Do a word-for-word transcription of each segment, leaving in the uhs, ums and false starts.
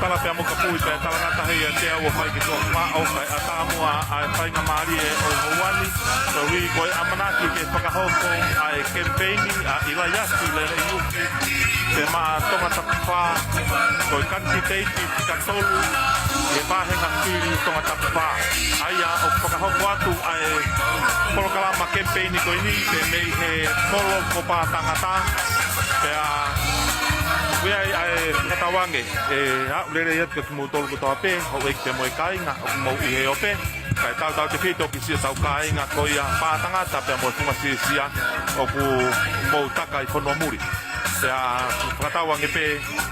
Kala pea mo Kapui pea talangata he ia te au ʻo fai ki tuʻa faʻo kai ʻatā muʻa ʻa e faingamālie ʻo e houa ni. Koeʻuhi ko e ʻamanaki ke fakahoko ʻa e kemipeini ʻa ʻIlaiasi Lelei ʻUfi, pea maʻa Tongatapu fā, ko e kanititeiti fika tolu ʻi he vāhenga fili Tongatapu fā. ʻA ia ʻoku fakahoko atu ʻa e polokalama kemipeini ko eni, pea mei he Molo ko Pātangata, pea ʻoku ʻi ai ʻa e fakatauange ʻe aʻu lelei atu kia kimoutolu kotoa pē, houʻeiki pea mo e kāinga, ʻoku mou ʻi he ope, kae tautautefito ki siʻotau kāinga ko ia Pātangata pea mo e Funga Siasia, ʻoku mou taka ʻi fonua muli. Pea fakatauange pē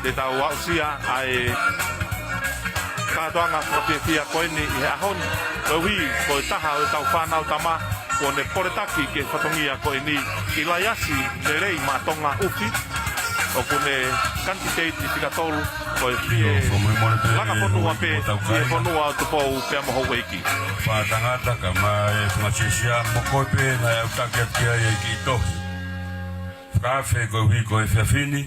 te tau aʻusia ʻa e kātoanga fakafiefia ko eni ʻi he ʻaho ni, koeʻuhi ko e taha ʻo ʻetau fānau tama, kuo ne poletaki ki he fatongia ko eni, ʻIlaiasi Lelei maʻa Tonga ʻUfi, ʻoku ne kanititeiti fika tolu, ko e fie langa fonua pē ʻi he fonua ʻo Tupou pea mo houʻeiki. Pātangata kae ʻumaʻā e Funga Siasia, mo koe pē naʻe aʻutaki atu ki ai e kiʻi tohi fakaafe koeʻuhi ko e efiafi ni,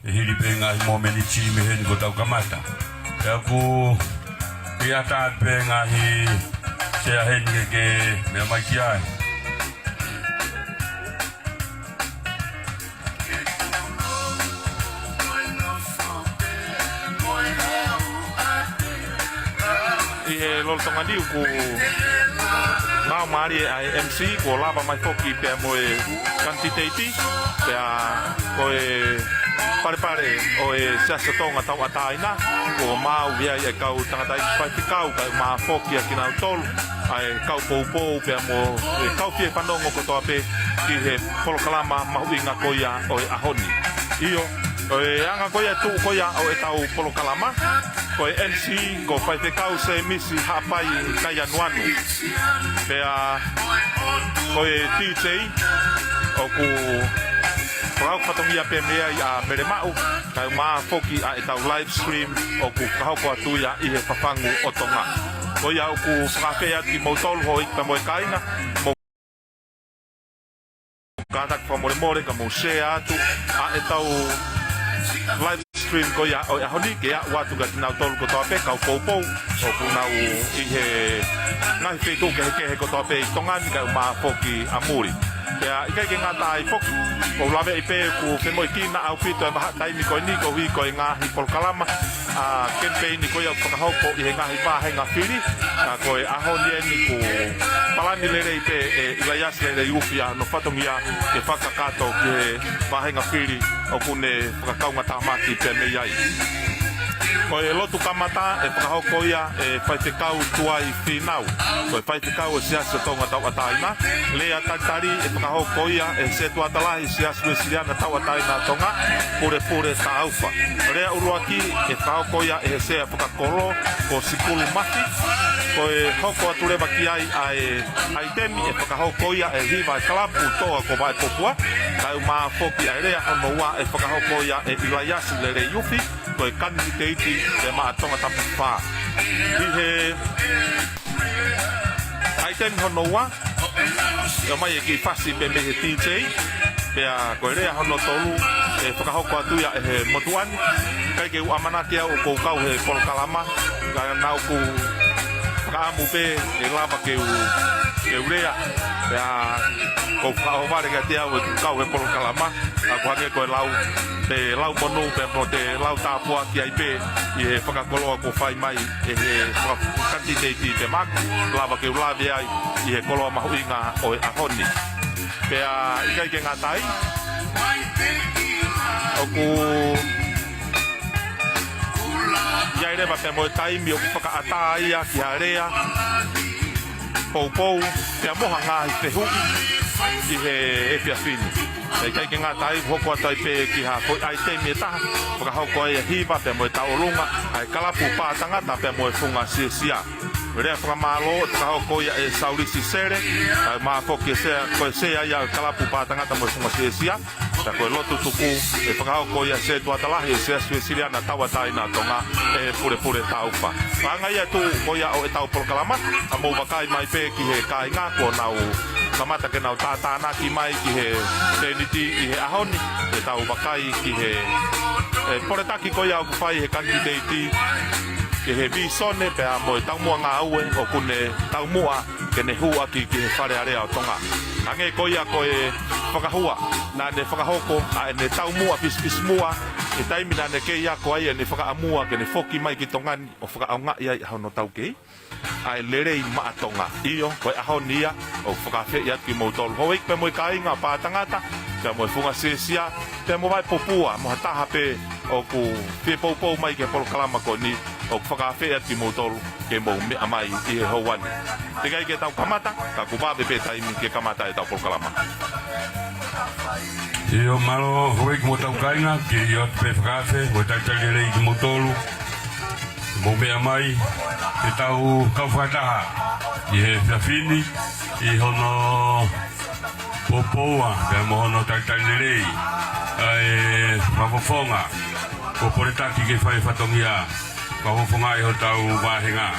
ʻe hili pē ngaahi momeniti mei heni kuo tau kamata. Pea ʻoku ʻi ai atu pē ngaahi sea heni ke ke meʻa mai ki ai. ʻI he lolotonga ni ʻoku ngāue mālie ʻa e M C, kuo lava mai foki pea mo e kanititeiti, pea ko e palepale ʻo e Siasi ʻo Tonga Tauʻatāina, kuo maʻu ia ʻe he kau tangataʻeiki faifekau, kae ʻumaʻā foki ʻa kinautolu ʻa e kau poupou pea mo e kau fie fanongo kotoa pē ki he polokalama mahuʻinga ko ia ʻo e ʻaho ni. ʻIo, ʻo e anga ko ia tuʻu ko ia ʻo ʻetau polokalama, ko e M C ko Faifekau Sēmisi Haʻapai Kaianuanu. Pea ko e D J ʻoku fakahoko fatongia pē mei ai ʻa Mele Maʻu, kae ʻumaʻā foki ʻa ʻetau live stream ʻoku fakahoko atu ia ʻi he fafangu ʻo Tonga. Ko ia ʻoku fakafeʻao atu kimoutolu houʻeiki pea mo e kāinga, mou kātaki fakamolemole ka mou share atu ʻa ʻetau live stream ko ia ʻo e ʻaho ni ke aʻu atu kia kinautolu kotoa pē kau poupou ʻoku nau ʻi he ngaahi feituʻu kehekehe kotoa pē ʻi Tonga ni kae ʻumaʻā foki ʻa muli. Pea ʻikai ke ngata ai foki, ʻoku ou laveʻi pē ʻoku femoʻuekina ʻaupito e vahaʻa taimi ko eni koeʻuhi ko e ngaahi polokalama ʻa e kemipeini ko ia ʻoku fakahoko ʻi he ngaahi vāhenga fili, ka ko e ʻaho ni eni kuo palani lelei pē ʻe ʻIlaiasi Lelei ʻUfi ʻa hono fatongia ke fakakakato ki he vāhenga fili ʻoku ne fakakaungātāmaki pea mei ai. Ko e lotu kamata ʻe fakahoko ia ʻe Faifekau Tuai Fīnau, ko e faifekau ʻo e Siasi ʻo Tonga Tauʻatāina. Lea talitali ʻe fakahoko ia ʻe he sētuata lahi Siasi Uēsiliana Tauʻatāina ʻo Tonga, Pulepule Taufa. Lea ʻuluaki ʻe fakahoko ia ʻe he sea fakakolo ko Sikulu Mafi. Ko e hoko atu leva ki ai ʻa e ʻaitemi ʻe fakahoko ia ʻe he hiva ʻa e kalapu toa ko Vaʻepopua, kae ʻumaʻā foki ʻa e lea hono ua ʻe fakahoko ia ʻe ʻIlaiasi Lelei ʻUfi, ko e kanititeiti pea maʻa Tongatapu fā. ʻI he ʻaitemi hono ua, ʻe ʻomai e kiʻi fasi pē mei he D J, pea ko e lea hono tolu ʻe fakahoko atu ia ʻe he motuʻa ni. ʻIkai ke u ʻamanaki au ʻoku ou kau he polokalama, ka naʻa ku fakaʻamu pē ʻe lava ke u, ke u lea, pea ʻoku ou fakaʻohovale kiate au ʻeku kau he polokalama, ʻa ʻoku hangē ko e lau, te lau monū pea mo te lau tāpuaki ai pē ʻi he fakakoloa kuo fai mai ʻe he faka-, kanititeiti pea maʻaku, lava ke u lave ai ʻi he koloa mahuʻinga ʻo e ʻaho ni. Pea ʻikai ke ngata ai, ʻoku ʻi ai leva pea mo e taimi ʻoku fakaʻatā ia ki ha lea poupou pea mo ha ngaahi fehuʻi ʻi he efiafi ni. Pea ʻikai ke ngata ai, hoko atu ai pē ki ha foʻi ʻaitemi ʻe taha, fakahoko ai e hiva pea mo e tauʻolunga ʻa e kalapu Pātangata pea mo e Funga Siasia. Lea fakamālō ʻe fakahoko ia ʻe Saulisi Sele, kae ʻumaʻā foki e sea, ko e sea ia ʻo e kalapu Pātangata mo e Funga Siasia. Pea ko e lotu tuku ʻe fakahoko ia ʻe he sētuata lahi ʻo e Siasi Uēsiliana Tauʻatāina ʻo Tonga, ʻe Pulepule Taufa. Ko e anga ia e tuʻu ko ia ʻo ʻetau polokalama, ka mou vakai mai pē ki he kāinga kuo nau kamata ke nau tātānaki mai ki he tēniti ʻi he ʻaho ni, ke tau vakai ki he ʻE, poletaki ko ia ʻoku fai he kanititeiti, ki he vīsone pea mo e taumuʻa ngāue ʻoku ne taumuʻa ke ne hū ʻaki ki he Fale Alea ʻo Tonga. Hangē ko ia ko e fakahua, naʻa ne fakahoko ʻa ʻene taumuʻa pisipisimuʻa, he taimi naʻa ne kei ako ai ʻene fakaʻamua ke ne foki mai ki Tonga ni ʻo fakaʻaongaʻi ai ʻa hono taukei ʻa e lelei maʻa Tonga. ʻIo, ko e ʻaho ni ia, ʻoku fakaafeʻi atu kimoutolu houʻeiki pea mo e kāinga Pātangata, pea mo e Funga Siasia, pea mo Vaipupua, mo ha taha pē ʻoku fie poupou mai ki he polokalama ko eni, ʻoku fakaafeʻi atu kimoutolu ke mou meʻa mai ʻi he houa ni. Teʻeki ai ke tau kamata, ka kuo vave pē taimi ke kamata ʻetau polokalama. ʻIo, mālō, houʻeiki mo hotau kāinga, ke ʻoatu pē fakaafe mo e talitali lelei kimoutolu. Mou meʻa mai, ke tau kau fakataha ʻi he efiafi ni, ʻi hono poupouʻi, pea mo hono talitali lelei ʻa e fakafofonga kuo poletaki ke fai fatongia, fakafofongaʻi hotau vāhenga.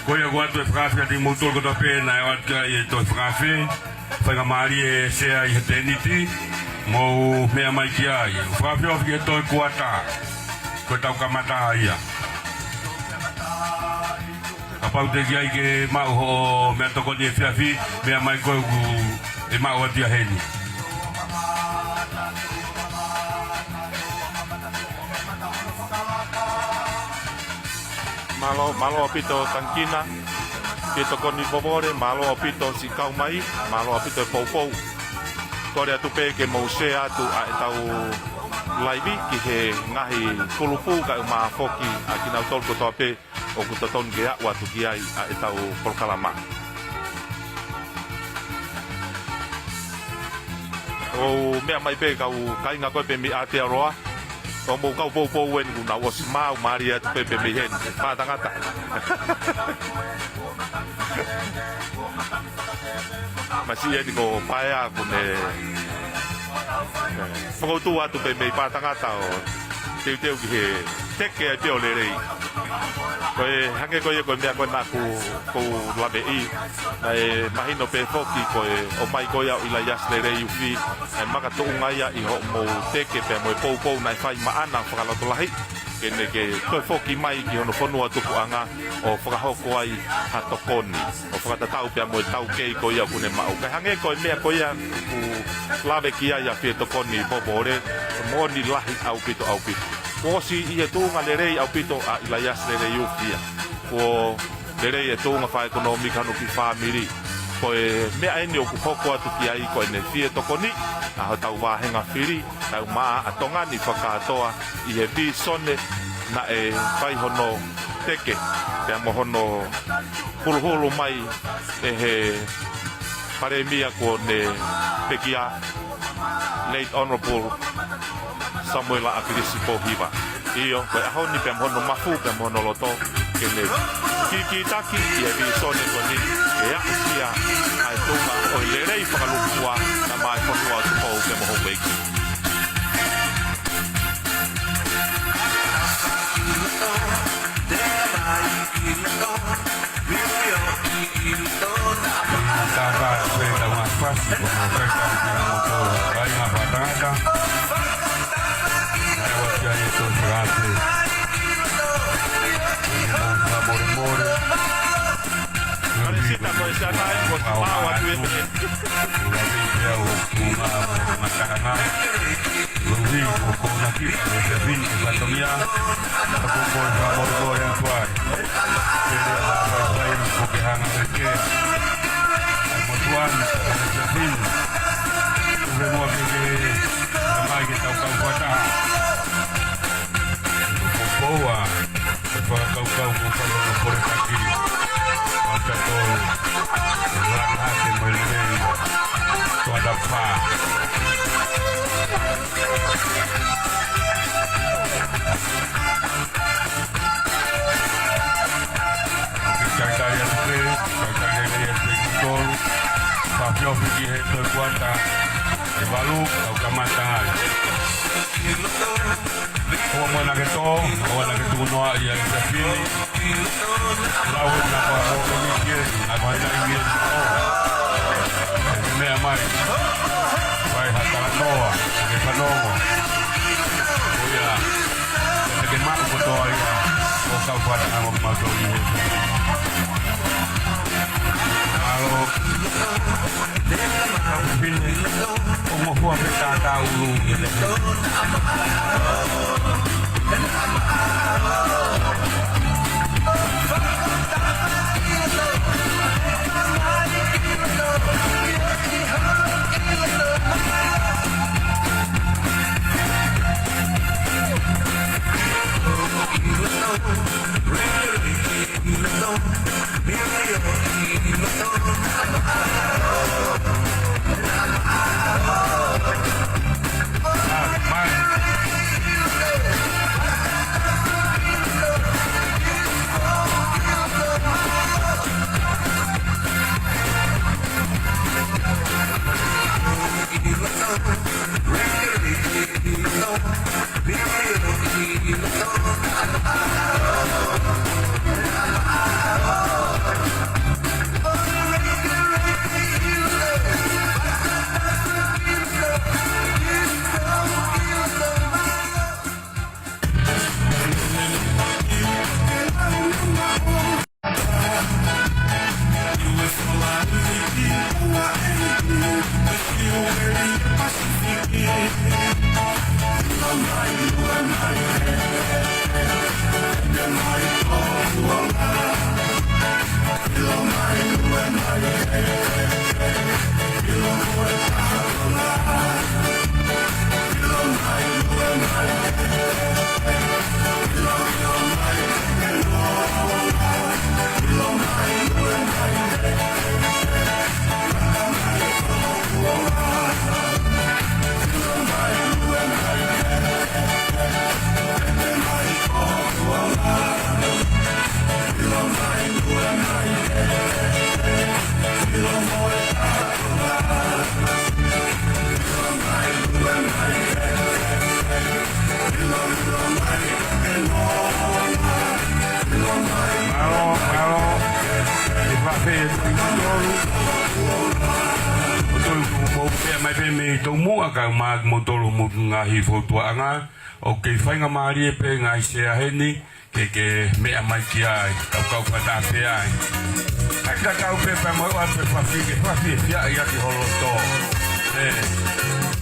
Ko ia ʻoku ʻoatu e fakaafe kiate kimoutolu kotoa pē naʻe ʻoatu ai e toe fakaafe, faingamālie e sea ʻi he tēniti, mou meʻa mai ki ai. Fakaafeʻi ki he toe kuata, ko ʻetau kamata ia. Kapau teʻeki ai ke maʻu hoʻo meʻatokoni efiafi, meʻa mai koe ʻoku ʻe maʻu atu ia heni. Mālō, mālō ʻaupito Tangikina, fie tokoni Vovole, mālō ʻaupito siʻi kau mai, mālō ʻaupito e poupou. Kole atu pē ke mou share atu ʻa ʻetau laivi ki he ngaahi kulupu kae ʻumaʻā foki ʻa kinautolu kotoa pē ʻoku totonu ke aʻu atu ki ai ʻa ʻetau polokalama. ʻOu meʻa mai pē kau kāinga ko ē pē mei Aotearoa, ʻoku mou kau poupou eni kuo nau ʻosi maau mālie atu pē pē mei heni. Pātangata. Masiʻi eni ko Paea kuo ne, ē, fakautu atu pē mei Pātangata ʻo teuteu ki he teke ai pē ʻo lelei. Ko e hangē ko ia ko e meʻa ko ē naʻa ku, ku laveʻi. Naʻe mahino pē foki ko e ʻomai ko ia ʻo ʻIlaiasi Leleiufi, ʻa e makatuʻunga ia ʻi hoʻomou teke pea mo e poupou naʻe fai maʻana fakalotolahi, ke ne ke toe foki mai ki hono fonua tupuʻanga ʻo fakahoko ai ha tokoni, ʻo fakatatau pea mo e taukei ko ia ʻoku ne maʻu. Kae hangē ko e meʻa ko ia ʻoku lave ki ai ʻa Fietokoni Vovole, moʻoni lahi ʻaupito ʻaupito. Kuo ʻosi ʻi he tuʻunga lelei ʻaupito ʻa ʻIlaiasi Leleiufi ia. Kuo lelei e tuʻunga fakaʻekonōmika hono kiʻi fāmili. Ko e meʻa eni ʻoku hoko atu ki ai ko ʻene fie tokoniʻi ʻa hotau vāhenga fili, kae ʻumaʻā ʻa Tonga ni fakakātoa ʻi he vīsone naʻe fai hono teke, pea mo hono huluhulu mai ʻe he Palēmia kuo ne pekia, Late Honourable Samuela ʻAkilisi Pōhiva. ʻIo, ko e ʻaho ni pea mo hono mafu, pea mo hono loto, ke ne kīkītaki ʻi he vīsone ko eni, ke aʻusia ʻa e tuʻunga ʻo e lelei fakalūkufua, na mai fonua ʻo Tupou pea mo houʻeiki. Tātā pē tau mafasi, ko e tau ki mo tō, kāinga Pātangata. Naʻe ʻoatu ai e tō fakaafe. Ko e mau fakamolemole. Kalisita ko e siana ai, ko e mau atu e mene. Ua vei pea o tū mā mo matakana. Louhi, ʻoku ou nakipa, ʻe Sefini, ʻe Fatongia, ʻoku ou kole fakamolemole atu ai. Pele a fai fai, ʻoku ke hanga ʻe ke. ʻE Motuani, ʻe Sefini. Tuku muʻa ke ke, mai ke tau kau fakataha. ʻOku ou poua. Fakakaukau mo fai hono poletaki. Fakatau. Laka hake mo e lelei. Tuanda pā. Ke talitali atu pē, talitali lelei atu pē kimoutolu. Fakaafeʻi ki he toe kuata ʻe valu, ʻoku kamata ai. ʻOua naʻa ke tō, ʻoua naʻa ke tuku noa ia ʻi he fili. Lau na pa mo ko ni ke, na pa na i ke. Meʻa mai. Vai ha talanoa, ke fanongo. ʻO ia, Ke ke maʻu kotoa ia ʻo kau fakataha mo kimautolu ʻi he. Mālō. Kau fine, ʻo ngofua pē tātā ʻulu ʻi he. Mālō, mālō. ʻE fafē, tolu. ʻO tolu kuo mou pea mai pē mei tomuʻa kae ʻumaʻā kimoutolu mo e ngaahi foutuaʻanga. ʻOku kei faingamālie pē ngaahi sea heni. Ke ke meʻa mai ki ai, kau kau fakataha pē ai. Kae ka kau pē pea mo e ʻoatu e fafine, fafine fiefia ia ki ho loto. ʻE,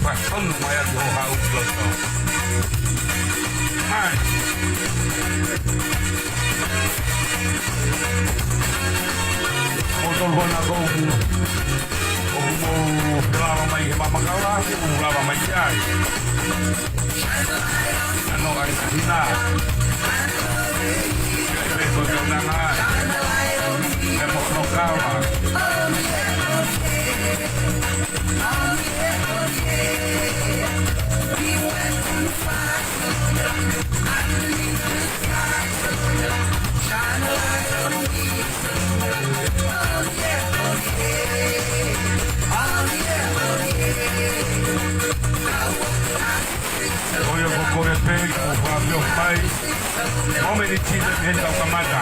fakatonu mai ia ki ho hau ki loto. Hai. Mo tolu kona kou. ʻOku mou lava mai he mamakala, ʻoku lava mai ki ai. Ano ai hina. Pe ko ka nanga. Pe mo no kawa. Ko ia ko koe pē, ko Fabio Pai. Momeniti mei heni tau kamata.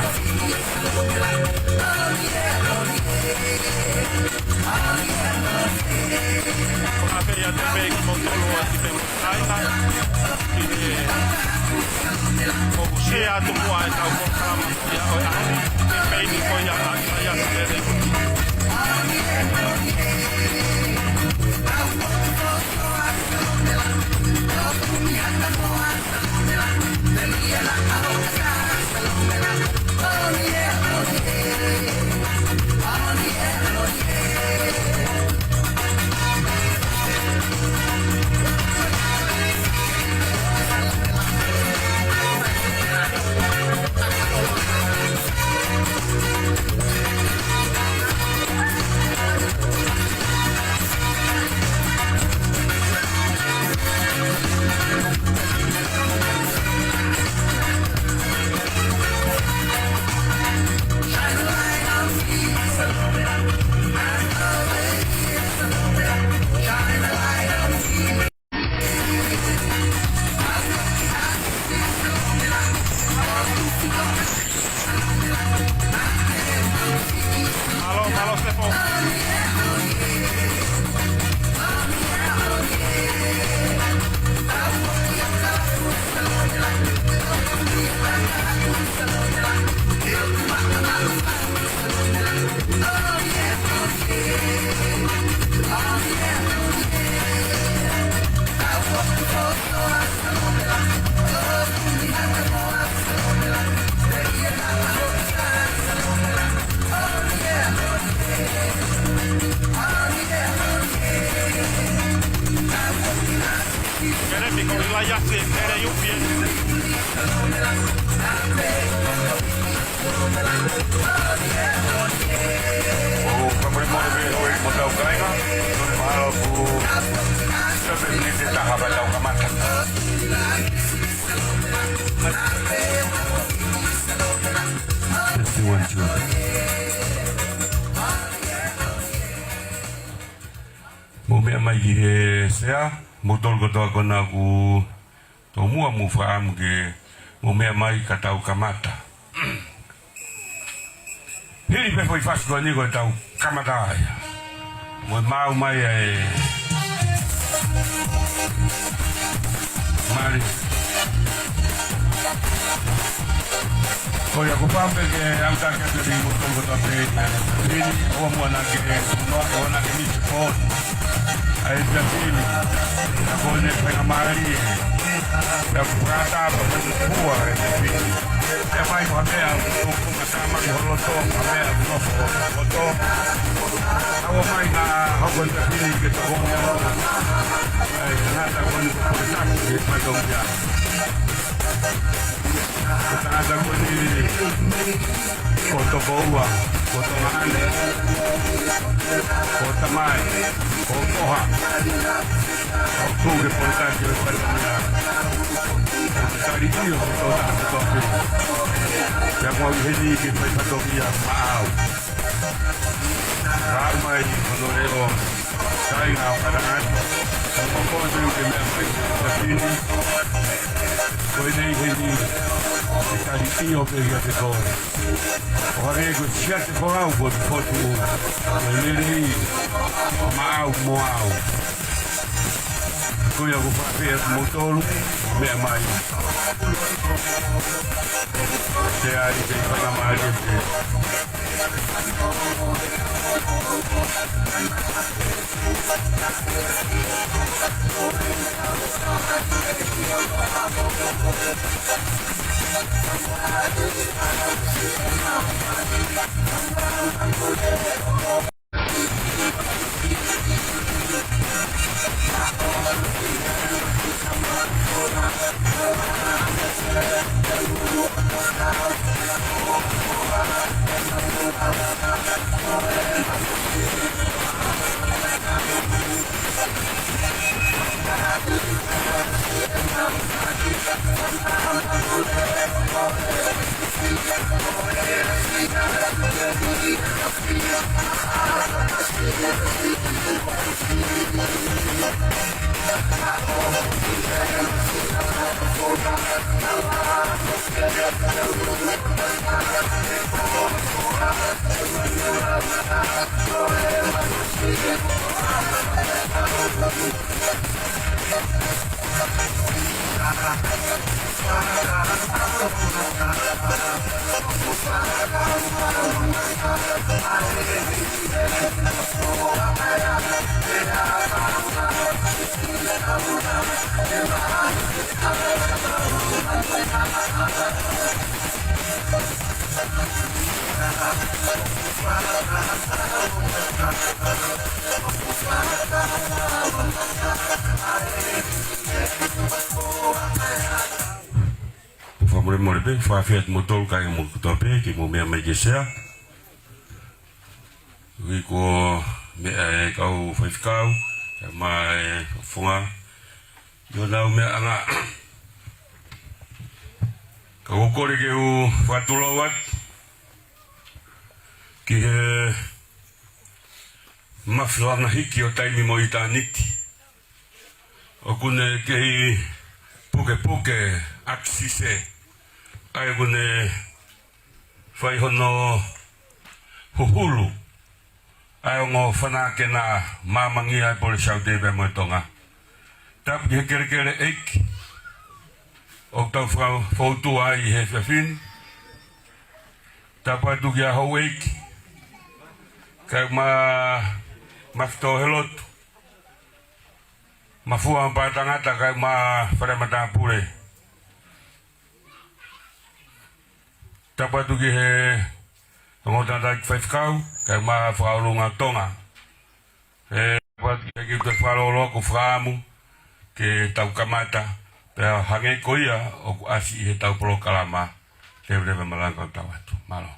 Ko e pē ia te pē ki mo tolu ati pē mo taina. Ki he, ko u share atu muʻa e tau polokalama. Ia, ʻo e ʻaho ni, e pē ni ko ia, ʻa ia, ʻa ia, ʻa ia. Mālō, mālō, Stefo. One, two. Mou meʻa mai ki he sea, moutolu kotoa ko ena ʻoku tomuʻa, mou fakaʻamu ke mou meʻa mai ka tau kamata. Hili pē foʻi fasi ko eni ko e tau kamata ai. Mo e maʻu mai ʻa e mali. Ko ia, ʻoku ou fakaʻamu pē ke ʻalu atu ke te moutolu kotoa pē. Hili, ʻoua muʻa naʻa ke, ʻoua naʻa ke misi pō. ʻA e Siasini, ka ko ʻene faingamālie. Pea ʻoku fakatapa, pea ʻoku fua, ʻe te pini. Pea mai mo ha meʻa, ʻoku ʻoku ka tama ki ho loto, ha meʻa, ʻoku nofo ho loto. ʻOua mai na hoko e Siasini ke toko meʻa. ʻAi, ngata ko eni ko e taki, ke fatongia. Ko e tangata ko eni, ko e tokoua, ko e tongāne, ko e tamai, ko e foha. ʻOku ke poletaki ʻo e Palemia. ʻOku ke tali ʻio ʻo tō taha kotoa pē. Pea ko au heni ke fai fatongia maʻau. Rau mai hono leʻo. Kai ngā whakatangata. Ko koe te u ke meʻa mai ki he Siasini. Ko ʻene ʻi heni. Ke tali ʻio pē ia te koe. ʻO hangē ko Siaosi Folau ko e potu ʻo e lelei maʻau mo au. Ko ia ʻoku ou fakaafeʻi atu moutolu, meʻa mai. Te ai te faingamālie te. Fakamolemole pē, fakaafeʻi atu moutolu kāinga moutolu kotoa pē, ke mou meʻa mai ki he sea. Ui ko meʻa e kau faifekau, kae ʻumaʻā e fakafofonga. ʻI honau meʻa ʻanga. Ka ʻoku ou kole ke u fakatulou atu ki he mafi langa hiki ʻo taimi mo ʻitāniti. ʻOku ne kei pukepuke ʻakisise. ʻA ia ʻoku ne fai hono huhulu ʻa e ongo fanake na, māmangia e Pole Saute pea mo e Tonga. Tapu ki he kelekele ʻeiki ʻoku tau fakafoutua ai he efiafi ni. Tapu atu ki he houʻeiki, kae ʻumaʻā Mafito Helotu, Mafua Pātangata, kae ʻumaʻā Fale Matāpule. Tapu atu ki he ongo tangataʻeiki faifekau, kae ʻumaʻā Fakaʻolunga Tonga. ʻE, tapu atu ki he fakalolo ʻoku ou fakaʻamu ke tau kamata, pea hangē ko ia ʻoku ʻasi ʻi he tau polokalama, leveleva malanga ʻo tau atu. Mālō.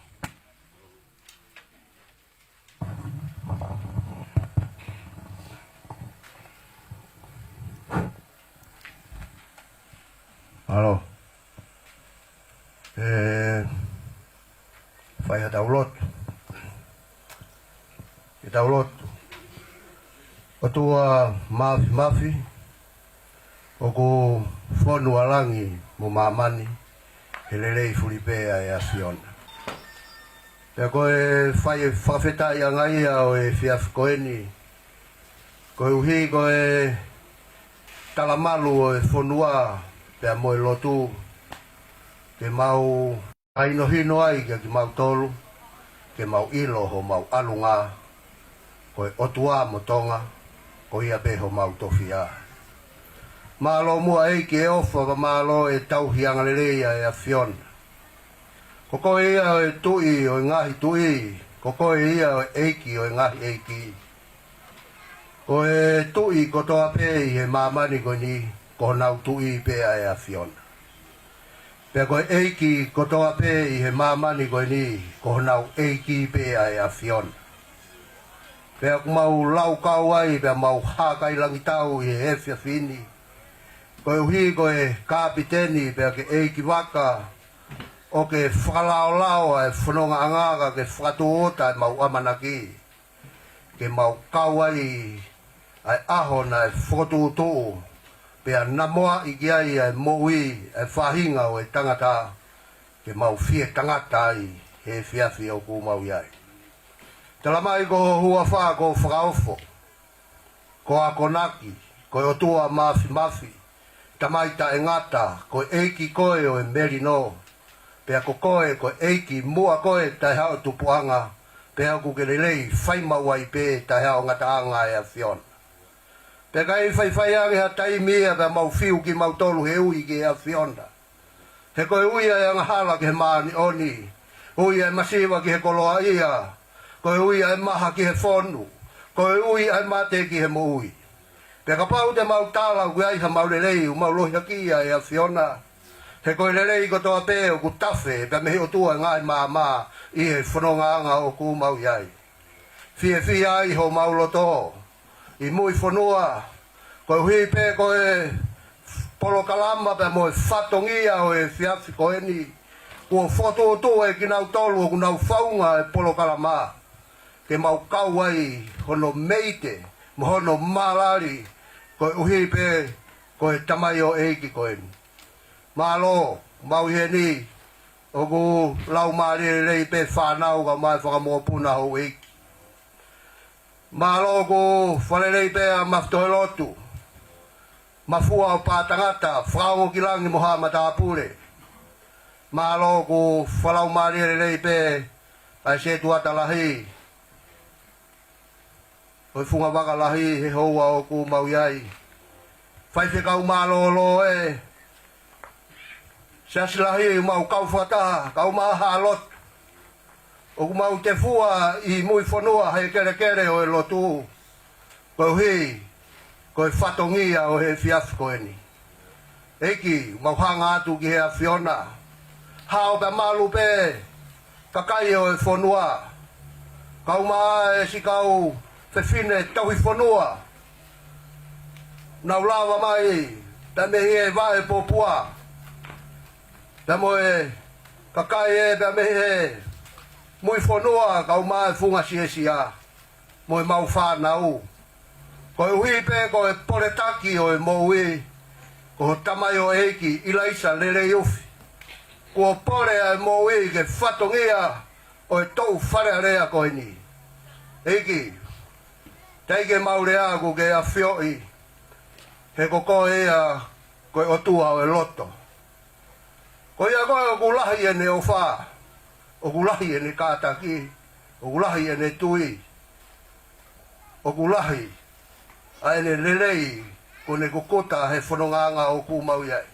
Mālō. ʻE, Fai haʻatau lotu. Ke tau lotu. ʻOtua Mafimafi, ʻoku fonu ʻa langi mo māmani he lelei fuli pē ʻa e ʻAfiona. Pea ko e fai fakafetaʻi ange ia ʻo e efiafi ko eni, koeʻuhi ko e talamalu ʻo e fonua pea mo e lotu, ke mau fakahinohino ai kia kimautolu, ke mau ʻilo homau ʻalunga, ko e ʻOtua mo Tonga, ko ia pē homau tofiʻa. Mālō muʻa ʻEiki e ʻofa, pea mālō e tauhi angalelei ʻa e ʻAfiona. Ko koe ia ʻo e Tuʻi ʻo e ngaahi tuʻi, ko koe ia ʻo e ʻEiki ʻo e ngaahi ʻeiki. Ko e tuʻi kotoa pē ʻi he māmani ko eni, ko honau tuʻi pē ʻa e ʻAfiona. Pea ko e ʻeiki kotoa pē ʻi he māmani ko eni, ko honau ʻeiki pē ʻa e ʻAfiona. Pea ʻoku mau laukau ai, pea mau hākailangitau ʻi he efiafi ni, koeʻuhi ko e kapiteni, pea ke ʻeikivaka, ʻo ke fakalaolao ʻa e fonongaʻanga ka ke fakatūʻuta ʻemau ʻamanaki, ke mau kau ai ʻa e ʻaho naʻe fokotuʻutuʻu, pea namoaʻi ki ai ʻa e moʻui ʻa e faʻahinga ʻo e tangata, ke mau fie tangata ai he efiafi ʻoku mau ʻi ai. Tala mai ko ho huafa ko Fakaofo, ko Akonaki, ko e ʻOtua Mafimafi, Tamai taʻengata, ko e ʻEiki koe ʻo e melino, pea ko koe, ko e ʻEiki muʻa koe taʻehaʻo tupuʻanga, pea ʻoku ke lelei fai maʻu ai pē taʻehaʻo ngataʻanga ʻa e ʻAfiona. Pea ʻikai faifai ange ha taimi ia pea mau fiu kimautolu he ui ki he ʻAfiona. He ko e ui ʻa e angahala ki he māʻoniʻoni, ui ʻa e masiva ki he koloaʻia, ko e ui ʻa e maha ki he fonu, ko e ui ʻa e mate ki he moʻui. Pea kapau te mau tala ʻoku ʻi ai hamau lelei, ʻoku mau lohiakiʻi ʻa e ʻAfiona. He ko e lelei kotoa pē ʻoku tafe pea mei he ʻOtua ʻo e ngaahi maama ʻi he fonongaʻanga ʻoku mau ʻi ai. Fiefia ai homau loto ʻi Muifonua, koeʻuhi pē ko e polokalama pea mo e fatongia ʻo e efiafi ko eni, kuo fokotuʻutuʻu ʻe kinautolu ʻoku nau faunga e polokalama, ke mau kau ai hono meite mo hono malali, koeʻuhi pē ko e tamaioʻeiki ko eni. Mālō, mau ʻi heni, ʻoku laumālie lelei pē fānau kae ʻumaʻā e fanga mokopuna houʻeiki. Mālō ʻoku fakalelei pē ʻa Mafitohelotu, Mafua ʻo Pātangata, Fakaongokilangi mo Haʻa Matāpule. Mālō ʻoku fakalaumālie lelei pē ʻa e setuata lahi ʻo e Fungavaka Lahi he houa ʻoku mau ʻi ai. Faifekau mālōlō ē, Siasi Lahi, mau kau fakataha, kau maha lotu. ʻOku mau tefua ʻi Muifonua he kelekele ʻo e lotu, koeʻuhi ko e fatongia ʻo e efiafi ko eni. ʻEiki, mau hanga atu ki he ʻAfiona, hao pea malu pē kakai ʻo e fonua, kau maha e siʻi kau fefine tauhi fonua, nau lava mai pea mei he vaʻe pōpua, pea mo e kakai ē pea mei he Muifonua, kau maha e funga siasi mo e mau fānau, koeʻuhi pē ko e poletaki ʻo e moʻui, ko ho tamaioʻeiki ʻIlaisa Leleiufi, kuo pole ʻa e moʻui ke fatongia ʻo e toʻu Fale Alea ko eni. ʻEiki, teʻeki ke mau lea ʻoku ke ʻafioʻi, he ko koe ia ko e ʻOtua ʻo e loto. Ko ia ko ē ʻoku lahi ʻene ʻofa, ʻoku lahi ʻene kātaki, ʻoku lahi ʻene tui, ʻoku lahi ʻa ʻene lelei kuo ne kukuta he fonongaʻanga ʻoku mau ʻi ai.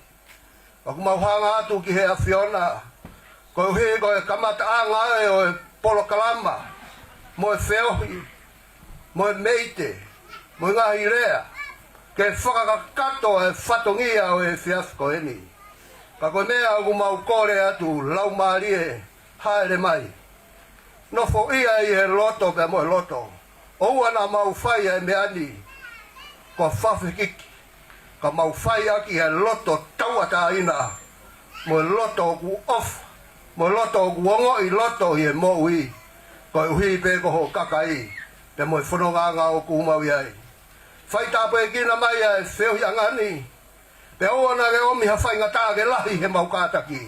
ʻOku mau hanga atu ki he ʻAfiona, koeʻuhi ko e kamataʻanga ē ʻo e polokalama, mo e feohi, mo e meite, mo e ngaahi lea, ke fakakakato e fatongia ʻo e efiafi ko eni. Ka ko e meʻa ʻoku mau kole atu, Laumālie, hāʻele mai. Nofoʻia ʻi he loto pea mo e loto. ʻOua naʻa mau fai ʻa e meʻa ni ko e fakafekiki, ka mau fai ʻaki ʻa e loto tauʻatāina, mo e loto ʻoku ʻofa, mo e loto ʻoku ongoʻi loto ʻi he moʻui, koeʻuhi pē ko hoʻo kakai, pea mo e fonongaʻanga ʻoku mau ʻi ai. Fai tāpuekina mai ʻa e feohiʻanga ni, pea ʻoua naʻa ke ʻomi ha faingataʻa ke lahi he mau kātaki.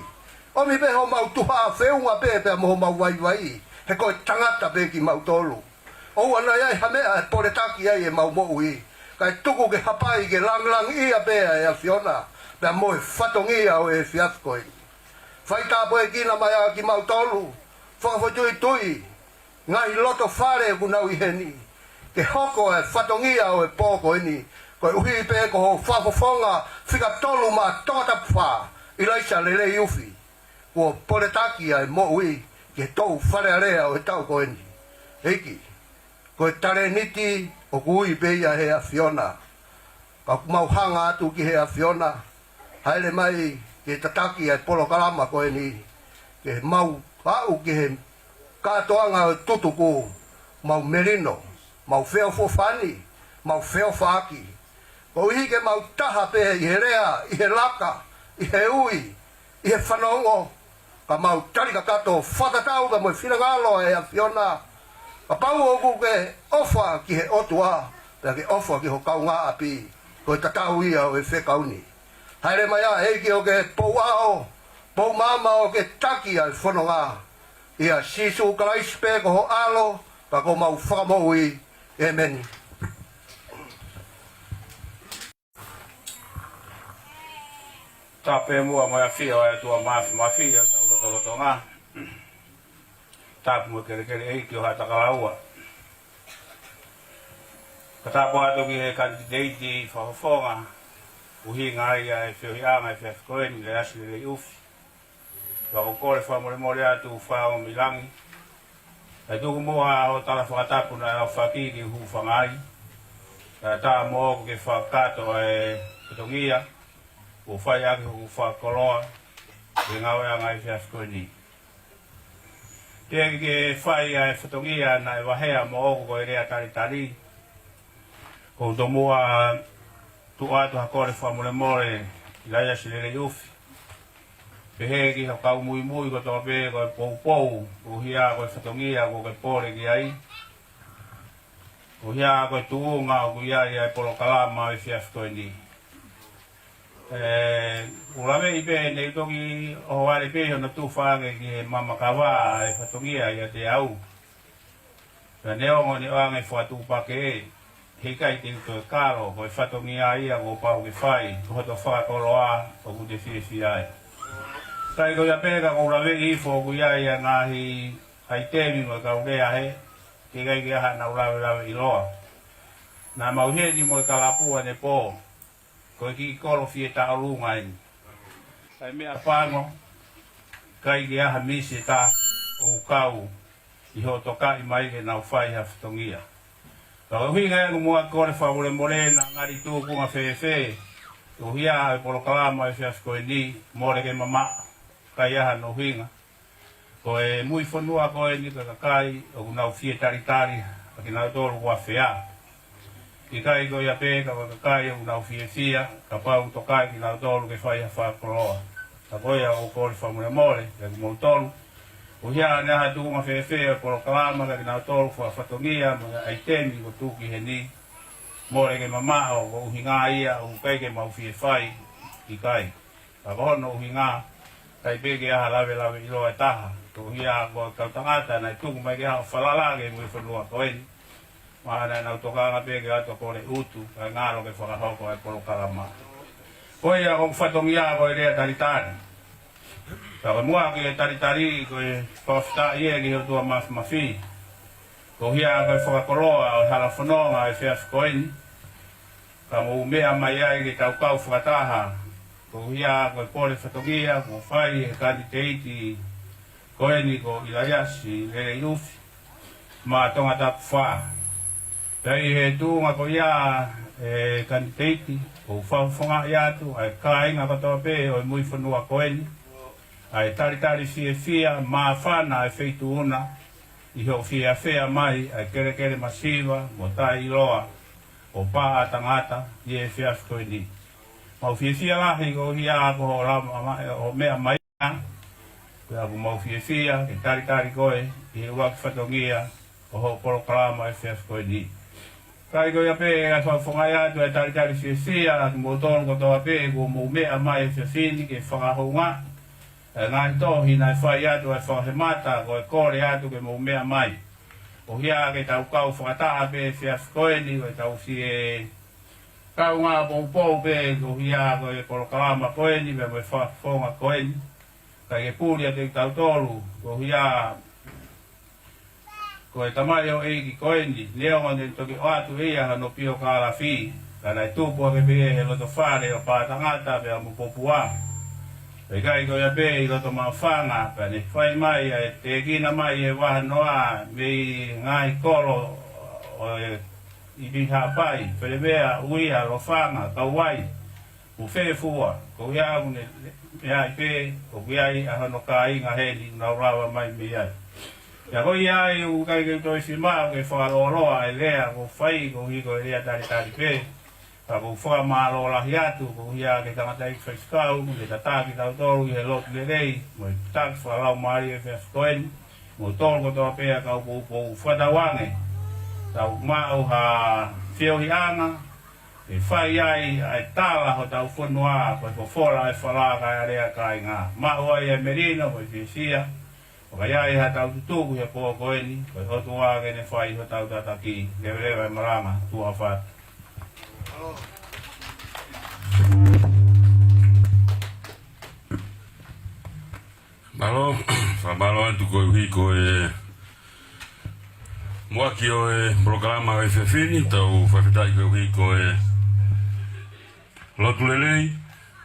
ʻOmi pē homau tuha feʻunga pē pea mo homau vaivai, he ko e tangata pē kimautolu. ʻOua naʻa ʻi ai ha meʻa ʻe poletaki ai ʻemau moʻui, kae tuku ke hapai ke langilangiʻia pē ʻa e ʻAfiona, pea mo e fatongia ʻo e efiafi ko eni. Fai tāpuekina mai ʻa kimautolu, fakafoʻituitui, ngaahi loto fale ʻoku nau ʻi heni, ke hoko e fatongia ʻo e pō ko eni, koeʻuhi pē ko hoʻo fakafofonga fika tolu mā Tongatapu fā, ʻIlaisa Lelei ʻUfi, kuo poletaki ʻa e moʻui ki he toʻu Fale Alea ʻo e taʻu ko eni. ʻEiki, ko e talēniti ʻoku ui pē ia he ʻAfiona. Ka ʻoku mau hanga atu ki he ʻAfiona, haele mai ke tataki ʻa e polokalama ko eni, ke mau aʻu ki he kātoanga ʻo e tutuku, mau melino, mau feʻofoʻofani, mau feʻofaʻaki. Koeʻuhi ke mau taha pē ʻi he lea, ʻi he laka, ʻi he ui, ʻi he fanongo, ka mau tali kakato fakatatau pea mo e finangalo ʻa e ʻAfiona. Kapau ʻoku ke ʻofa ki he ʻOtua, pea ke ʻofa ki ho kaungāʻapi, ko e tatau ia ʻo e fekau ni. Haele mai ʻa e ʻEiki ʻo ke pou ʻao, pou maama ʻo ke taki ʻa e fononga. ʻIa Sīsū Kalaisi pē ko ho ʻAlo, ka ko homau Fakamoʻui. ʻĒmeni. Tapu muʻa mo e ʻafio ʻa e ʻOtua Māfimafi ʻi hotau lotolotonga. Tapu mo e kelekele ʻEiki ʻo Haʻatakalaua. Ka tapu atu ki he kanititeiti fakafofonga, ʻuhinga ia e feohiʻanga ʻo e efiafi ko eni, ʻIlaisa Lelei ʻUfi. Pea ʻoku ou kole fakamolemole atu, Faʻē ʻo mei langi. Kae tuku muʻa hoʻo tala fakatapu naʻe ʻaofaki ke u hūfanga ai. Kae ʻatā moʻoku ke fakakakato ʻa e fatongia kuo fai ʻaki hoku fakakoloa ʻi he ngāueʻanga ʻo e efiafi ko eni. Teʻeki ke fai ʻa e fatongia naʻe vahea moʻoku ko e lea talitali. ʻOku ou tomuʻa tuku atu ha kole fakamolemole, ʻIlaisa Lelei ʻUfi, pehē ki he kau muimui kotoa pē ko e poupou, koeʻuhi ko e fatongia kuo ke pole ki ai, koeʻuhi ko e tuʻunga ʻoku ʻi ai ʻa e polokalama ʻo e efiafi ko eni. ʻE, ʻoku ou laveʻi pē ne u toki ʻohovale pē hono tufa ange ki he mamakava ʻa e fatongia ʻiate au. Pea neongo ne ʻoange fakatuʻupakē, heʻikai te u toe kalo, ko e fatongia ia kuo pau ke fai, ko hoto fakakoloa ʻoku te fiefia ai. Kae ko ia pē ka ʻoku ou laveʻi hifo ʻoku ʻi ai ʻa e ngaahi ʻaitemi mo e kau lea he, heʻikai ke ʻi ai haʻanau lavelaveʻiloa. Naʻa mau ʻi heni mo e kalapu ʻanepō, ko e kiʻi kolo fie taʻolunga eni. Kae meʻapango, ʻikai ke ʻi ai ha misi ʻe taha ʻoku kau ʻi hoʻo tokaʻi mai ke nau fai ha fatongia. Ka ko e ʻuhinga ia ʻoku mau kole fakamolemole, naʻa ngali tūkunga fēfē, koeʻuhi ko e polokalama ʻo e efiafi ko eni, mole ke mamaʻo, ʻikai ʻi ai hano ʻuhinga. Ko e mui fonua ko eni ko e kakai ʻoku nau fie talitali ʻa kinautolu ʻoku ʻafea. ʻIkai ko ia pē ka ko e kakai ʻoku nau fiefia kapau ʻoku tokaʻi kinautolu ke fai ha fakakoloa. Ka ko ia ʻoku ou kole fakamolemole kiate kimoutolu. Koeʻuhi naʻe ʻi ai ha tūkunga fēfē ʻo e polokalama kiate kinautolu fakafatongia mo e ʻaitemi kuo tuku ki heni, mole ke mamaʻo, ko e ʻuhinga ia ʻoku ʻikai ke mau fie fai, ʻikai. Ka ko hono ʻuhinga, ʻikai pē ke ʻi ai ha lavelaveʻiloa ʻe taha, koeʻuhi ko e kau tangata naʻe tuku mai ke haʻu ʻo falala ki he mui fonua ko eni. Mahalo naʻa nau tokanga pē ke ʻalu ʻo kole ʻutu, kae ngalo ke fakahoko ʻa e polokalama. Ko ia ʻoku fatongia ko e lea talitali. Ka ko e muʻa ke talitali ko e fakafetaʻi ia ki he ʻOtua Māfimafi. Koeʻuhi ko e fakakoloa ʻo e hala fononga ʻo e efiafi ko eni. Ka mou meʻa mai ai ke tau kau fakataha, koeʻuhi ko e pole fatongia kuo fai ʻe he kanititeiti ko eni ko ʻIlaisa Lelei ʻUfi, mā Tongatapu fā. Pea ʻi he tuʻunga ko ia ʻe kanititeiti, ʻoku fakafofongaʻi atu ʻa e kāinga kotoa pē ʻo e mui fonua ko eni, ʻa e talitali fiefia, māfana ʻa e feituʻu na, ʻi hoʻo fie ʻafea mai ʻa e kelekele masiva mo taʻeʻiloa ʻo pā ʻa tangata ʻi he efiafi ko eni. Mau fiefia lahi koeʻuhi ko hoʻo lava mai, hoʻo meʻa mai. Pea ʻoku mau fiefia ke talitali koe ʻi he ʻuluaki fatongia ʻo hoʻo polokalama efiafi ko eni. Kae ko ia pē ʻa e fakafofongaʻi atu e talitali fiefia kimoutolu kotoa pē kuo mou meʻa mai efiafi ni ke fakahoungaʻi e ngaahi tohi naʻe fai atu ʻa e fakahemata ko e kole atu ke mou meʻa mai. Ko ia ke tau kau fakataha pē efiafi ko eni, ko e tau fie kaungā poupou pē ko ia ko e polokalama ko eni, pea mo e fakafofonga ko eni. Kae ke puli atu kitautolu, ko ia ko e tamaioʻeiki ko eni, neongo ne toki ʻoatu ia hano piokalafi, ka naʻe tupu hake pē ia he loto fale ʻo pātangata pea mo popua. Pea ʻikai ko ia pē ʻi loto mafanga, pea ne fai mai ʻa e tēkina mai e vahanoa mei he ngaahi kolo ʻo e ʻi Haʻapai, Felevea, ʻUia, Lofanga, Kauai, mo Fefua, ko ia ʻoku ne meʻa ai pē, ʻoku ʻi ai ʻa hono kāinga heni, nau lava mai mei ai. Pea ko ia ai ʻoku ʻikai ke toe fiemaʻu ke fakalōloa e lea kuo fai, koeʻuhi ko e lea talitali pē, ka ʻoku ou fakamālō lahi atu, ko ia ke tangataʻeiki faifekau, mo e tataki kitautolu ʻi he lotu lelei, mo e tataki fakalaumālie efiafi ko eni, mo kimoutolu kotoa pē ʻa e kau poupou fakatauange. Tau maʻu ha feohiʻanga, ʻe fai ai ʻa e tala hotau fonua, ko e fofola e fala kae ʻalea kāinga. Maʻu ai e melino, ko e fiefia. ʻOku ʻi ai haʻatau tutuku he pō ko eni, ko e ʻOtua ke ne fai hotau tataki. Leveleva e malanga, tuʻa ʻofa atu. Mālō, fakamālō atu koeʻuhi ko e muʻaki ʻo e polokalama ʻo e efiafi ni, tau fakafetaʻi koeʻuhi ko e lotu lelei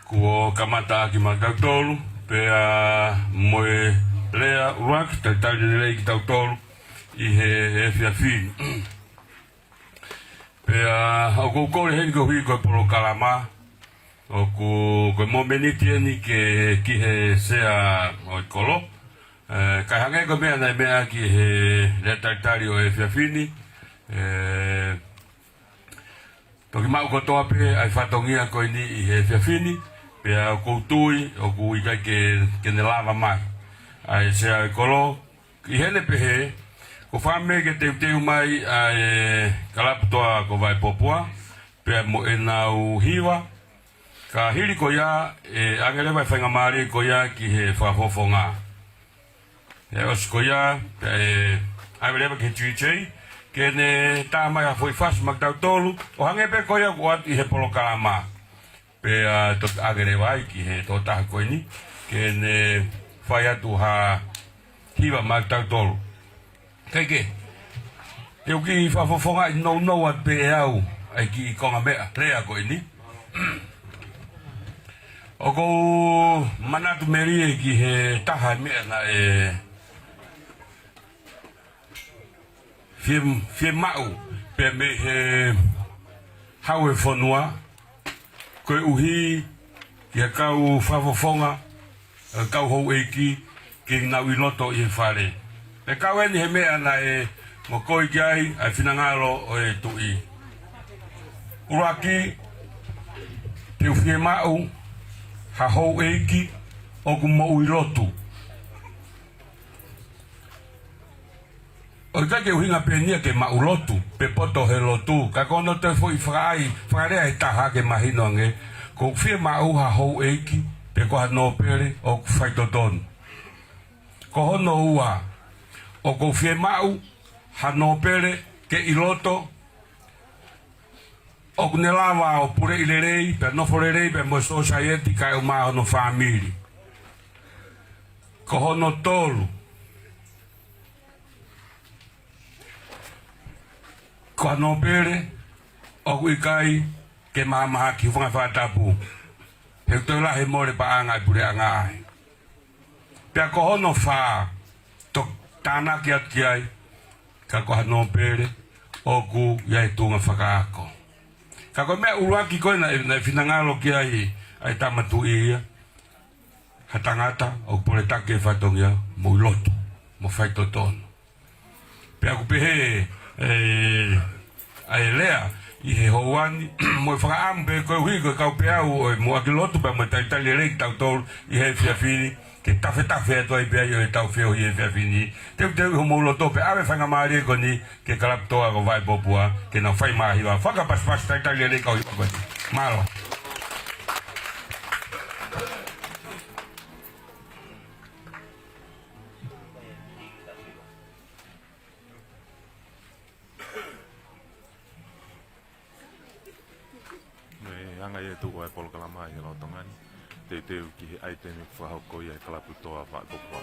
kuo kamata ʻaki maʻa kitautolu, pea mo e lea ʻuluaki, talitali lelei kitautolu ʻi he efiafi ni. Pea ʻoku ou kole heni koeʻuhi ko e polokalama, ʻoku, ko e mōmeniti eni ke, ki he sea ʻo e kolo. Ē, kae hangē ko e meʻa naʻe meʻa ki he lea talitali ʻo e efiafi ni. Ē, toki maʻu kotoa pē ʻa e fatongia ko eni ʻi he efiafi ni, pea ʻoku ou tui, ʻoku ʻikai ke, ke ne lava mai ʻa e sea ʻo e kolo, ʻi heʻene pehē, ko e fakaʻamu ke teuteu mai ʻa e kalapu toa ko Vaipopua, pea mo ʻenau hiva, ka hili ko ia, ʻe ʻange leva e faingamālie ko ia ki he fakafofonga. ʻE ʻosi ko ia, ʻe ʻave leva ki he T J, ke ne tā mai ha foʻi fasi maʻa kitautolu, ʻo hangē pē ko ia kuo ʻoatu ʻi he polokalama. Pea toki ʻange leva ai ki he tokotaha ko eni, ke ne fai atu ha hiva maʻa kitautolu. Kae kehe, te u kiʻi fakafofongaʻi nounou atu pē ʻe au ʻa e kiʻi konga meʻa, lea ko eni. ʻOku ou manatu melie ki he taha e meʻa naʻe fie, fiemaʻu pē mei he hau e fonua, koeʻuhi ki he kau fakafofonga, e kau houʻeiki, ke nau ʻi loto ʻi he fale. ʻE kau eni he meʻa naʻe mokoi ki ai ʻa e finangalo ʻo e Tuʻi. ʻUluaki, te u fiemaʻu ha houʻeiki ʻoku moʻui lotu. ʻOku ʻikai ke ʻuhinga pē eni ia ke maʻu lotu, pe poto he lotu, ka ko hono toe foʻi fakaʻai, fakalea ʻe taha ke mahino ange, ʻoku ou fiemaʻu ha houʻeiki, pe ko ha nōpele ʻoku faitotonu. Ko hono ua, ʻoku ou fiemaʻu ha nōpele ke ʻi loto, ʻoku ne lava ʻo puleʻi lelei, pea nofo lelei, pea mo e sōsaieti kae ʻumaʻā hono fāmili. Ko hono tolu, ko ha nōpele ʻoku ʻikai ke mahamahaki, hūfanga he fakatapu. He ʻoku toe lahi e mole paʻanga ʻi he puleʻanga ai. Pea ko hono fā, toki tānaki atu ki ai, ka ko ha nōpele ʻoku ʻi ai e tuʻunga fakaako. Ka ko e meʻa ʻuluaki ko ē naʻe, naʻe finangalo ki ai ʻa e Tama Tuʻi ia, ha tangata ʻoku poletaki e fatongia, moʻui lotu, mo faitotonu. Pea ʻoku pehē, ē, ʻa e lea ʻi he houa ni, mo e fakaʻamu pē koeʻuhi ko e kau peau ʻo e muʻaki lotu pea mo e talitali lelei kitautolu ʻi he efiafi ni, ke tafetafe atu ai pē ʻa ʻetau feohi he efiafi ni. Teuteu homou loto pea ʻave e faingamālie ko eni ki he kalapu toa ko Vaipopua, ke nau fai mā hiva. Fakapasipasi, talitali lelei kau hiva ko eni. Mālō. Mei he hanga ʻe he tuʻu ʻa e polokalama ʻi he lolotonga ni, teuteu ki he ʻaitemi kuo fakahoko ʻi he kalapu toa Vaipopua.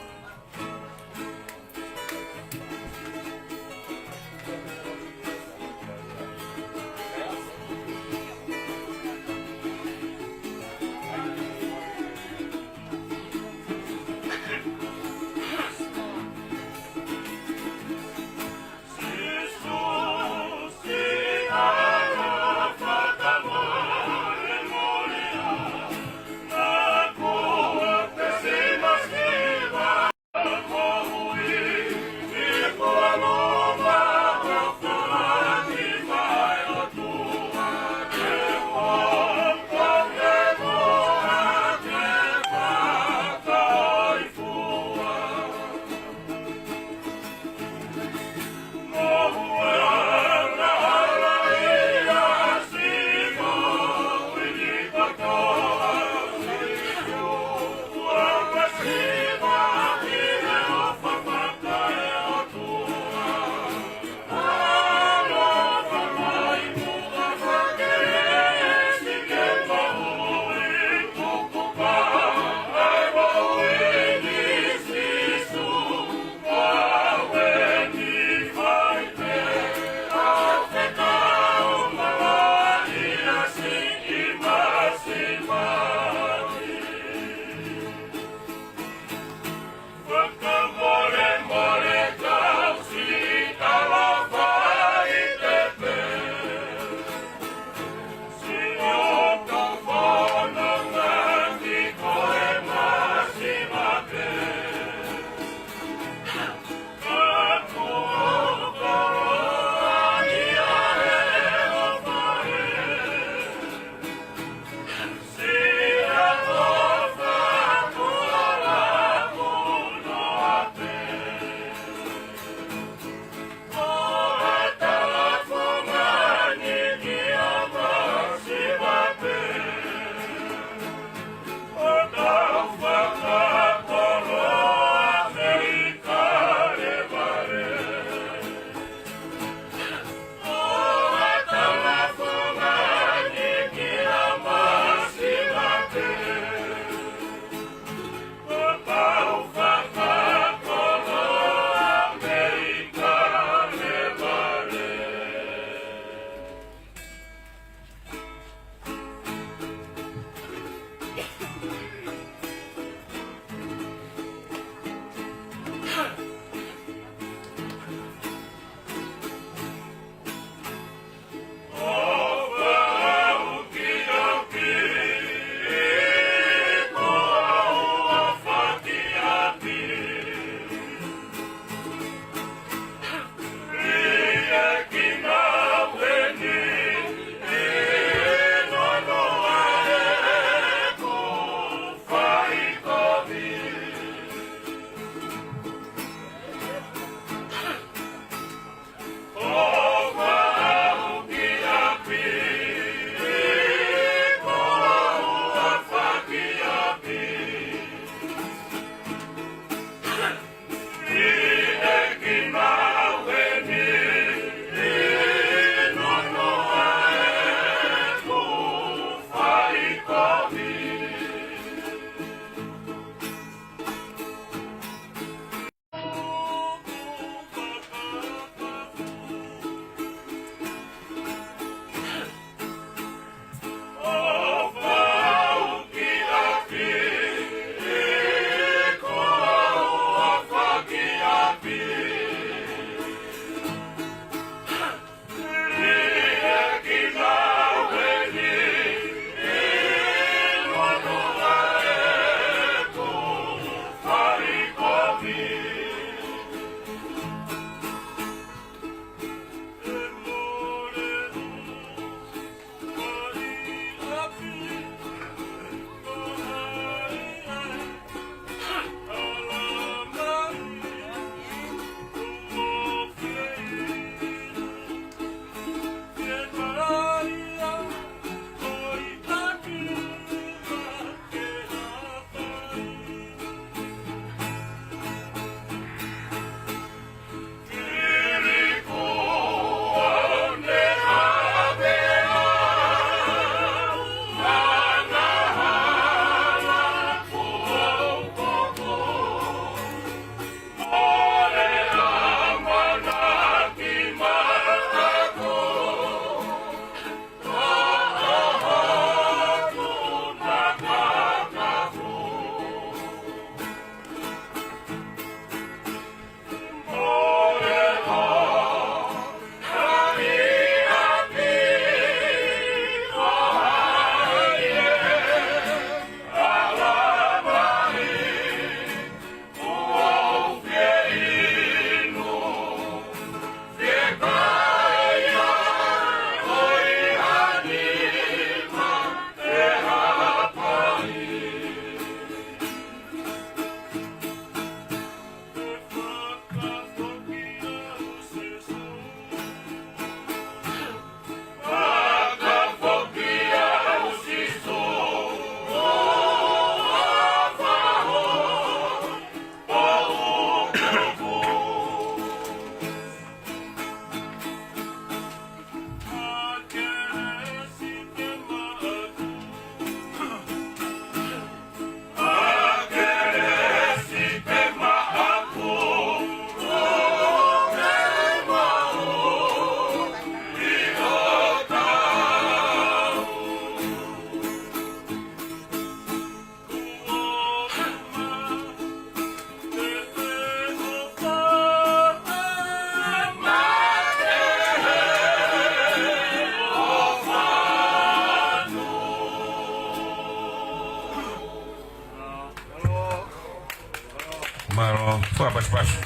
Fakapasipasi.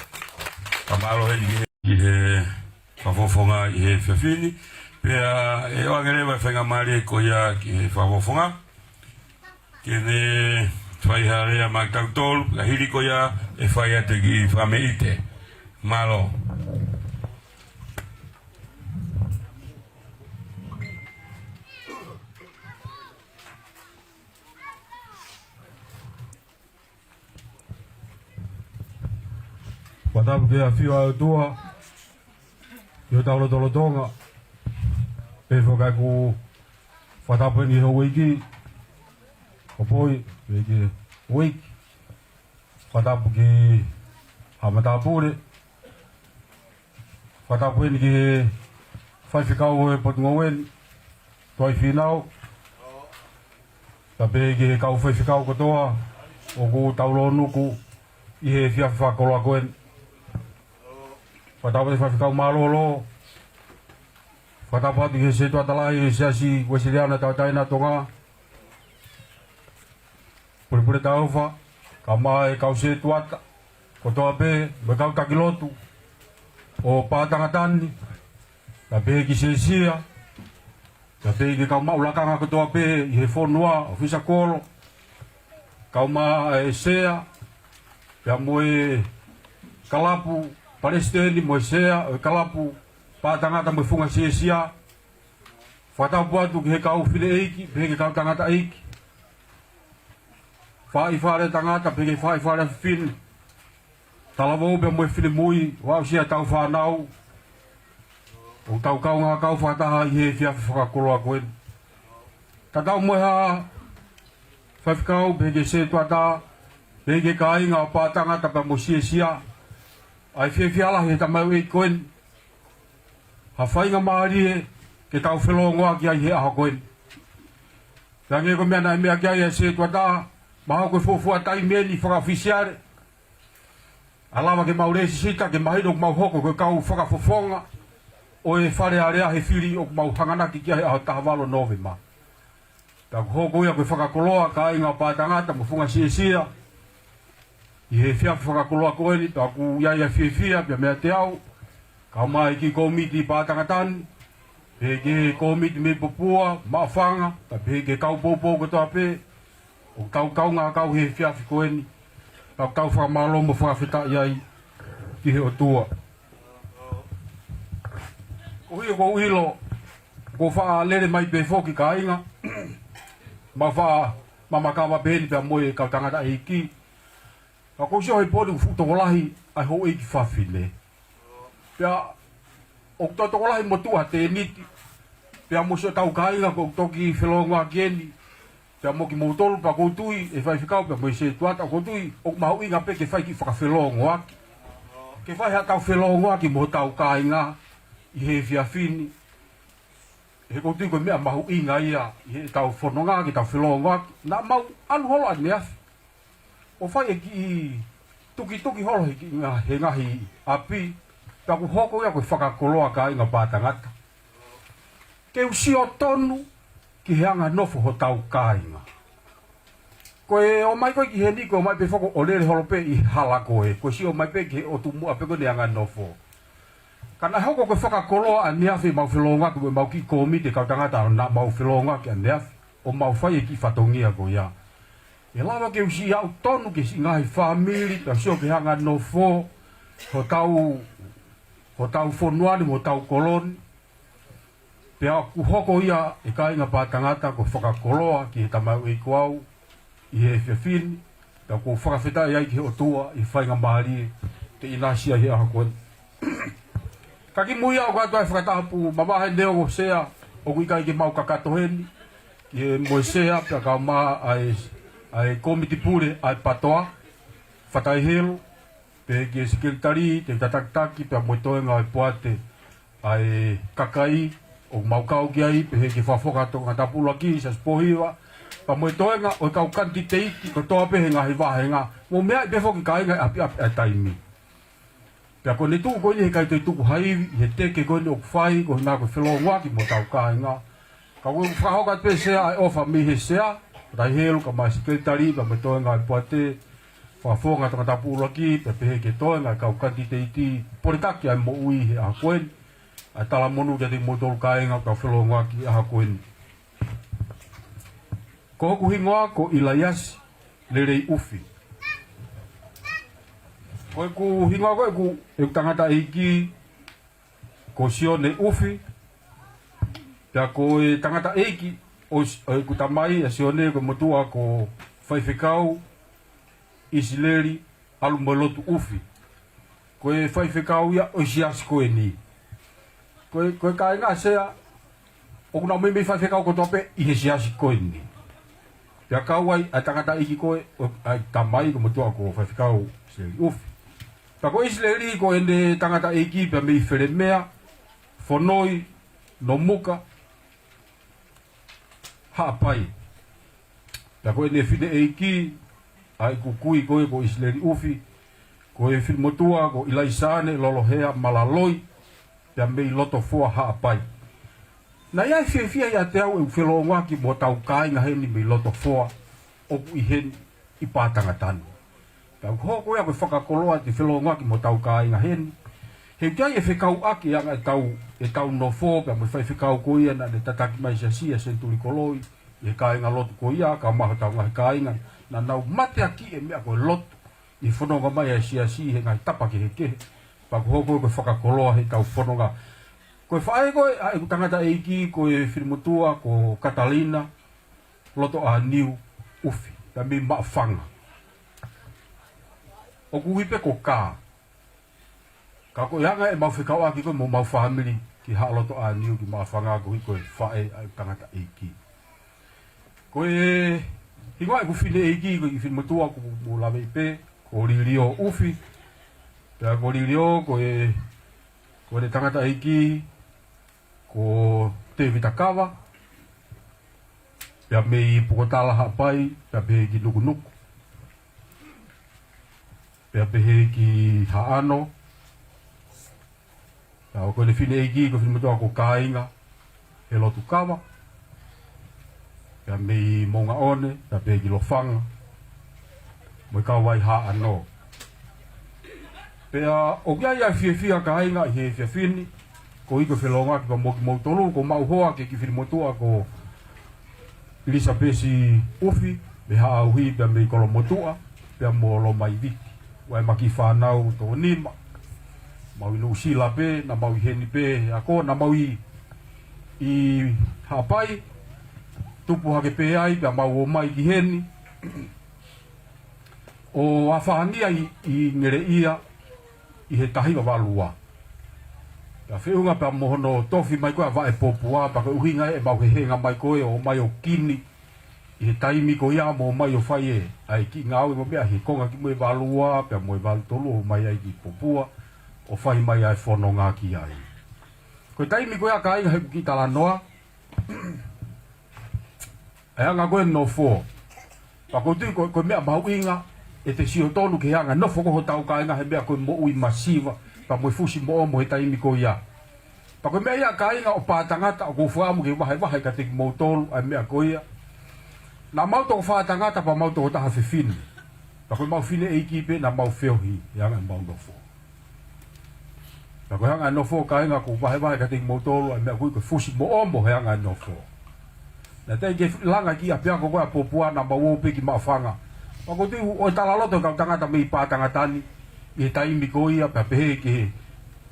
Ka mālō heni ki he, ki he fakafofonga ʻi he efiafi ni. Pea ʻe ʻoange leva e faingamālie ko ia ki he fakafofonga ke ne fai ha lea maʻa kitautolu, ka hili ko ia ʻe fai atu e kiʻi fakameʻite. Mālō. Fakatapu ki he ʻafio ʻa e ʻOtua ʻi hotau lotolotonga. Pea foki ʻoku fakatapu heni ki he houʻeiki, ko Poi, pea ki he houʻeiki. Fakatapu ki he matāpule. Fakatapu heni ki he faifekau ʻo e potungāue ni, Tuai Fīnau. Pea pehē ki he kau faifekau kotoa ʻoku tau lōnuku ʻi he efiafi fakakoloa ko eni. Fakatapu ki he faifekau mālōlō. Fakatapu atu ki he setuata lahi ʻo e Siasi Uēsiliana Tauʻatāina ʻo Tonga, Pulepule Taufa, kae ʻumaʻā e kau setuata kotoa pē, mo e kau taki lotu ʻo Pātangata ni, pea pehē ki Sēsia, pea pehē ki he kau maʻu lakanga kotoa pē ʻi he fonua, ʻofisa kolo, kae ʻumaʻā e sea, pea mo e kalapu, palesiteni mo e sea ʻo e kalapu Pātangata mo e Funga Sēsia. Fakatapu atu ki he kau fineʻeiki, pehē ki he kau tangataʻeiki, faʻahi fale tangata, pehē ki he faʻahi fale fefine, talavou pea mo e finemui, ʻo aʻusia ʻetau fānau, ʻoku tau kaungā kau fakataha ʻi he efiafi fakakoloa ko eni. Tatau mo e hā, faifekau, pehē ki he setuata, pehē ki he kāinga ʻo Pātangata pea mo Sēsia, ʻa e fiefia lahi he tamaioʻeiki ko eni, ha faingamālie ke tau felōngoaki ai he ʻaho ko eni. Pea hangē ko e meʻa naʻe meʻa ki ai e setuata, mahalo ko e fuofua taimi eni fakaʻofisiale ʻa e lava ke mau lēsisita ke mahino ʻoku mau hoko ko e kau fakafofonga ʻo e Fale Alea he fili ʻoku mau hanganaki ki ai he ʻaho taha valu Nōvema. Pea ʻoku hoko ia ko e fakakoloa kāinga ʻo Pātangata mo Funga Sēsia ʻi he efiafi fakakoloa ko eni, pea ʻoku ʻi ai ʻa e fiefia pea meiate au, kae ʻumaʻā e kiʻi kōmiti Pātangata ni, pehē ki he kōmiti mei Popua, Maʻufanga, pea pehē ki he kau poupou kotoa pē ʻoku tau kaungā kau he efiafi ko eni, pea ʻoku tau fakamālō mo fakafetaʻi ai ki he ʻOtua. Ko ia ʻoku ou ʻilo, ʻoku ou faʻa lele mai pē foki kāinga, mau faʻa mamakava pē heni pea mo e kau tangataʻeiki. Ka ʻoku ou sio he pō ni ʻoku fuʻu tokolahi ʻa e houʻeiki fafine. Pea ʻoku toe tokolahi motuʻa tēniti. Pea mo siʻotau kāinga ʻoku toki felōngoaki eni. Pea mo kimoutolu pea ʻoku ou tui, e faifekau pea mo e setuata ʻoku ou tui, ʻoku mahuʻinga pē ke fai kiʻi fakafelōngoaki. Ke fai haʻatau felōngoaki mo hotau kāinga ʻi he efiafi ni. He ʻoku ou tui ko e meʻa mahuʻinga ia ʻi heʻetau fononga ke tau felōngoaki. Naʻa mau ʻalu holo ʻaneafi ʻo fai e kiʻi tukituki holo he kiʻi nga-, he ngaahi ʻapi, pea ʻoku hoko ia ko e fakakoloa kāinga Pātangata. Ke u sio tonu ki he anganofo hotau kāinga. Ko e ō mai ko ē ki heni, ko e ō mai pē foki ʻo lele holo pē ʻi he hala ko ē, ko e sio mai pē ki he ʻotu muʻa pē ko eni e anganofo. Ka naʻe hoko ko e fakakoloa ʻaneafi ʻemau felōngoaki, ko ʻemau kiʻi kōmiti e kau tangata naʻa mau felōngoaki ʻaneafi, ʻo mau fai e kiʻi fatongia ko ia. ʻE lava ke u sio tonu ki he siʻi ngaahi fāmili, pea sio ki he anganofo hotau, hotau fonua ni, mo hotau kolo ni. Pea ʻoku hoko ia e kāinga Pātangata ko e fakakoloa ki he tamaioʻeiki ko au ʻi he efiafi ni, pea ʻoku ou fakafetaʻi ai ki he ʻOtua ʻi he faingamālie te u ʻinasi ai he ʻaho ko eni. Ka kimuʻa ʻoku ʻoatu ai e fakatapu mavahe neongo sea ʻoku ʻikai ke mau kakato heni, ki he mo e sea pea kae ʻumaʻā ʻa e, ʻa e kōmiti pule ʻa e PATOA, Fatai Helu, pehē ki he sekelitali, te u takitaki, pea mo e toenga ʻo e poate ʻa e kakai ʻoku mau kau ki ai, pehē ki he fakafofonga tokanga tapu ʻuluaki, Siaosi Pōhiva, pea mo e toenga ʻo e kau kanititeiti kotoa pē he ngaahi vāhenga, mo e meʻa pē foki kāinga ʻi ʻapiʻapi ʻa e taimi. Pea ko ʻene tuʻu ko eni he ʻikai toe tuku ha ivi ʻi he teke ko eni ʻoku fai, ko ena ko e felōngoaki mo hotau kāinga. Ka ʻoku ou fakahoko atu pē sea ʻa e ʻofa mei he sea, Fatai Helu kae ʻumaʻā e sekelitali, pea mo e toenga ʻo e poate, Fakafofonga Tongatapu ʻUluaki, pea pehē ki he toenga e kau kanititeiti, pole taki ʻa e moʻui he ʻaho ko eni, ʻa e talamonū kiate kimoutolu kāinga ʻoku tau felōngoaki he ʻaho ko eni. Ko hoku hingoa ko ʻIlaiasi Lelei ʻUfi. Ko ʻeku hingoa ko ē ʻeku, ʻeku tangataʻeiki ko Sione ʻUfi, pea ko e tangataʻeiki ʻo, ʻo ʻeku tamai ʻa Sione ko e motuʻa ko Faifekau ʻIsileli ʻAlumoelotu ʻUfi. Ko e faifekau ia ʻo e siasi ko eni. Ko e, ko e kāinga Sea, ʻoku nau meimei faifekau kotoa pē ʻi he siasi ko eni. Pea kau ai ʻa e tangataʻeiki ko ē, ʻo, ʻa e tamai ko e motuʻa ko Faifekau ʻIsileli ʻUfi. Pea ko ʻIsileli ko ʻene tangataʻeiki pea mei Felemea, Fonoi, Nomuka, Haʻapai. Pea ko ʻene fineʻeiki, ʻa ʻeku kui ko ē ko ʻIsileli ʻUfi, ko e finemotuʻa ko ʻIlaisaane Lolohea Malaloi, pea mei Lotofoa Haʻapai. Naʻe ʻi ai e fiefia ʻiate au ʻeku felōngoaki mo hotau kāinga heni mei Lotofoa, ʻoku ʻi heni ʻi Pātangatani. Pea ʻoku hoko ia ko e fakakoloa ʻete felōngoaki mo hotau kāinga heni. He ʻoku ʻi ai e fekauʻaki ʻa e anga ʻetau, ʻetau nofo, pea mo e faifekau ko ia naʻa ne tataki mai e siasi ʻa Senituli Koloi, ʻi he kāingalotu ko ia, kae ʻumaʻā hotau ngaahi kāinga, naʻa nau mateakiʻi e meʻa ko e lotu, ʻi he fononga mai ʻa e siasi he ngaahi tapa kehekehe. Pea ʻoku hoko ko e fakakoloa heʻetau fononga. Ko e faʻē ko ē ʻa ʻeku tangataʻeiki ko e finemotuʻa ko Katalina Lotoʻāniu ʻUfi, pea mei Maʻufanga. ʻOku ui pē ko Kā. Ka ko e anga ʻemau fekauʻaki ko ē mo homau fāmili ki Haʻa Lotoʻāniu ki Maʻufanga koeʻuhi ko e faʻē ʻa ʻeku tangataʻeiki. Ko e hingoa ʻeku fineʻeiki ko e kiʻi finemotuʻa ʻoku mou laveʻi pē, ko Lilio ʻUfi. Pea ko Lilio ko e, ko ʻene tangataʻeiki ko Tēvita Kava, pea mei Pukotala Haʻapai, pea pehē ki Nukunuku, pea pehē ki Haʻano. Pea ko ʻene fineʻeiki ko e finemotuʻa ko Kāinga he Lotu Kava, pea mei Moʻungaʻone, pea pehē ki Lofanga, mo e kau ai Haʻano. Pea ʻoku ʻi ai ʻa e fiefia kāinga ʻi he efiafi ni, koeʻuhi ko e felōngoaki pea mo kimoutolu, kuo mau hoa ki he kiʻi finemotuʻa ko ʻIlisapesi ʻUfi, mei Haʻauhi pea mei Kolomotuʻa, pea mo Lomaiviti. ʻOku ʻi ai ʻema kiʻi fānau toko nima, mau ʻi Nuʻusila pē, naʻa mau ʻi heni pē, ʻa ko naʻa mau ʻi, ʻi Haʻapai, tupu hake pē ai, pea mau ō mai ki heni. ʻO aʻu ange ai ʻi Ngeleʻia ʻi he taha hiva valu ua. Pea feʻunga pea mo hono tofi mai ko ē ʻa Vaʻepopua, pea ko e ʻuhinga ʻemau hehenga mai ko ē ʻo mai ʻo kini ʻi he taimi ko ia mo mai ʻo fai e, ʻa e kiʻi ngāue mo e meʻa he konga ki mui e valu ua, pea mo e valu tolu ʻo mai ai ki Popua, ʻo fai mai ʻa e fononga ki ai. Ko e taimi ko ia kāinga he ʻoku kiʻi talanoa, ʻa e anga ko ē nofo. Pea ʻoku ou tui ko, ko e meʻa mahuʻinga, ʻete sio tonu ki he anga nofo ko ē hotau kāinga he meʻa ko e moʻui masiva, pea mo e fusi moʻomo he taimi ko ia. Pea ko e meʻa ia kāinga ʻo Pātangata ʻoku ou fakaʻamu ke vahevahe kiate kimoutolu ʻa e meʻa ko ia. Naʻa mau toko fā tangata pea mau toko taha fefine. Pea ko ʻemau fineʻeiki pē naʻa mau feohi he anga ʻemau nofo. Pea ko e anga e nofo kāinga ʻoku ou vahevahe kiate kimoutolu ʻa e meʻa ko ē ko e fusi moʻomo he anga e nofo. Naʻe teʻeki ke langa e kiʻi ʻapiako ko ē ʻa Popua naʻa mau ō pē ki Maʻufanga. Pea ʻoku ou tui ʻoku talaloto e kau tangata mei Pātangata ni ʻi he taimi ko ia pea pehē ki he,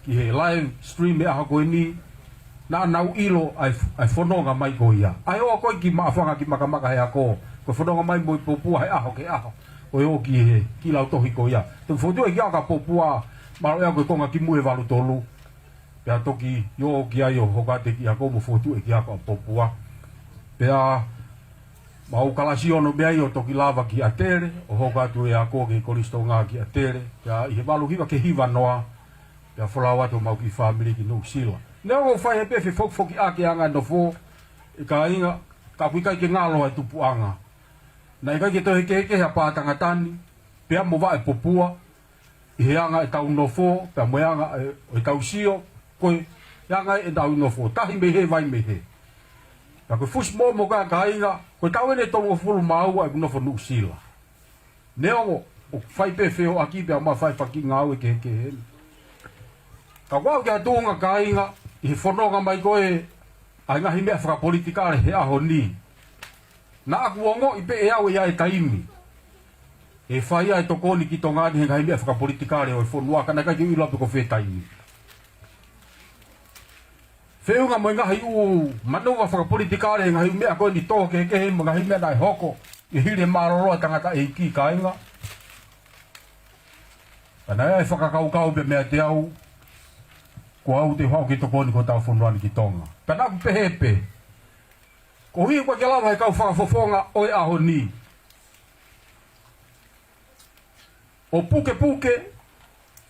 ki he live stream he ʻaho ko eni, naʻa nau ʻilo ʻa e, ʻa e fononga mai ko ia. ʻA e ō ko ē ki Maʻufanga ki Makamaka he ako, ko e fononga mai mo e Popua he ʻaho ki he ʻaho. ʻO e ō ki he, kiʻi lautohi ko ia. Toki fokotuʻu e kiʻi ako ʻa Popua, mahalo ʻe aʻu ko e konga ki mui e valu tolu. Pea toki ō ki ai ʻo hoko atu e kiʻi ako mo fokotuʻu e kiʻi ako ʻa Popua. Pea mau kalasi ono mei ai ʻo toki lava ki ʻAtele, ʻo hoko atu e ako ki he Kolisi Tonga ki ʻAtele. Pea ʻi he valu hiva ki he hiva noa, pea folau atu homau kiʻi fāmili ki Nuʻusila. Neongo ʻoku fai pē e fefokifokiʻaki ʻa e anga e nofo, ʻe kāinga, ka ʻoku ʻikai ke ngalo ʻa e tupuʻanga. Naʻe ʻikai ke toe kehekehe ʻa Pātangata ni pea mo Vaʻepopua ʻi he anga ʻetau nofo, pea mo e anga ʻe, ʻo ʻetau sio, ko e anga ʻetau nofo, tahi mei he, vai mei he. Pea ko e fusi moʻomo ko ē kāinga, ko e taʻu eni ʻe tolungofulu mā ua ʻeku nofo Nuʻusila. Neongo, ʻoku fai pē feʻoʻaki pea ma fai faki ngāue kehekehe. Ka ʻoku ou ki ha tuʻunga, kāinga, ʻi he fononga mai ko ē ʻa e ngaahi meʻa fakapolitikale he ʻaho ni. Naʻa ku ongoʻi pē ʻe au ʻi he taimi ʻe fai ai e tokoni ki Tonga ni he ngaahi meʻa fakapolitikale ʻo e fonua, ka naʻe ʻikai ke u ʻilo pe ko fē taimi. Feʻunga mo e ngaahi ʻū manuva fakapolitikale he ngaahi meʻa ko eni tō kehekehe mo e ngaahi meʻa naʻe hoko ʻi he hili e mālōlō ʻa e tangataʻeiki, kāinga. Ka naʻe ʻi ai e fakakaukau pē meiate au, ko au te u haʻu ke tokoni ki hotau fonua ni ki Tonga. Pea naʻa ku pehē pē, koeʻuhi ʻoku ʻikai ke lava he kau fakafofonga ʻo e ʻaho ni ʻo pukepuke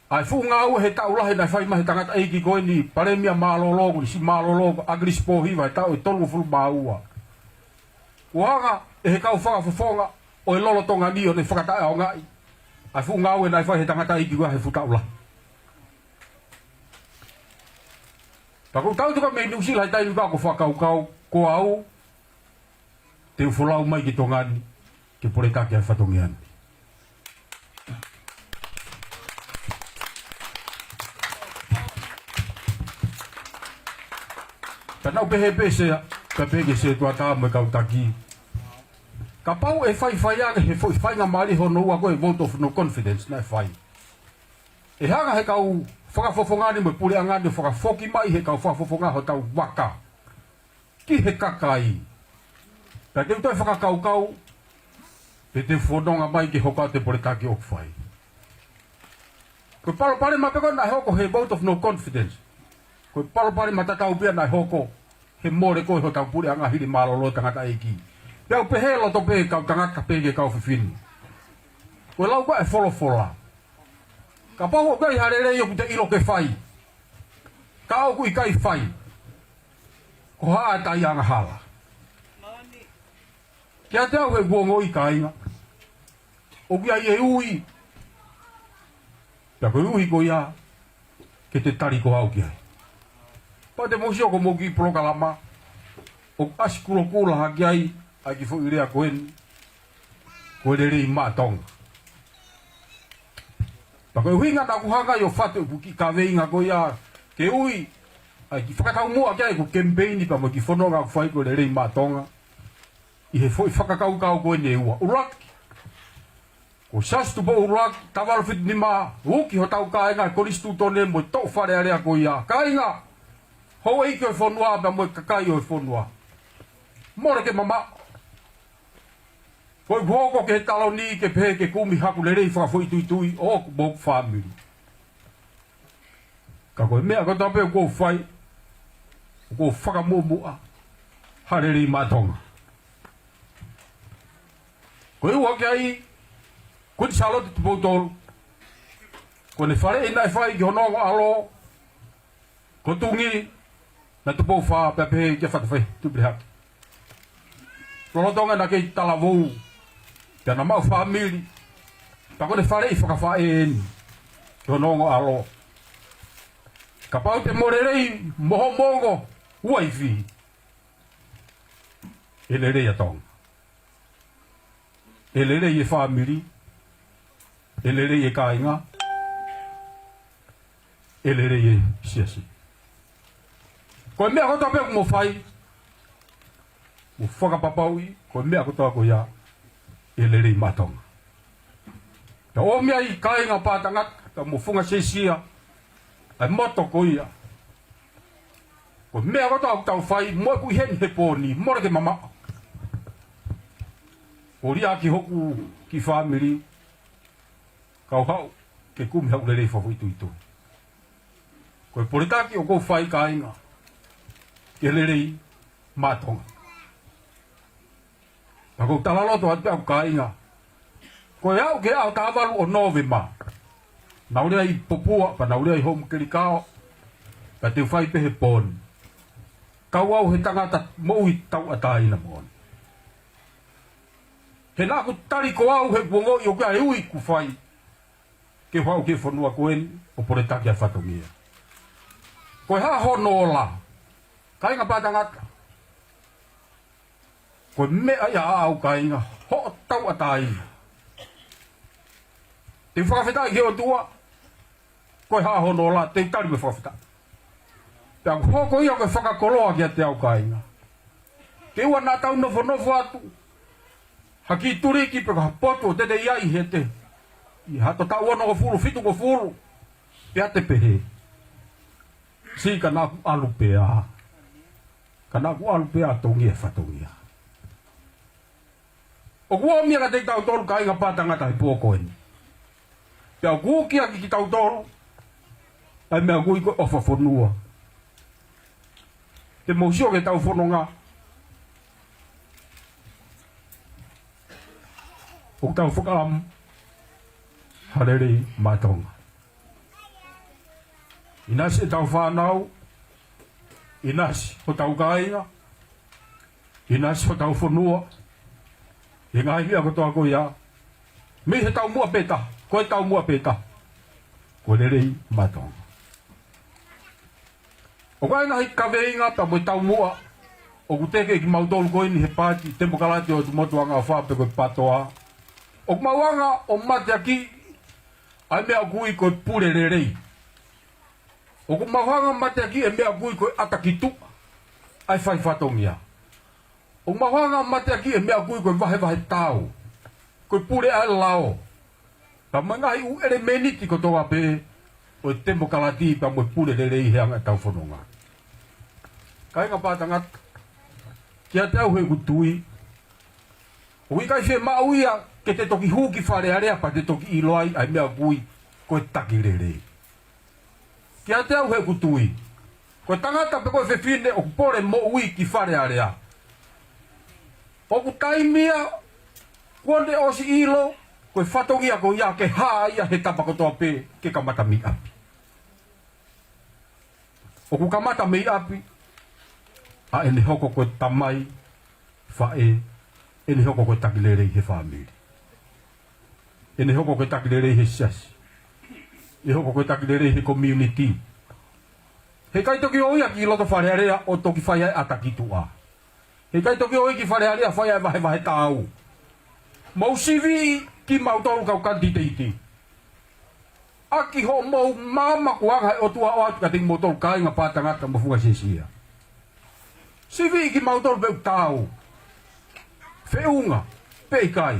ʻa e fuʻu ngāue he taʻu lahi naʻe fai mai he tangataʻeiki ko eni, Palēmia mālōlō, ko e siʻi mālōlō ko ʻAkilisi Pōhiva he taʻu ʻe tolungofulu mā ua. Kuo hanga ʻe he kau fakafofonga ʻo e lolotonga ni ʻo ne fakataʻeʻaongaʻi ʻa e fuʻu ngāue naʻe fai he tangataʻeiki ko ia he fuʻu taʻu lahi. Pea ʻoku ou tau tuka mei Nuʻusila he taimi ko ē ʻoku ou fakakaukau, ko au te u folau mai ki Tonga ni ke poletaki ʻa e fatongia ni. Ka naʻa ku pehē pē Sea, ka pehē ki he Setuata mo e kau taki, kapau ʻe faifai ange he foʻi faingamālie hono ua ko e vote of no confidence naʻe fai, ʻe hanga he kau fakafofonga ni mo e puleʻanga ni ʻo fakafoki mai he kau fakafofonga hotau vaka ki he kakai. Pea te u toe fakakaukau pe te u fononga mai ke hoko atu e poletaki ʻoku fai. Ko e palopalema pē ko ē naʻe hoko he vote of no confidence, ko e palopalema tatau pē ia naʻe hoko he mole ko ē hotau puleʻanga hili mālōlō ʻa e tangataʻeiki. Pea u pehē loto pē kau tangata pehē ki he kau fefine, ko e lau ko ē ʻa e folofola, kapau ʻoku ʻi ai ha lelei ʻoku te ʻilo ke fai, ka ʻoku ʻikai fai, ko haʻa tai angahala. Kiate au, he ʻoku ou ongoʻi, kāinga, ʻoku ʻi ai e ui, pea ko e ui ko ia ke te tali ko au ki ai. Pea te mou sio ko hoʻomou kiʻi polokalama, ʻoku ʻasi kulokula hake ai ʻa e kiʻi foʻi lea ko eni, ko e lelei maʻa Tonga. Pea ko e ʻuhinga naʻa ku hanga ai ʻo fatu ʻeku kiʻi kaveinga ko ia ke ui ʻa e kiʻi fakataumuʻa ki ai ʻeku kemipeini pea mo e kiʻi fononga ʻoku fai, ko e lelei maʻa Tonga, ʻi he foʻi fakakaukau ko eni ʻe ua. ʻUluaki, ko Siaosi Tupou ʻUluaki, Tavale fitu nima, uki hotau kāinga, Konisitūtone mo e toʻu Fale Alea ko ia. Kāinga, houʻeiki ʻo e fonua pea mo e kakai ʻo e fonua, mole ke mamaʻo. Ko ʻeku hoko ki he taloni ke pehē ke kumi haku lelei fakafoʻituitui ʻoʻoku mo hoku fāmili. Ka ko e meʻa kotoa pē ʻoku ou fai, ʻoku ou fakamuʻomuʻa ha lelei maʻa Tonga. Ko e ua ki ai, Kuini Sālote Tupou Tolu, ko ʻene faleʻi naʻe fai ki hono ongo ʻalo, ko Tungī na Tupou Fā, pea pehē kia Fatafehi Tuʻipelehake. Lolotonga naʻa kei talavou, pea na maʻu fāmili, pea ko ʻene faleʻi fakafaʻē eni ki hono ongo ʻalo. Kapau te mo lelei mo homo ongo uaifi, ʻe lelei ʻa Tonga, ʻe lelei e fāmili, ʻe lelei e kāinga, ʻe lelei e siasi. Ko e meʻa kotoa pē ʻoku mo fai, mo fakapapauʻi ko e meʻa kotoa ko ia ʻe lelei maʻa Tonga. Ka ʻomi ai, kāinga, pātangata, ka mo funga seisia ʻa e moto ko ia, ko e meʻa kotoa ʻoku tau fai mo ʻeku ʻi heni he pō ni, mole ke mamaʻo. Ko e liʻaki hoku kiʻi fāmili, kau haʻu ke kumi haʻu lelei fakafoʻituitui. Ko e poletaki ʻoku ou fai, kāinga, ke lelei maʻa Tonga. Pea ʻoku ou talaloto atu pē au, kāinga, ko e aʻu ki he ʻaho taha valu ʻo Nōvema, naʻa ku lea ʻi Popua, pea naʻa ku lea ʻi Houʻeiki Kelikao, pea te u fai pē he pō ni, kau au he tangata moʻui tauʻatāina moʻoni. He naʻa ku tali ko au he ʻoku ou ongoʻi ʻoku ʻi ai e ui kuo fai ke u haʻu ki he fonua ko eni ʻo poletaki ʻa e fatongia. Ko e hā hono ola, kāinga, pātangata? Ko e meʻa ia ʻaʻau, kāinga, hoʻo tauʻatāina. Te u fakafetaʻi ki he ʻOtua, ko e hā hono ola, te u tali mo e fakafetaʻi. Pea ʻoku hoko ia ko e fakakoloa kiate au kāinga. Ke ʻoua naʻa tau nofonofo atu ha kiʻi tuliki pe ko ha potu ʻo tete ia ʻi hete. ʻI ha taʻu onongofulu, fitungofulu, pea te pehē, siʻi ka naʻa ku ʻalu pē ā. Ka naʻa ku ʻalu pē ā tongia e fatongia. ʻOku ʻomi ia kiate kitautolu kāinga Pātangata he pō ko eni. Pea ʻoku uki ʻaki kitautolu ʻa e meʻa ʻoku ui ko e ʻofa fonua. Te mou sio ki heʻetau fononga. ʻOku tau fakaʻamu ha lelei maʻa Tonga. ʻInasi ʻetau fānau, ʻinasi hotau kāinga, ʻinasi hotau fonua, ʻi he ngaahi meʻa kotoa ko ia, mei he taumuʻa pē taha, ko e taumuʻa pē taha, ko e lelei maʻa Tonga. ʻOku ʻi ai e ngaahi kaveinga pea mo e taumuʻa ʻoku teke ʻe kimautolu ko eni he Paati Temokalati ʻo e ʻOtu Motu Angaʻofa pe ko e PATOA. ʻOku mau hanga ʻo mateakiʻi ʻa e meʻa ʻoku ui ko e pule lelei. ʻOku mau hanga ʻo mateakiʻi e meʻa ʻoku ui ko e ʻata ki tuʻa ʻa e fai fatongia. ʻOku mau hanga ʻo mateakiʻi e meʻa ʻoku ui ko e vahevahe taau, ko e pule ʻa e lao, pea mo e ngaahi ʻū ʻelemēniti kotoa pē ʻo e temokalati pea mo e pule lelei he anga ʻetau fononga. Kāinga Pātangata, kiate au he ʻoku tui, ʻoku ʻikai fiemaʻu ia ke te toki hū ki Fale Alea pea te toki ʻilo ai ʻa e meʻa ʻoku ui ko e taki lelei. Kiate au he ʻoku tui, ko e tangata pe ko e fefine ʻoku pole moʻui ki Fale Alea, ʻoku taimi ia kuo ne ʻosi ʻilo ko e fatongia ko ia ke hā ia he tapa kotoa pē ke kamata mei ʻapi. ʻOku kamata mei ʻapi ʻa ʻene hoko ko e tamai, faʻē, ʻene hoko ko e taki lelei he fāmili, ʻene hoko ko e taki lelei he siasi, ʻene hoko ko e taki lelei he community. He ʻikai toki ō ia ki loto Fale Alea ʻo toki fai ai ʻata ki tuʻa. He ʻikai toki ō ia ki Fale Alea fai ai vahevahe taau. Mou siviʻi kimautolu kau kanititeiti ʻaki hoʻomou maama kuo hanga ʻe he ʻOtua ʻo ʻoatu kiate kimoutolu kāinga Pātangata mo Funga Siasia. Siviʻi kimautolu pe ʻoku taau, feʻunga pe ʻikai.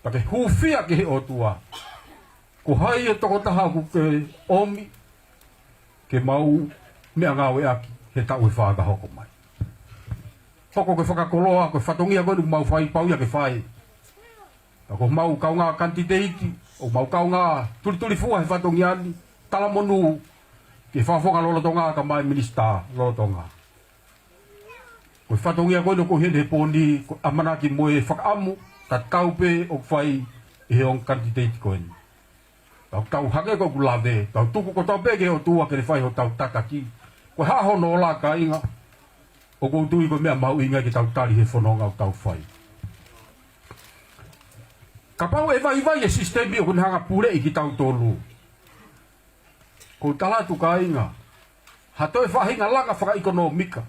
Pea ke hūfia ki he ʻOtua, ko hai e tokotaha ʻoku ke ʻomi ke mau meʻangāueʻaki he taʻu ʻe fā ka hoko mai. Hoko ko e fakakoloa, ko e fatongia ko eni ʻoku mau fai, pau ia ke fai. Ka ko homau kaungā kanititeiti, ʻo mau kaungā tulitulifua he fatongia ni, talamonū ki he Fakafofonga lolotonga kae ʻumaʻā e Minisitā lolotonga. Ko e fatongia ko eni ʻoku ʻi heni he pō ni, ko e ʻamanaki mo e fakaʻamu tatau pē ʻoku fai ʻe he ongo kanititeiti ko eni. Tau tau hake ko ʻeku lave, tau tuku kotoa pē ki he ʻOtua ke ne fai hotau tataki. Ko e hā hono ola kāinga, ʻoku ou tui ko e meʻa mahuʻinga ke tau tali he fononga ʻoku tau fai. Kapau ʻe vaivai e sisitemi ʻoku ne hanga puleʻi kitautolu, ʻoku ou tala atu kāinga, ha toe faʻahinga langa fakaʻekonōmika,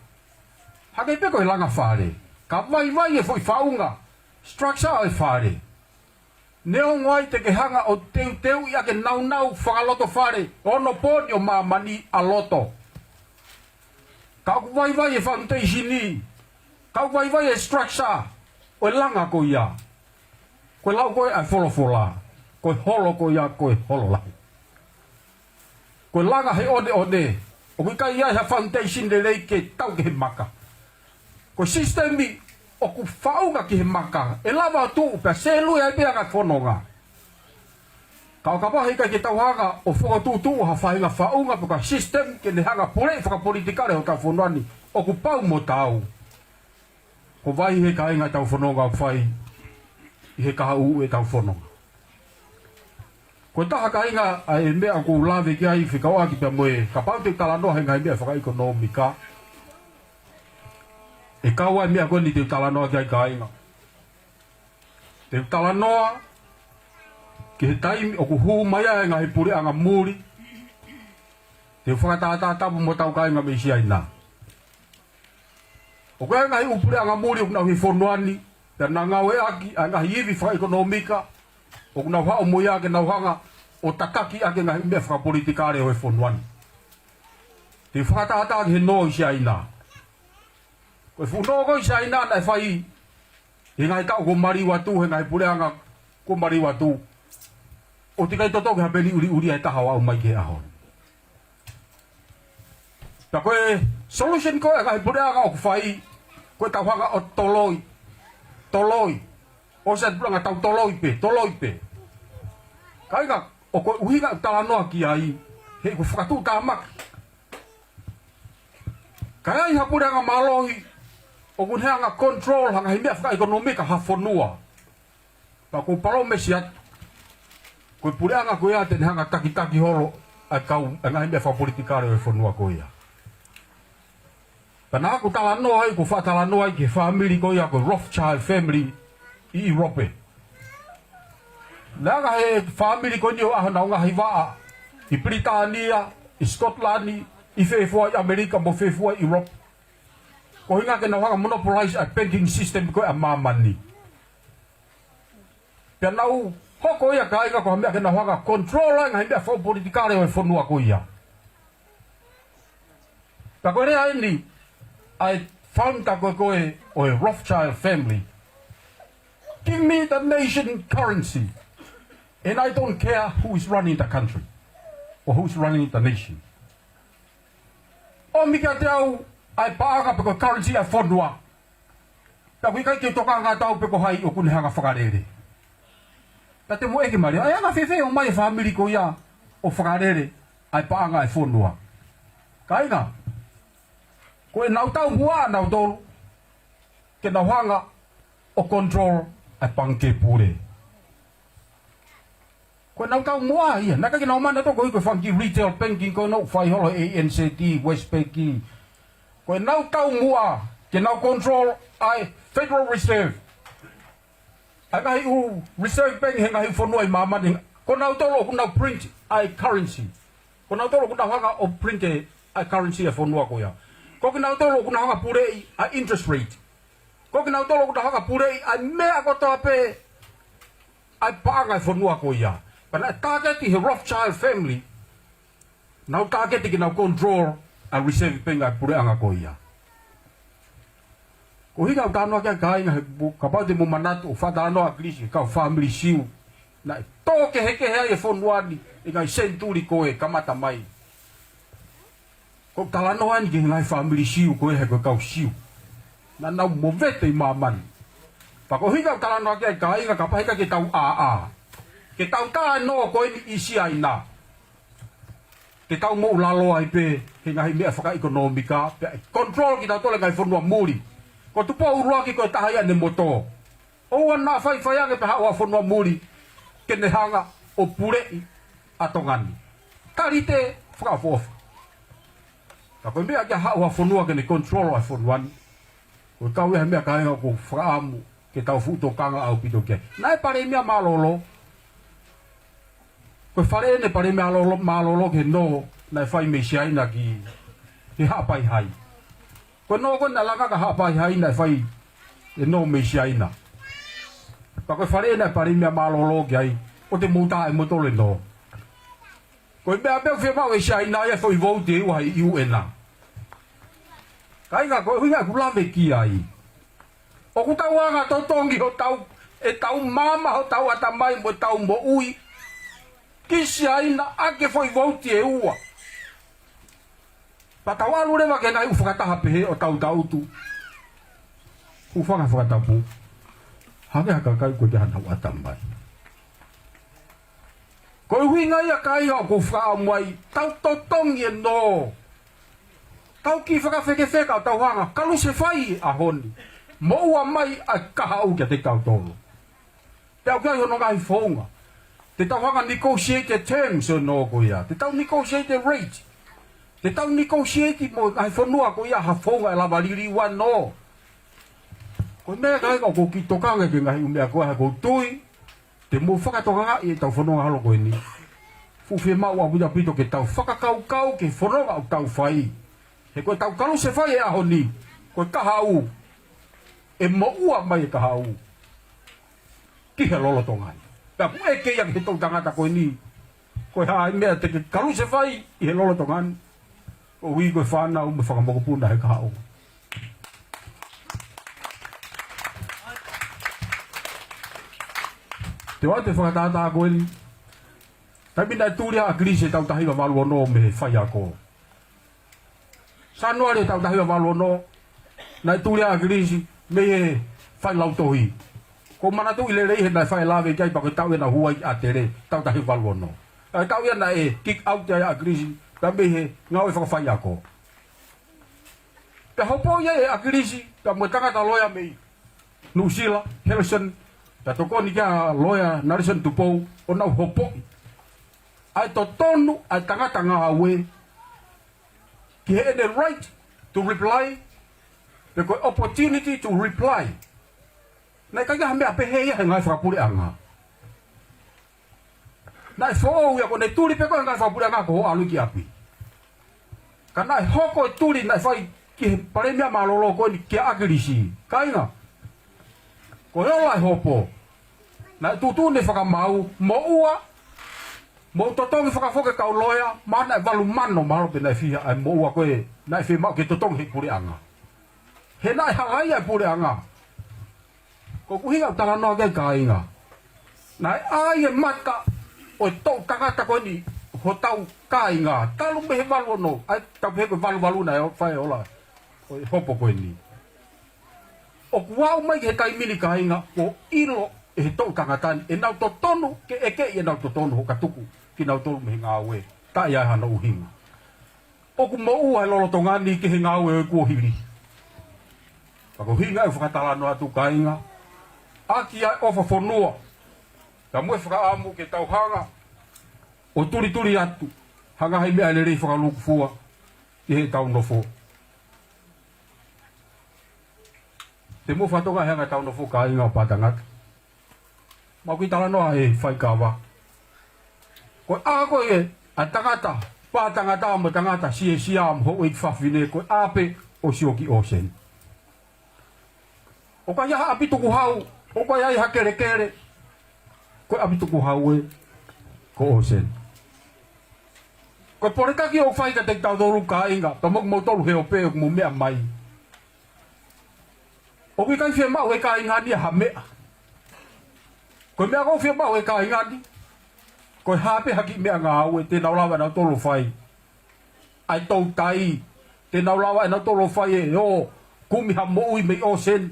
hangē pē ko e langa fale, ka vaivai e foʻi faʻunga, structure ʻo e fale, neongo ai te ke hanga ʻo teuteuʻi ʻa e nāunau fakaloto fale ʻo onopooni ʻo māmani ʻa loto, ka ʻoku vaivai e foundation, ka ʻoku vaivai e structure ʻo e langa ko ia, ko e lau ko ē ʻa e folofola, ko e holo ko ia ko e holo lahi. Ko e langa he ʻoneʻone, ʻoku ʻikai ʻi ai ha foundation lelei ke tau ki he maka. Ko e sisitemi ʻoku faʻunga ki he maka, ʻe lava ʻo tuʻu pea sēlue ai pē ʻa e fononga. Ka ʻo kapau he ʻikai ke tau hanga ʻo fokotuʻutuʻu ha faʻahinga faʻunga pe ko ha sisitemi ke ne hanga puleʻi fakapolitikale hotau fonua ni, ʻoku pau mo taau. Ko e vaivai he kāinga ʻetau fononga ʻoku fai ʻi he kahaʻu ʻetau fononga. Ko e taha kāinga ʻa e meʻa ʻoku ou lave ki ai fekauʻaki pea mo e, kapau te u talanoa he ngaahi meʻa fakaʻekonōmika, ʻe kau ai e meʻa ko eni te u talanoa ki ai kāinga. Te u talanoa ki he taimi ʻoku hū mai ai e ngaahi puleʻanga muli. Te u fakatātā tapu mo hotau kāinga mei Siaina. ʻOku ʻi ai e ngaahi ʻū puleʻanga muli ʻoku nau ʻi he fonua ni, pea nau ngāueʻaki ʻa e ngaahi ivi fakaʻekonōmika ʻOku nau haʻu mo ia ke nau hanga ʻo tataki ʻaki e ngaahi meʻa fakapolitikale ʻo e fonua ni. Te u fakatātā ki he nō ʻi Siaina. Ko e fuʻu nō ko ē ʻi Siaina naʻe fai he ngaahi taʻu kuo maliu atu, he ngaahi puleʻanga kuo maliu atu, ʻoku ʻikai totonu ke ha pē liuliulia e taha ʻo aʻu mai ki he ʻaho ni. Pea ko e solution ko ē ʻa e ngaahi puleʻanga ʻoku fai, ko e tau hanga ʻo toloi, toloi. ʻOsi ʻa e puleʻanga tau toloi pē, toloi pē. Kāinga, ʻoku ʻuhinga ʻeku talanoa ki ai, he ʻoku fakatuʻutāmaki. Ka ai ha puleʻanga mālohi ʻoku ne hanga control ha ngaahi meʻa fakaʻekonōmika ha fonua, pea ʻoku ou palōmesi atu, ko e puleʻanga ko ia te ne hanga takitaki holo ʻa e kau, ʻa e ngaahi meʻa fakapolitikale ʻo e fonua ko ia. Pea naʻa ku talanoa ai, ʻoku ou faʻa talanoa ai ki he fāmili ko ia ko e Rothschild family ʻi ʻIulope. Naʻe anga he fāmili ko eni ʻo ʻaho nau ngaahi vaʻa ʻi Pilitānia, ʻi Scotland, ʻi fē fua ʻi ʻAmelika mo fē fua ʻi ʻIulope. Ko e ʻuhinga ke nau hanga monopolize ʻa e banking system ko ē ʻa māmani. Pea nau hoko ia kāinga ko ha meʻa ke nau hanga control ai ngaahi meʻa fakapolitikale ʻo e fonua ko ia. Pea ko e lea eni ʻa e founder ko ē ko ē ʻo e Rothschild family. Give me the nation currency, and I don't care who is running the country or who is running the nation. ʻOmi kiate au ʻa e paʻanga pe ko e currency ʻa e fonua. Pea ʻoku ʻikai ke u tokanga atu pe ko hai ʻoku ne hanga fakalele. Pea te mou ʻeke mai leva, ʻe anga fēfē ʻomai e fāmili ko ia ʻo fakalele ʻa e paʻanga ʻa e fonua? Kāinga, ko ʻenau taumuʻa ʻanautolu ke nau hanga ʻo control ʻa e pangikē pule. Ko ʻenau taumuʻa ia, naʻe ʻikai ke nau mana toko i ko e fanga kiʻi retail banking ko ē naʻe fai holo ʻe A N Z, Westpac. Ko ʻenau taumuʻa ke nau control ʻa e Federal Reserve, ʻa e ngaahi ʻū Reserve Bank he ngaahi fonua ʻi māmani. Ko nautolu ʻoku nau print ʻa e currency. Ko nautolu ʻoku nau hanga ʻo print ʻa e currency ʻa e fonua ko ia. Ko kinautolu ʻoku nau hanga puleʻi ʻa e interest rate. Ko kinautolu ʻoku nau hanga puleʻi ʻa e meʻa kotoa pē ʻa e paʻanga ʻa e fonua ko ia. Pea naʻe target ʻe he Rothschild family, nau target ke nau control ʻa e Reserve Bank ʻa e puleʻanga ko ia. Ko e ʻuhinga ʻoku ou talanoa ki ai kāinga, he kapau te mou manatu ʻoku ou faʻa talanoa ʻa Kilisi, kau fāmili Siu naʻe tō kehekehe ai e fonua ni ʻi he ngaahi senituli ko ē kamata mai. ʻOku ou talanoa eni ki he ngaahi fāmili Siu ko ē he ko e kau Siu naʻa nau movete ʻi māmani. Pea ko e ʻuhinga ʻoku ou talanoa ki ai kāinga, kapau heʻikai ke tau ʻāʻā, ke tau tā e nō ko eni ʻi Siaina, te tau moʻulaloa ai pē he ngaahi meʻa fakaʻekonōmika, pea ʻe control kitautolu ʻe he ngaahi fonua muli. Ko Tupou ʻUluaki ko e taha ia ʻene moto. ʻOua naʻa faifai ange pea haʻu ha fonua muli ke ne hanga ʻo puleʻi ʻa Tonga ni. Tali ʻete fakaʻofoʻofa. Ka ko e meʻa ke haʻu ha fonua ke ne control ʻa e fonua ni, ko e kau ia he meʻa kāinga ʻoku ou fakaʻamu ke tau fuʻu tokanga ʻaupito ki ai. Naʻe palēmia mālōlō. Ko e fale ʻeni palēmia mālōlō, mālōlō ki he nō naʻe fai mei Siaina ki he Haʻapai Hai. Ko e nō ko ē naʻe langa ki he Haʻapai Hai naʻe fai e nō mei Siaina. Pea ko e fale ʻeni palēmia mālōlō ki ai, ʻoua te mou tā ʻe moutolu e nō. Ko e meʻa pē ʻoku fiemaʻu ʻe Siaina ia e foʻi vouti ʻe ua ʻi he U N. Kāinga, ko e ʻuhinga ʻeku lave ki ai, ʻoku tau anga totongi hotau, ʻetau maama, hotau ʻatamai mo ʻetau moʻui ki Siaina ʻaki e foʻi vouti ʻe ua. Pea tau ʻalu leva ki he ngaahi ʻū fakataha pehē ʻo tau tangutu. Hūfanga he fakatapu. Hangē ha kakai ʻoku ʻikai ke ʻi ai haʻanau ʻatamai. Ko e ʻuhinga ia kāinga ʻoku ou fakaʻamu ai, tau totongi e nō. Tau kiʻi fakafekefeka ʻo tau hanga kalusefai e ʻaho ni. Moʻua mai ʻa e kahaʻu kiate kitautolu. Pea ʻoku ʻi ai hono ngaahi founga. Te tau hanga negotiate e terms ʻo e nō ko ia. Te tau negotiate e rate. Te tau negotiate mo e ngaahi fonua ko ia ha founga ʻe lava liliu ai e nō. Ko e meʻa kāinga ʻoku ou kiʻi tokanga ki he ngaahi ʻū meʻa ko ē, he ʻoku ou tui te mou fakatokangaʻi ʻetau fononga holo ko eni. Fuʻu fiemaʻu ʻaupito ʻaupito ke tau fakakaukau ki he fononga ʻoku tau fai. He ko ʻetau kalusefai e ʻaho ni, ko e kahaʻu, ʻe moʻua mai e kahaʻu ki he lolotonga ni. Pea ʻoku ʻeke ia ki he toʻu tangata ko eni, ko e hā e meʻa te ke kalusefai ʻi he lolotonga ni, ʻo ui ko e fānau mo e fanga mokopuna he kahaʻu. Te u ʻoatu e fakatātā ko eni. Taimi naʻe tuli ai ʻa ʻAkilisi he taʻu taha hiva valu ono mei he faiako. Sānuali he taʻu taha hiva valu ono, naʻe tuli ai ʻa ʻAkilisi mei he failautohi. ʻOku ou manatuʻi lelei he naʻe fai e lave ki ai pea ko e taʻu ia naʻe hū ai ki ʻAtele, taʻu taha hiva valu ono. Naʻe taʻu ia naʻe kick out ai ʻa ʻAkilisi, pea mei he ngāue fakafaiako. Pea hopoʻi ai ʻe ʻAkilisi, pea mo e tangata loea mei Nuʻusila, Harrison, pea tokoni ki ai ʻa loea Nelson Tupou, ʻo nau hopoʻi ʻa e totonu ʻa e tangata ngāue ki heʻene right to reply, pe ko e opportunity to reply. Naʻe ʻikai ha meʻa pehē ia he ngaahi fakapuleʻanga. Naʻe foʻou ia ko ʻene tuli pē ko e ngaahi fakapuleʻanga ko hoʻo ʻalu ki ʻapi. Ka naʻe hoko e tuli naʻe fai ki he palēmia mālōlō ko eni kia ʻAkilisi. Kāinga, ko e ola e hopo. Naʻe tuʻutuʻuni e fakamaau, moʻua, mou totongi fakafoki e kau loea, mahalo naʻe valu mano mahalo pe naʻe fiha ʻa e moʻua ko ē naʻe fiemaʻu ke totongi he puleʻanga. He naʻe halaia e puleʻanga. Ko ʻeku ʻuhinga ʻoku ou talanoa ki ai kāinga. Naʻe ʻai e mata ʻo e toʻu tangata ko eni hotau kāinga. Talu mei he valu ono, ʻa e taʻu pehē ko e valu valu naʻe fai e ola ʻo e hopo ko eni. ʻOku aʻu mai ki he taimi ni kāinga, kuo ʻilo ʻe he toʻu tangata ni ʻenau totonu, ke ʻekeʻi ʻenau totonu ʻo ka tuku kinautolu mei he ngāue. Taʻe ʻi ai hano ʻuhinga. ʻOku moʻua he lolotonga ni ki he ngāue ʻo e kuohili. Pea ko e ʻuhinga ʻeku fakatalanoa atu kāinga, ʻaki ʻa e ʻofa fonua, pea mo e fakaʻamu ke tau hanga ʻo tulituli atu ha ngaahi meʻa lelei fakalūkufua ki heʻetau nofo. Te mou fakatokangaʻi e anga ʻetau nofo kāinga ʻo pātangata. Mau kiʻi talanoa he faikava. Ko e ʻā ko ē ʻa e tangata, pātangata mo e tangata, siesia mo houʻeiki fafine, ko e ʻā pē ʻo sio ki ʻōseni. ʻOku ʻi ai ha ʻapi tukuhau, ʻoku ʻi ai ha kelekele, ko e ʻapi tukuhau ē ko ʻōseni. Ko e poletaki ʻoku fai kiate kitautolu kāinga, pea mo kimoutolu he ope ʻoku mou meʻa mai. ʻOku ʻikai fiemaʻu ʻe he kāinga ni ha meʻa. Ko e meʻa ʻoku fiemaʻu ʻe he kāinga ni, ko e hā pē ha kiʻi meʻangāue te nau lava ʻe nautolu ʻo fai. ʻA e toutai, te nau lava ʻe nautolu ʻo fai ʻo kumi ha moʻui mei ʻōseni.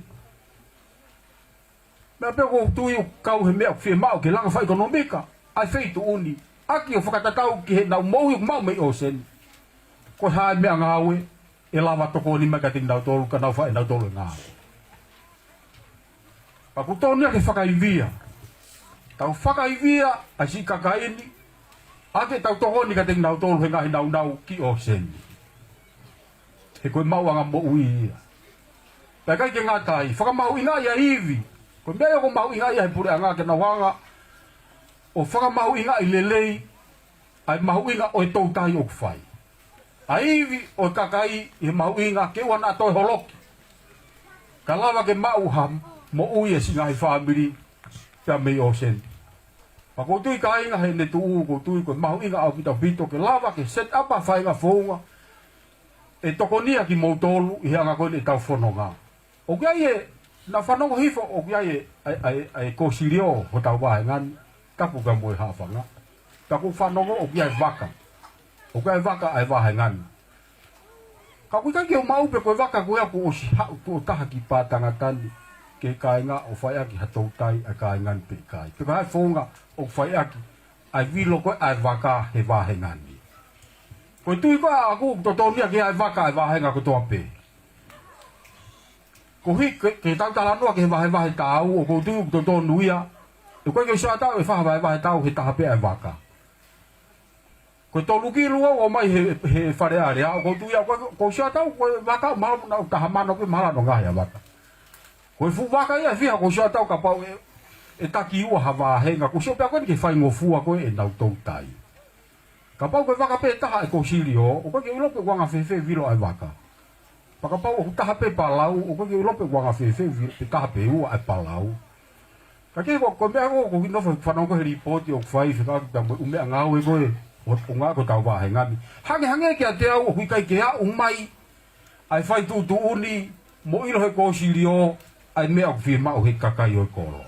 Meʻa pē ʻoku ou tui ʻoku kau he meʻa ʻoku fiemaʻu ke langa fakaʻekonōmika ʻa e feituʻu ni, ʻaki ʻo fakatatau ki heʻenau moʻui ʻoku maʻu mei ʻōseni. Ko e hā e meʻangāue ʻe lava tokoni mai kiate kinautolu ka nau fai ʻe nautolu e ngāue. Pea ʻoku totonu ia ke fakaivia. Tau fakaivia ʻa e siʻi kakai ni, ʻaki ʻetau tokoni kiate kinautolu he ngaahi nāunau ki ʻōseni. He ko e maʻuʻanga moʻui ia. Pea ʻikai ke ngata ai, fakamahuʻingaʻi ʻa e ivi. Ko e meʻa ia ʻoku mahuʻinga ia he puleʻanga ke nau hanga ʻo fakamahuʻingaʻi lelei ʻa e mahuʻinga ʻo e toutai ʻoku fai. ʻA e ivi ʻo e kakai ʻi he mahuʻinga ke ʻoua naʻa toe holoki. Ka lava ke maʻu ha moʻui ʻa e siʻi ngaahi fāmili pea mei ʻōseni. Pea ʻoku ou tui kāinga he ne tuʻu, ʻoku ou tui ko e mahuʻinga ʻaupito ʻaupito ke lava ke set up ʻa e faʻahinga founga ʻe tokonia kimoutolu ʻi he anga ko eni ʻetau fononga. ʻOku ʻi ai e, naʻa fanongo hifo, ʻoku ʻi ai e, ʻa e, ʻa e, ʻa e kōsilio hotau vāhenga ni, tapu ka mo e haʻafanga. Ka ʻoku fanongo ʻoku ʻi ai e vaka. ʻOku ʻi ai e vaka ʻa e vāhenga ni. Ka ʻoku ʻikai ke u maʻu pe ko e vaka ko ia kuo ʻosi haʻu tuʻo taha ki pātangata ni, ke kāinga ʻo faiʻaki ha toutai ʻa e kāinga ni pe ʻikai. Pe ko e hā e founga ʻoku faiʻaki ʻa e vilo ko ē ʻa e vaka he vāhenga ni. Ko e tui ko ē ʻaʻaku ʻoku totonu ia ke ʻi ai e vaka ʻa e vāhenga kotoa pē. Koeʻuhi ke, ke tau talanoa ki he vahevahe taau, ʻoku ou tui ʻoku totonu ia. ʻOku ʻikai ke u sio ʻatā ʻe fai ha vahevahe taau he taha pē ʻa e vaka. Ko e tolu kilu ʻoku ʻomai he, he Fale Alea, ʻoku ou tui ia, ʻoku, ʻoku ou sio ʻatā ko e vaka mahalo naʻa ʻoku taha mano pe mahalo naʻe ngaahi ʻa e vaka. Ko e fuʻu vaka ia ʻe fiha ʻoku ou sio ʻatā kapau ʻe, ʻe taki ua ha vāhenga, ʻoku ou sio pē ʻa ko eni ke faingofua ko ē ʻenau toutai. Kapau ko e vaka pē taha ʻa e kōsilio, ʻoku ʻikai ke u ʻilo pe ʻoku anga fēfē vilo ʻa e vaka. Pea kapau ʻoku taha pē palau, ʻoku ʻikai ke u ʻilo pe ʻoku anga fēfē vilo, pe taha pe ua ʻa e palau. Ka ke ko, ko e meʻa ko, ko e kiʻi nofo fanongo ko ē he lipooti ʻoku fai fekauʻaki pea mo e ʻū meʻangāue ko ē ʻoku ngāueʻaki ʻe he tangata. Hangehangē kiate au ʻoku ʻikai ke aʻu mai ʻa e fai tuʻutuʻuni mo ʻilo he kōsilio ʻa e meʻa ʻoku fiemaʻu ʻe he kakai ʻo e kolo.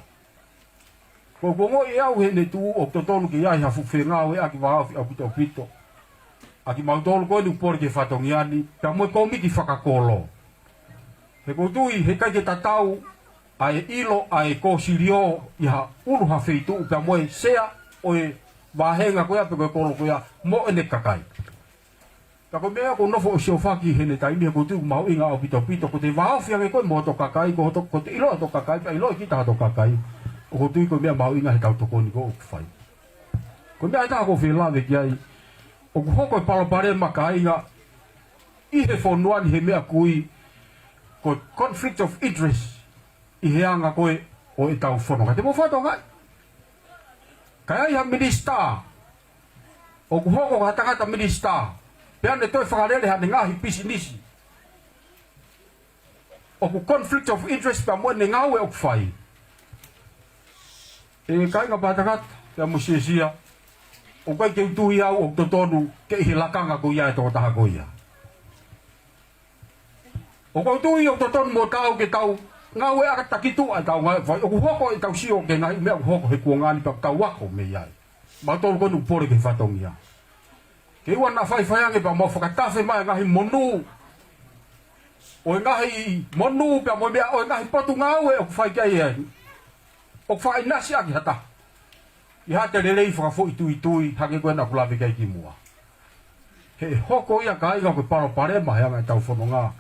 Ko ʻeku ongoʻi ʻe au heʻene tuʻu ʻoku totonu ke ʻi ai ha fuʻu fengāueʻaki vāofi ʻaupito ʻaupito ʻa kimautolu ko eni ʻoku pole ki he fatongia ni, pea mo e kōmiti fakakolo. He ʻoku ou tui heʻikai ke tatau ʻa e ʻilo ʻa e kōsilio ʻi ha ʻulu ha feituʻu pea mo e sea ʻo e vāhenga ko ia pe ko e kolo ko ia mo ʻene kakai. Ka ko e meʻa ʻoku ou nofo ʻo siofaki heʻene taimi he ʻoku ou tui ʻoku mahuʻinga ʻaupito ʻaupito, ko ʻete vāofi ange koe mo hoto kakai, ko hoto, ko ʻete ʻilo hoto kakai, pea ʻiloʻi kita hoto kakai. ʻOku ou tui ko e meʻa mahuʻinga he tau tokoni ko ē ʻoku fai. Ko e meʻa ʻe taha ʻoku ou fie lave ki ai, ʻoku hoko e palopalema kāinga ʻi he fonua ni he meʻa ʻoku ui ko e conflict of interest ʻi he anga ko ē ʻo ʻetau fononga. Te mou fakatokangaʻi. Ka ʻi ai ha minisitā, ʻoku hoko ko ha tangata minisitā, pea ne toe fakalele haʻane ngaahi pisinisi, ʻoku conflict of interest pea mo ʻene ngāue ʻoku fai. ʻE kāinga Pātakata, pea mo Siesia, ʻoku ʻikai ke u tui au ʻoku totonu ke ʻi he lakanga ko ia e tokotaha ko ia. ʻOku ou tui ʻoku totonu mo tau ke tau ngāueʻaki takituʻa ʻetau ngāue ʻoku fai. ʻOku hoko ʻetau sio ki he ngaahi meʻa ʻoku hoko he kuonga ni pea tau ako mei ai. Mautolu ko eni ʻoku pole ki he fatongia. Ke ʻoua naʻa faifai ange pea mau fakatafe mai e ngaahi monū ʻo e ngaahi monū pea mo e meʻa ʻo e ngaahi potungāue ʻoku fai ki ai ʻoku fakaʻinasi ʻaki ha taha ʻi haʻate lelei fakafoʻituitui hangē ko ē naʻa ku lave ki ai kimuʻa. He ʻe hoko ia kāinga ko e palopalema he anga ʻetau fononga.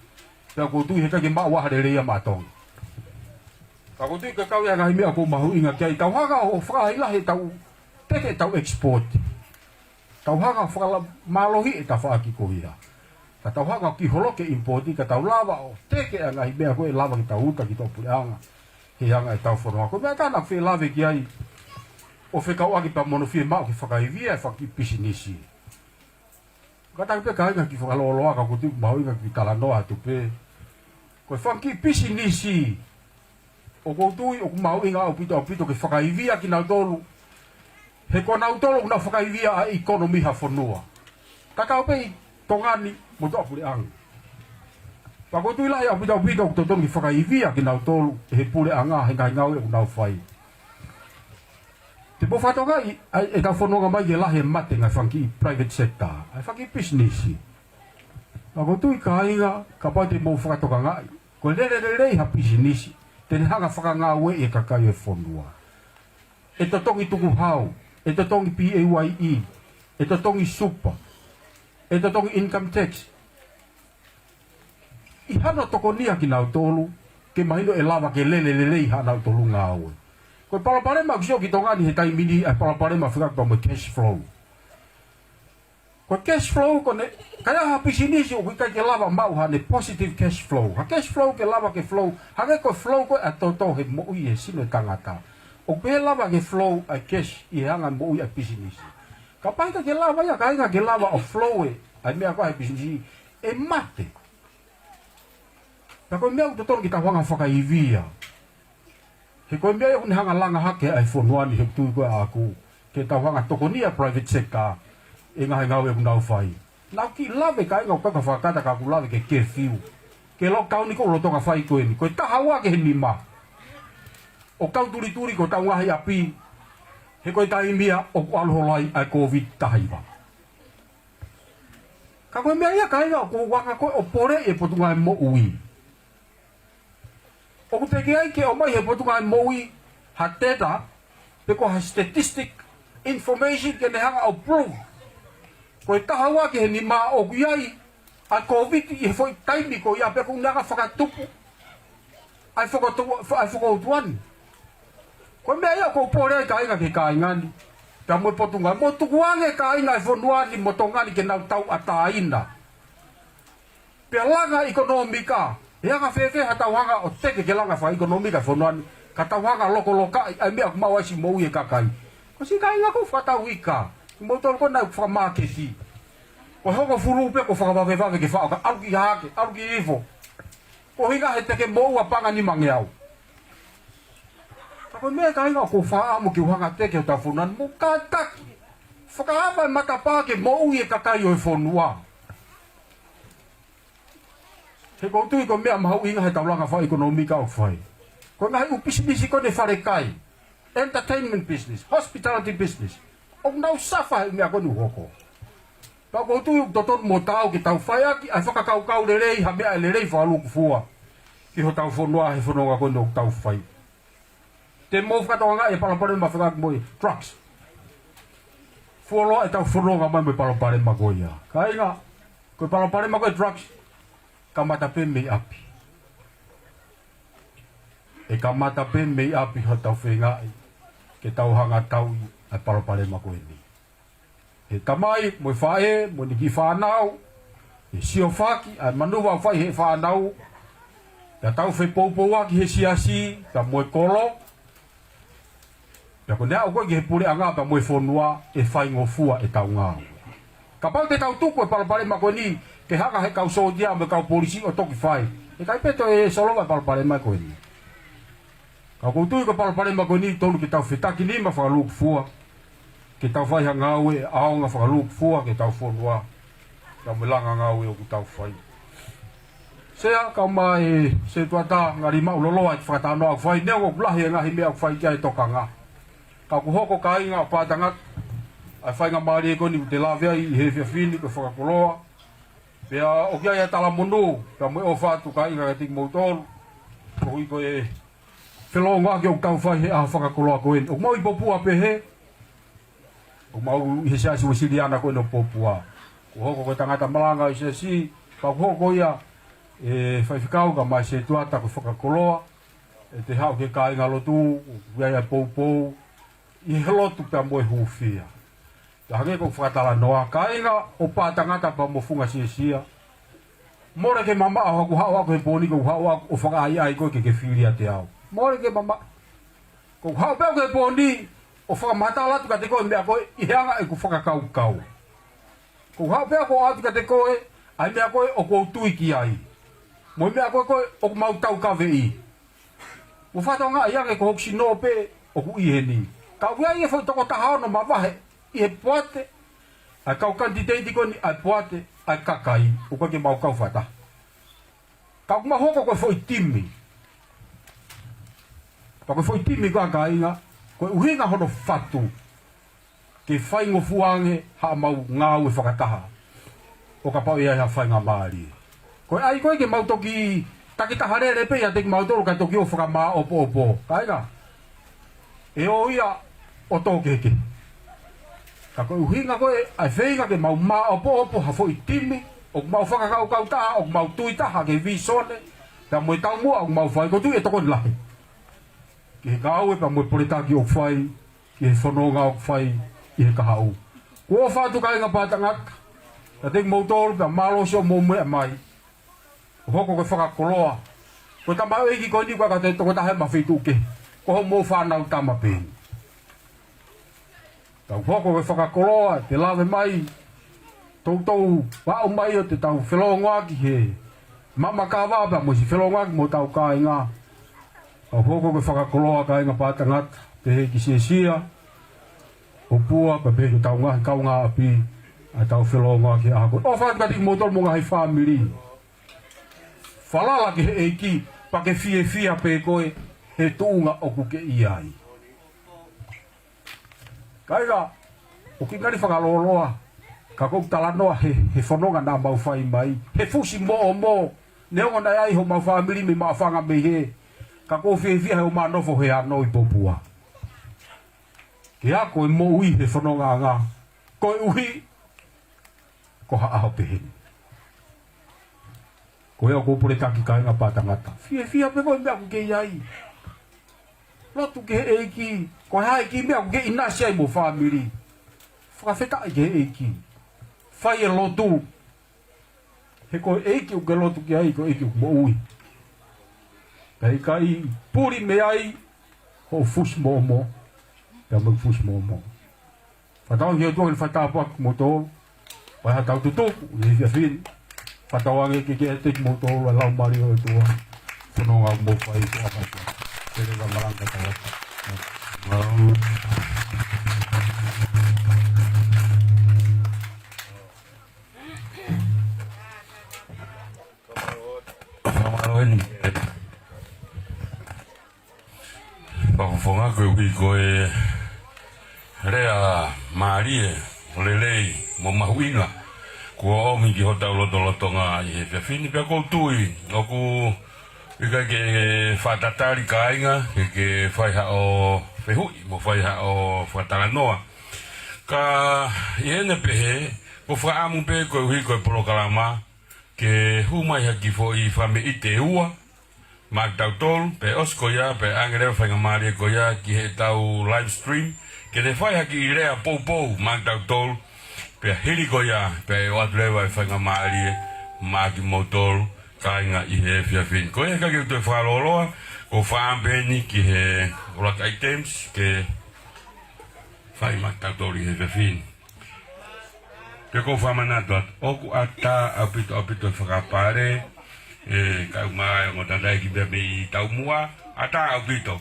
Pea ʻoku ou tui heʻikai ke maʻu ha lelei ia maʻa Tonga. Ka ʻoku ou tui ko e kau ia e ngaahi meʻa ʻoku ou mahuʻinga ki ai, tau hanga ʻo fakalahilahi ʻetau teke ʻetau export. Tau hanga ʻo fakamālohiʻi e tafaʻaki ko ia. Ka tau hanga ʻo kiʻi holoki e import ka tau lava ʻo teke ʻa e ngaahi meʻa ko ē ʻe lava ke tau uta ki tuʻapuleʻanga he anga ʻetau fononga. Ko e meʻa ʻe taha naʻa ku fie lave ki ai ʻo fekauʻaki pea mo hono fiemaʻu ke fakaivia e fanga kiʻi pisinisi. Kātaki pē kāinga kiʻi fakalōloa ka ʻoku ou tui ʻoku mahuʻinga ke kiʻi talanoa atu pē. Ko e fanga kiʻi pisinisi ʻoku ou tui ʻoku mahuʻinga ʻaupito ʻaupito ke fakaivia kinautolu. He ko nautolu ʻoku nau fakaivia ʻa e ʻekonōmika ʻo ha fonua. Tatau pē ʻi Tonga ni mo tuʻapuleʻanga. Pea ʻoku ou tui lahi ʻaupito ʻaupito ʻoku totonu ke fakaivia kinautolu ʻe he puleʻanga he ngaahi ngāue ʻoku nau fai. Te mou fakatokangaʻi, ʻa e, ʻetau fononga mai ke lahi e mate ngaahi fanga kiʻi private sector, ʻa e fanga kiʻi pisinisi. Pea ʻoku ou tui kāinga, kapau te mou fakatokangaʻi, ko e lele lelei ha pisinisi, te ne hanga ʻo fakangāueʻi e kakai ʻo e fonua. ʻE totongi tukuhau, ʻe totongi P A Y E, ʻe totongi super, ʻe totongi income tax. ʻI hano tokonia kinautolu, ke mahino ʻe lava ke lele lelei haʻanautolu ngāue. Ko e palopalema ʻoku sio ki Tonga ni he taimi ni, ʻa e palopalema fekauʻaki pea mo e cash flow. Ko e cash flow ko eni, ka ʻi ai ha pisinisi ʻoku ʻikai ke lava maʻu haʻane positive cash flow. Ha cash flow ke lava ke flow, hangē ko e flow ko ē ʻa e toto he moʻui e sino e tangata. ʻOku pehē lava ke flow ʻa e cash ʻi he anga moʻui ʻa e pisinisi. Kapau ʻe ʻikai ke lava ia kāinga ke lava ʻo flow e, ʻa e meʻa ko ē ʻa e pisinisi, ʻe mate. Pea ko e meʻa ʻoku totonu ke tau hanga ʻo fakaivia. He ko e meʻa ia ʻoku ne hanga ʻo langa hake ʻa e fonua ni he ʻoku ou tui ko ē ʻaʻaku. Ke tau hanga ʻo tokonia private sector ʻi he ngaahi ngāue ʻoku nau fai. Naʻa ku kiʻi lave kāinga ʻo kaka fakakata ka ʻoku ou lave ki he curfew. Ki he lockdown ko ē ʻoku lolotonga fai ko eni. Ko e taha ua ki he nima. ʻO kau tulituli ki hotau ngaahi ʻapi. He ko e taimi ia ʻoku ʻalu holo ai ʻa e Covid taha hiva. Ka ko e meʻa ia kāinga ʻoku ou anga ko ē ʻo poleʻi e Potungāue Moʻui. ʻOku teʻeki ai ke ʻomai he Potungāue Moʻui ha data, pe ko ha statistic information ke ne hanga ʻo prove ko e taha ua ki he nima ʻoku ʻi ai ʻa e Covid ʻi he foʻi taimi ko ia pe ʻoku ne hanga ʻo fakatupu ʻa e fokotu-, ʻa e fokoutua ni. Ko e meʻa ia ʻoku ou pole ai kāinga ki he kāinga ni. Pea mo e Potungāue, mou tukuange kāinga e fonua ni mo Tonga ni ke nau tauʻatāina. Pea langa ʻekonōmika, ʻe anga fēfē haʻatau hanga ʻo teke ke langa fakaʻekonōmika e fonua ni, ka tau hanga ʻo lokolokaʻi ʻa e meʻa ʻoku maʻu ai siʻi moʻui e kakai. Ko siʻi kāinga ʻoku fakatau ika, kimoutolu ko ē naʻe fakamāketi. Ko e hongofulu pē kuo fakavavevave ke faʻo ka ʻalu ki hake, ʻalu ki hifo. Ko e ʻuhinga he te ke moʻua paʻanga ʻe nimangeau. Ko e meʻa, kāinga, ʻoku ou fakaʻamu ke u hanga atu ki hotau fonua ni mo kātaki fakaava e matapā ke moʻui e kakai ʻo e fonua. He ʻoku ou tui ko e meʻa mahuʻinga he taulanga fakaʻekonōmika ʻoku fai, ko e ngaahi ʻū pisinisi ko eni, falekai, entertainment business, hospitality business, ʻoku nau suffer he meʻa ko eni ʻoku hoko. Pea ʻoku ou tui ʻoku totonu mo taau ke tau fai ʻaki ʻa e fakakaukau lelei, ha meʻa lelei fakalūkufua ki hotau fonua he fononga ko eni ʻoku tau fai. Te mou fakatokangaʻi e palopalema fekauʻaki mo e drugs. Fuoloa ʻetau fononga mai mo e palopalema ko ia. Kāinga, ko e palopalema ko e drugs, kamata pē mei ʻapi. ʻE kamata pē mei ʻapi hotau feingaʻi ke tau hanga tauʻi ʻa e palopalema ko eni. He tamai mo e faʻē mo e niʻihi fānau, ʻe siofaki ʻa e manuva ʻoku fai he fānau, pea tau fepoupouaki he siasi pea mo e kolo. Pea ko e aʻu ko ē ki he puleʻanga pea mo e fonua, ʻe faingofua ʻetau ngāue. Kapau te tau tuku e palopalema ko eni ke hanga he kau sōtia mo e kau polisi ʻo toki fai, ʻe ʻikai pē toe solova e palopalema ko eni. Ka ʻoku ou tui ko e palopalema ko eni tonu ke tau fetakinima fakalūkufua, ke tau fai ha ngāue ʻaonga fakalūkufua ki hotau fonua, pea mo e langa ngāue ʻoku tau fai. Sea, kae ʻumaʻā e Setuata, ngali maʻuloloa e fakatalanoa ʻoku fai, neongo ʻoku lahi e ngaahi meʻa ʻoku fai ki ai e tokanga. Ka ʻoku hoko, kāinga, ʻo pātangata ʻa e faingamālie ko eni ʻoku te lave ai ʻi he efiafi ni ko e fakakoloa. Pea ʻoku ʻi ai ʻa e talamonū pea mo e ʻofa atu, kāinga, kiate kimoutolu koeʻuhi ko e felōngoaki ʻoku tau fai he ʻaho fakakoloa ko eni. ʻOku mau ʻi Popua pehē, ʻoku mau ʻi he Siasi Uēsiliana ko eni ʻo Popua. Kuo hoko ko e tangata malanga ʻi he siasi, pea kuo hoko ia ʻe faifekau kae ʻumaʻā e Setuata ko e fakakoloa, ʻe te haʻu ki he kāingalotu, ʻoku ʻi ai ʻa e poupou ʻi he lotu pea mo e hūfia. Pea hangē ko ʻeku fakatalanoa, kāinga, ʻo pātangata pea mo funga siasia, mole ke mamaʻo haʻaku haʻu ʻaʻaku he pō ni, ko ʻeku haʻu ʻaʻaku ʻo fakaʻaiʻai koe ke ke fili ʻiate au. Mole ke mamaʻo. Ko ʻeku haʻu pē ʻaʻaku he pō ni ʻo fakamatala atu kiate koe e meʻa ko ē ʻi he anga ʻeku fakakaukau. Ko ʻeku haʻu pē ʻaʻaku ʻo ʻoatu kiate koe ʻa e meʻa ko ē ʻoku ou tui ki ai, mo e meʻa ko ē ko ē ʻoku mau taukaveʻi. Mo fakatokangaʻi ange ko hoku sino pē ʻoku ʻi heni. Ka ʻoku ʻi ai e foʻi toko taha ono mavahe ʻi he poate ʻa e kau kanititeiti ko eni, ʻa e poate ʻa e kakai, ʻoku ʻikai ke mau kau fakataha. Ka ʻoku mau hoko ko e foʻi timi. Pea ko e foʻi timi ko ia, kāinga, ko e ʻuhinga hono fatu ke faingofua ange haʻamau ngāue fakataha ʻo kapau ʻe ʻi ai ha faingamālie. Ko e ʻai ko ē ke mau toki takitaha lele pē ʻiate kimautolu kae toki ō fakamāʻopoʻopo, kāinga, ʻe ō ia ʻo tō kehekehe. Ka ko e ʻuhinga ko ē ʻa e feinga ke mau māʻopoʻopo ha foʻi timi ʻoku mau fakakaukau taha, ʻoku mau tui taha ki he vīsone pea mo e taumuʻa ʻoku mau fai, ʻoku ou tui ʻe tokoni lahi ki he ngāue pea mo e poletaki ʻoku fai, ki he fononga ʻoku fai ʻi he kahaʻu. Kuo ʻofa atu, kāinga pātangata, kiate kimoutolu, pea mālō siʻomou meʻa mai. ʻO hoko ko e fakakoloa. Ko e tamaioʻeiki ko eni ʻoku ʻikai ke toe tokotaha ʻi ha feituʻu kehe. Ko hoʻomou fānau tama pē eni. Tau hoko ko e fakakoloa, te lave mai, toutou aʻu mai ʻo te tau felōngoaki he maʻa makava pea mo siʻi felōngoaki mo hotau kāinga. Tau hoko ko e fakakoloa, kāinga pātangata, pehē ki he siasi ʻo Popua, pea pehē ki hotau ngaahi kaungāʻapi, ʻa ʻetau felōngoaki he ʻaho ko ē. ʻOfa atu kiate kimoutolu mo e ngaahi fāmili. Falala ki he ʻEiki, pea ke fiefia pē koe he tuʻunga ʻoku ke ʻi ai. Kāinga, ʻoku ʻikai ngali fakalōloa, ka ʻoku ou talanoa he, he fononga naʻa mau fai mai, he fusi moʻomo, neongo naʻe ʻi ai homau fāmili mei Maʻufanga mei hē, ka ʻoku ou fiefia he ʻomai ʻo nofo he ano ʻi Popua ke ako e moʻui he fonongaʻanga, koeʻuhi ko ha ʻaho pehē ni. Ko ia ʻoku ou poletaki, kāinga pātangata. Fiefia pē koe he meʻa ʻoku ke ʻi ai. Lotu ki he ʻEiki, ko e hā e kiʻi meʻa ʻoku ke ʻinasi ai mo e fāmili. Fakafetaʻi ki he ʻEiki. Fai e lotu. He ko e ʻEiki ʻoku ke lotu ki ai, ko e ʻEiki ʻoku moʻui. Pea ʻikai puli mei ai hoʻo fusi moʻomo pea mo ʻeku fusi moʻomo. Fakatauange ʻe he ʻOtua ke ne fakatāpuaki kimoutolu, pea ʻi haʻatau tutuku ʻi he efiafi ni. Fakatauange ke ʻiate kimoutolu ʻa e Laumālie ʻo e ʻOtua. Fononga ʻoku mou fai ko ʻapasia. Pele ka malanga ka tau atu. Fakamālō eni. Fakafofonga koeʻuhi ko e lea mālie, lelei, mo mahuʻinga kuo ʻomi ki hotau lotolotonga ʻi he efiafi ni, pea ʻoku ou tui ʻoku ʻikai ke fakatatali kāinga ke, ke fai haʻo fehuʻi mo fai haʻo fakatalanoa. Ka ʻi heʻene pehē, ko e fakaʻamu pē koeʻuhi ko e polokalama ke hū mai ha kiʻi foʻi fakameʻite ʻe ua maʻa kitautolu, pea ʻosi ko ia, pea ʻange leva e faingamālie ko ia ki heʻetau live stream ke ne fai ha kiʻi lea poupou maʻa kitautolu, pea hili ko ia, pea ʻe ʻoatu leva e faingamālie maʻa kimoutolu kāinga ʻi he efiafi ni. Ko ia, ʻikai ke u toe fakalōloa, ko e fakaʻamu pē eni ki he ʻuluaki items ke fai maʻa kitautolu ʻi he efiafi ni. Pea ʻoku ou fakamanatu atu, ʻoku ʻatā ʻaupito, ʻaupito e fakapale, ʻe, kae ʻumaʻā e ongo tangataʻeiki pea mei taumuʻa, ʻatā ʻaupito.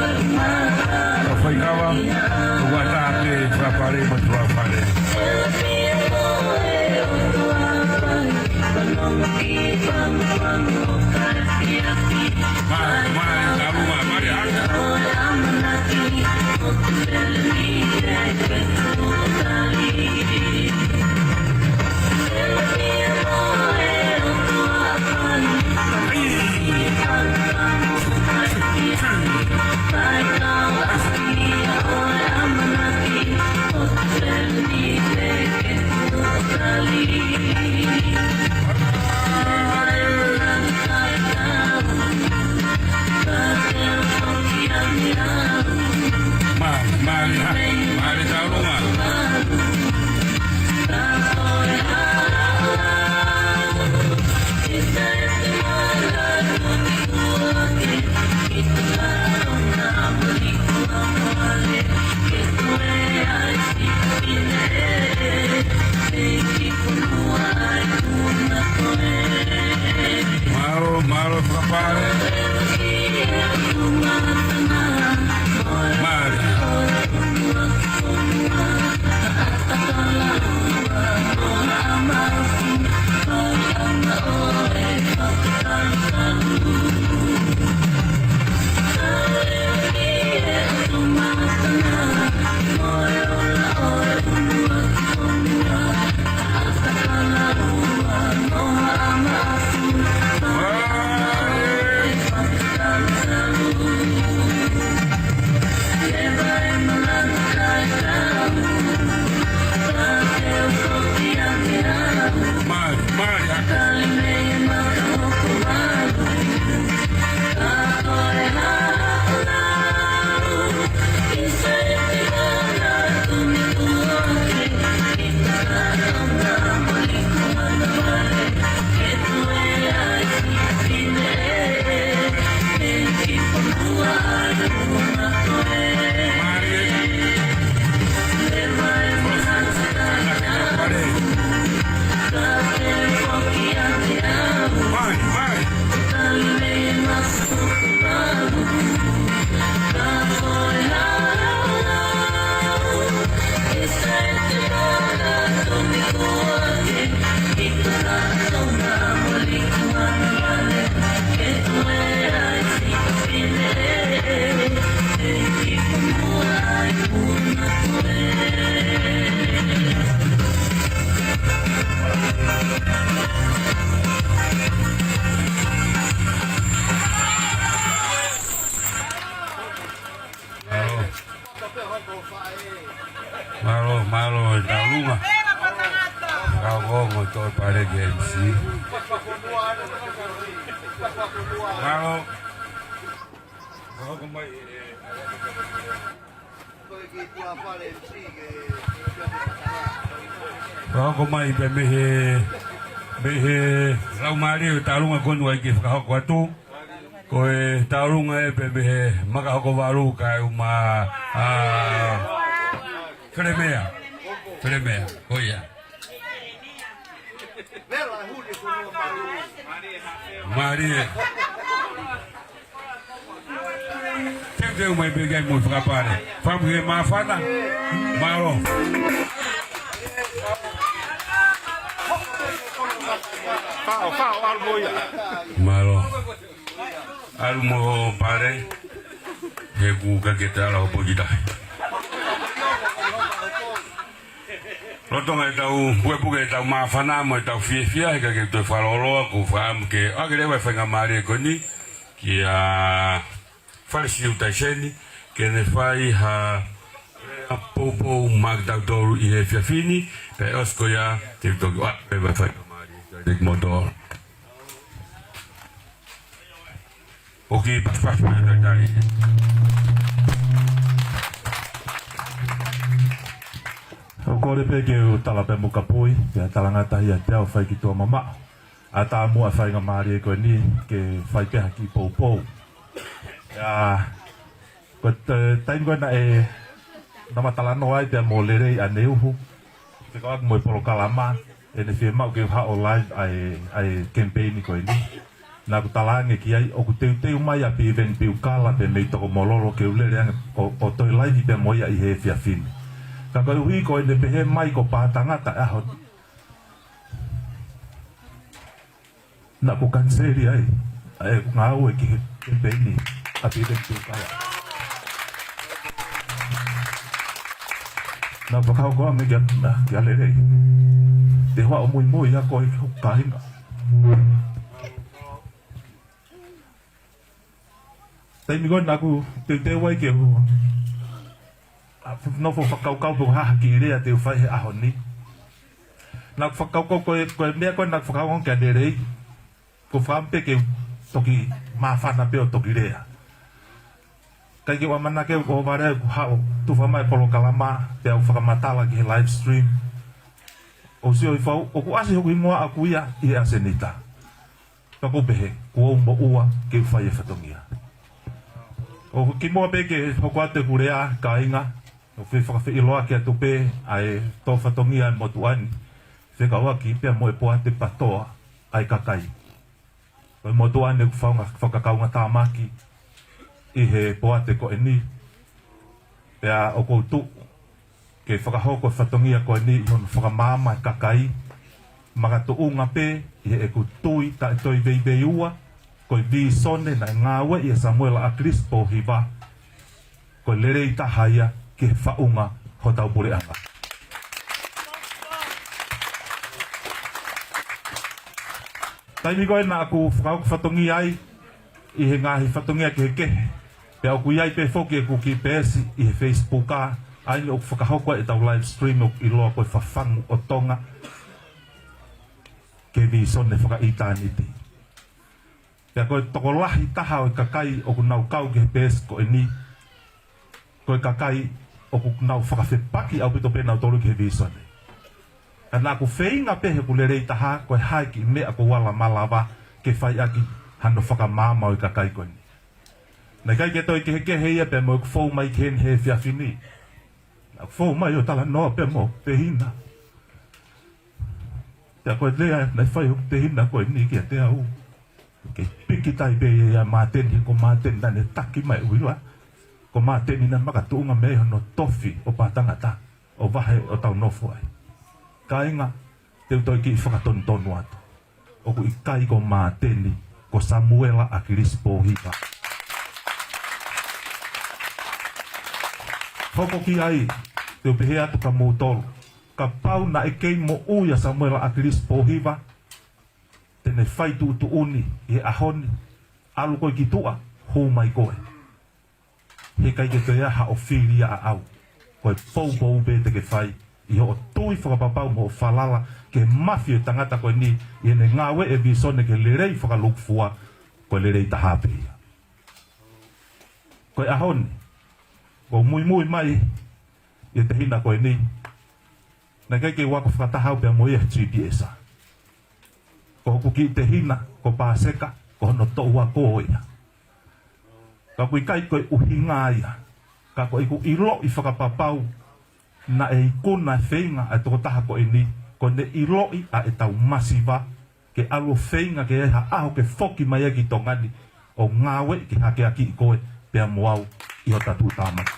Ka faikava, ʻoku ʻatā pē fakapale mo fakapale. Mā, mā, e talu mā, mā, e anga. Mā, mā, mā, mā, mā, Mālō, mālō e tauʻolunga. Ka ko mo to pale ke M C. Mālō. Ka ko mai e, e, Ka hoko mai pē mei he, mei he laumālie ʻo e tauʻolunga ko eni ʻoku ʻai ke fakahoko atu. Ko e tauʻolunga ē pē mei he Makahokovalu kae ʻuma, ʻa, Felemea. Felemea, ko ia. Mālie. Teuteu mai pē ke ʻai mo fakapale. Fakaʻamu ke māfana. Mālō. Faʻo, faʻo, ʻalu mo ia. Mālō. ʻAlu mo pale. He ʻoku ʻikai ke te ala ʻo poki tahi. Lolotonga ʻetau pukepuke ʻetau māfana mo ʻetau fiefia, he ʻikai ke toe fakalōloa, ʻoku ou fakaʻamu ke ʻoange leva e faingamālie ko eni kia Fale Siu Taiseni, ke ne fai ha, ha poupou maʻa kitautolu ʻi he efiafi ni, pea ʻosi ko ia, te u toki ʻoange leva e faingamālie kiate kimoutolu. ʻOku pasipasi mai e talitali. ʻOku ou kole pē ke u tala pē mo kapui, pea talangata ia te au fai ki tuʻa mamaʻo. ʻAtā muʻa e faingamālie ko eni ke fai pē ha kiʻi poupou. Ia, ko e taimi ko ē naʻe, naʻa ma talanoa ai pea mo Lelei ʻaneuhu, fekauʻaki mo e polokalama, ʻene fiemaʻu ke u haʻu ʻo live ʻa e, ʻa e kemipeini ko eni. Naʻa ku talaange ki ai, ʻoku teuteu mai ʻa Piveni Piukala pea mei Tokomololo ke u lele ange ʻo, ʻo toe live pea mo ia ʻi he efiafi ni. Ka koeʻuhi ko ʻene pehē mai ko Pātangata e ʻaho ni, naʻa ku kaniseli ai ʻa ʻeku ngāue ki he kemipeini ʻa Piveni Piukala. Naʻa ku fakahoko ange kia, kia Lelei, te u haʻu muimui ʻia koe, hoku kāinga. Taimi ko ē naʻa ku teuteu ai ke u, ʻa, nofo fakakaukau pe ko e hā ha kiʻi lea te u fai he ʻaho ni. Naʻa ku fakakaukau ko e, ko e meʻa ko ē naʻa ku fakakaukau kia Lelei, ko e fakaʻamu pē ke u toki māfana pē ʻo toki lea. ʻIkai ke u ʻamanaki ʻe au ʻo vale ʻeku haʻu ʻo tufa mai e polokalama, pea u fakamatala ki he live stream. ʻOku ou sio hifo au, ʻoku ʻasi hoku hingoa ʻaʻaku ia ʻi he ʻasenita. Ka ʻoku ou pehē, kuo u moʻua ke u fai e fatongia. ʻOku kimuʻa pē ke hoko atu ʻeku lea, kāinga, ʻoku ou fie fakafeʻiloaki atu pē ʻa e tō fatongia ʻa e motuʻa ni, fekauʻaki pea mo e poate PATOA ʻa e kakai. Ko e motuʻa ni ʻoku faunga-, fakakaungatāmaki ʻi he poate ko eni. Pea ʻoku ou tuʻu ke fakahoko e fatongia ko eni ʻi hono fakamaama e kakai, makatuʻunga pē ʻi heʻeku tui taʻetoeveiveiua, ko e vīsone naʻe ngāueʻi ʻe Samuela ʻAkilisi Pōhiva, ko e lelei taha ia ki he faʻunga hotau puleʻanga. Taimi ko ē naʻa ku fakahoko fatongia ai ʻi he ngaahi fatongia kehekehe, pea ʻoku ʻi ai pē foki ʻeku kiʻi peesi ʻi he Facebook, ʻa eni ʻoku fakahoko ai ʻetau live stream ʻoku ʻiloa ko e Fafangu ʻo Tonga, ki he vīsone fakaʻitāniti. Pea ko e tokolahi taha ʻo e kakai ʻoku nau kau ki he peesi ko eni, ko e kakai ʻoku nau fakafepaki ʻaupito pē nautolu ki he vīsone. Ka naʻa ku feinga pē heʻeku lelei taha, ko e hā e kiʻi meʻa ʻoku ou ala malava ke fai ʻaki hano fakamaama ʻo e kakai ko eni. Naʻe ʻikai ke toe kehekehe ia pea mo ʻeku fou mai ki heni he efiafi ni. Naʻa ku fou mai ʻo talanoa pea mo Tehina. Pea ko e lea naʻe fai ʻe Tehina ko eni kiate au, ke piki tai pē ia ʻia Māteni, he ko Māteni naʻa ne taki mai e uila. Ko Māteni naʻe makatuʻunga mei hono tofi ʻo Pātangata, ʻo vahe ʻo tau nofo ai. Kāinga, te u toe kiʻi fakatonutonu atu. ʻOku ʻikai ko Māteni, ko Samuela ʻAkilisi Pōhiva. Hoko ki ai, te u pehē atu kia moutolu, kapau naʻe kei moʻui ʻa Samuela ʻAkilisi Pōhiva, te ne fai tuʻutuʻuni ʻi he ʻaho ni, ʻalu koe ki tuʻa, hū mai koe. He ʻikai ke toe ʻi ai haʻo fili ʻaʻau. Ko e poupou pē te ke fai ʻi hoʻo tui fakapapau mo hoʻo falala ki he mafi ʻo e tangata ko eni ʻi heʻene ngāueʻi e visone ki he lelei fakalūkufua, ko e lelei taha pē ia. Ko e ʻaho ni, ʻoku ou muimui mai ʻi he tehina ko eni, naʻe ʻikai ke u ako fakataha au pea mo ia he G P S. Ko hoku kiʻi tehina ko Paseka, ko hono toʻu ako ia. Ka ʻoku ʻikai ko e ʻuhinga ia, ka ko ʻeku ʻiloʻi fakapapau naʻe ikuna e feinga ʻa e tokotaha ko eni, ko ʻene ʻiloʻi ʻa ʻetau masiva, ke ʻalu ʻo feinga ke ʻi ai ha ʻaho ke foki mai ai ki Tonga ni ʻo ngāueʻi ke hakeakiʻi koe pea mo au ʻi hota tuʻutāmaki.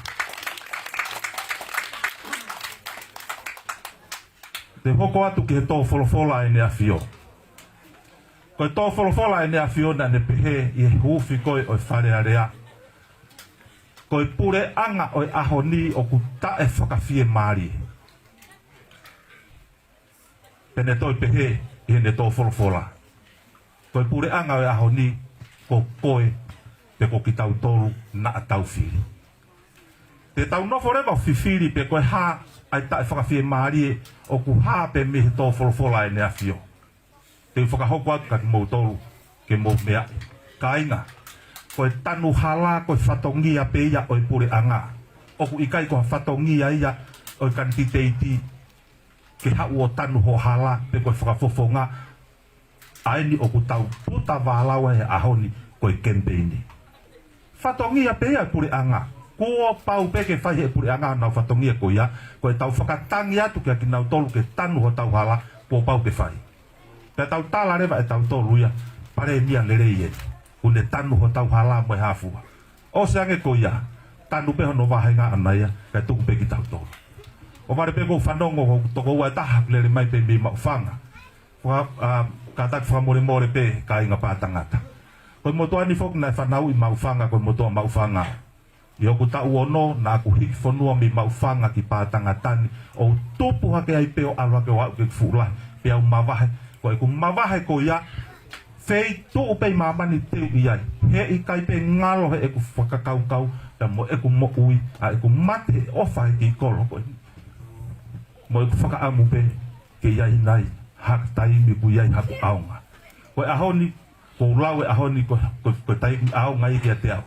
Te u hoko atu ki he tō folofola ʻa ʻEne ʻAfio. Ko e tō folofola ʻa ʻEne ʻAfio naʻa ne pehē ʻi he huufi ko ē ʻo e Fale Alea, ko e puleʻanga ʻo e ʻaho ni ʻoku taʻefakafiemālie. Pea ne toe pehē ʻi heʻene tō folofola, ko e puleʻanga ʻo e ʻaho ni ko koe pe ko kitautolu naʻa tau fili. Te tau nofo leva ʻo fifili pe ko e hā ʻa e taʻefakafiemālie ʻoku hā pē mei he tō folofola ʻa ʻEne ʻAfio. Te u fakahoko atu kia kimoutolu ke mou meaʻi. Kāinga, ko e tanu hala ko e fatongia pē ia ʻo e puleʻanga. ʻOku ʻikai ko ha fatongia ia ʻo e kanititeiti ke haʻu ʻo tanu ho hala pe ko e fakafofonga. ʻA eni ʻoku tau puta vālau ai he ʻaho ni ko e kemipeini. Fatongia pē ia e puleʻanga. Kuo pau pē ke fai he puleʻanga honau fatongia ko ia, ko ʻetau fakatangi atu kia kinautolu ke tanu hotau hala, kuo pau ke fai. Pea tau tala leva ʻe tautolu ia, Palēmia lelei ē, ʻoku ne tanu hotau hala mo e hā fua. ʻOsi ange ko ia, tanu pē hono vāhenga ʻana ia, kae tuku pē kitautolu. ʻOku vale pē ʻoku ou fanongo ko e tokoua ʻe taha ʻoku lele mai pē mei Maʻufanga. Faka-, ʻa, kātaki fakamolemole pē kāinga Pātangata. Ko e motuʻa ni foki naʻe fanauʻi Maʻufanga, ko e motuʻa Maʻufanga. ʻI hoku taʻu ono, naʻa ku hiki fonua mei Maʻufanga ki Pātangata ni, ʻo tupu hake ai pē ʻo ʻalu hake ʻo aʻu ki Fuʻulahi, pea u mavahe. Ko ʻeku mavahe ko ia, feituʻu pē ʻi māmani te u ʻi ai. He ʻikai pē ngalo heʻeku fakakaukau, pea mo ʻeku moʻui, ʻa ʻeku mate he ʻofa he kiʻi kolo ko eni. Mo ʻeku fakaʻamu pē ke ʻi ai nai ha taimi ʻoku ʻi ai haku ʻaonga. Ko e ʻaho ni, ʻoku ou lau e ʻaho ni ko, ko, ko e taimi ʻaonga ia kiate au.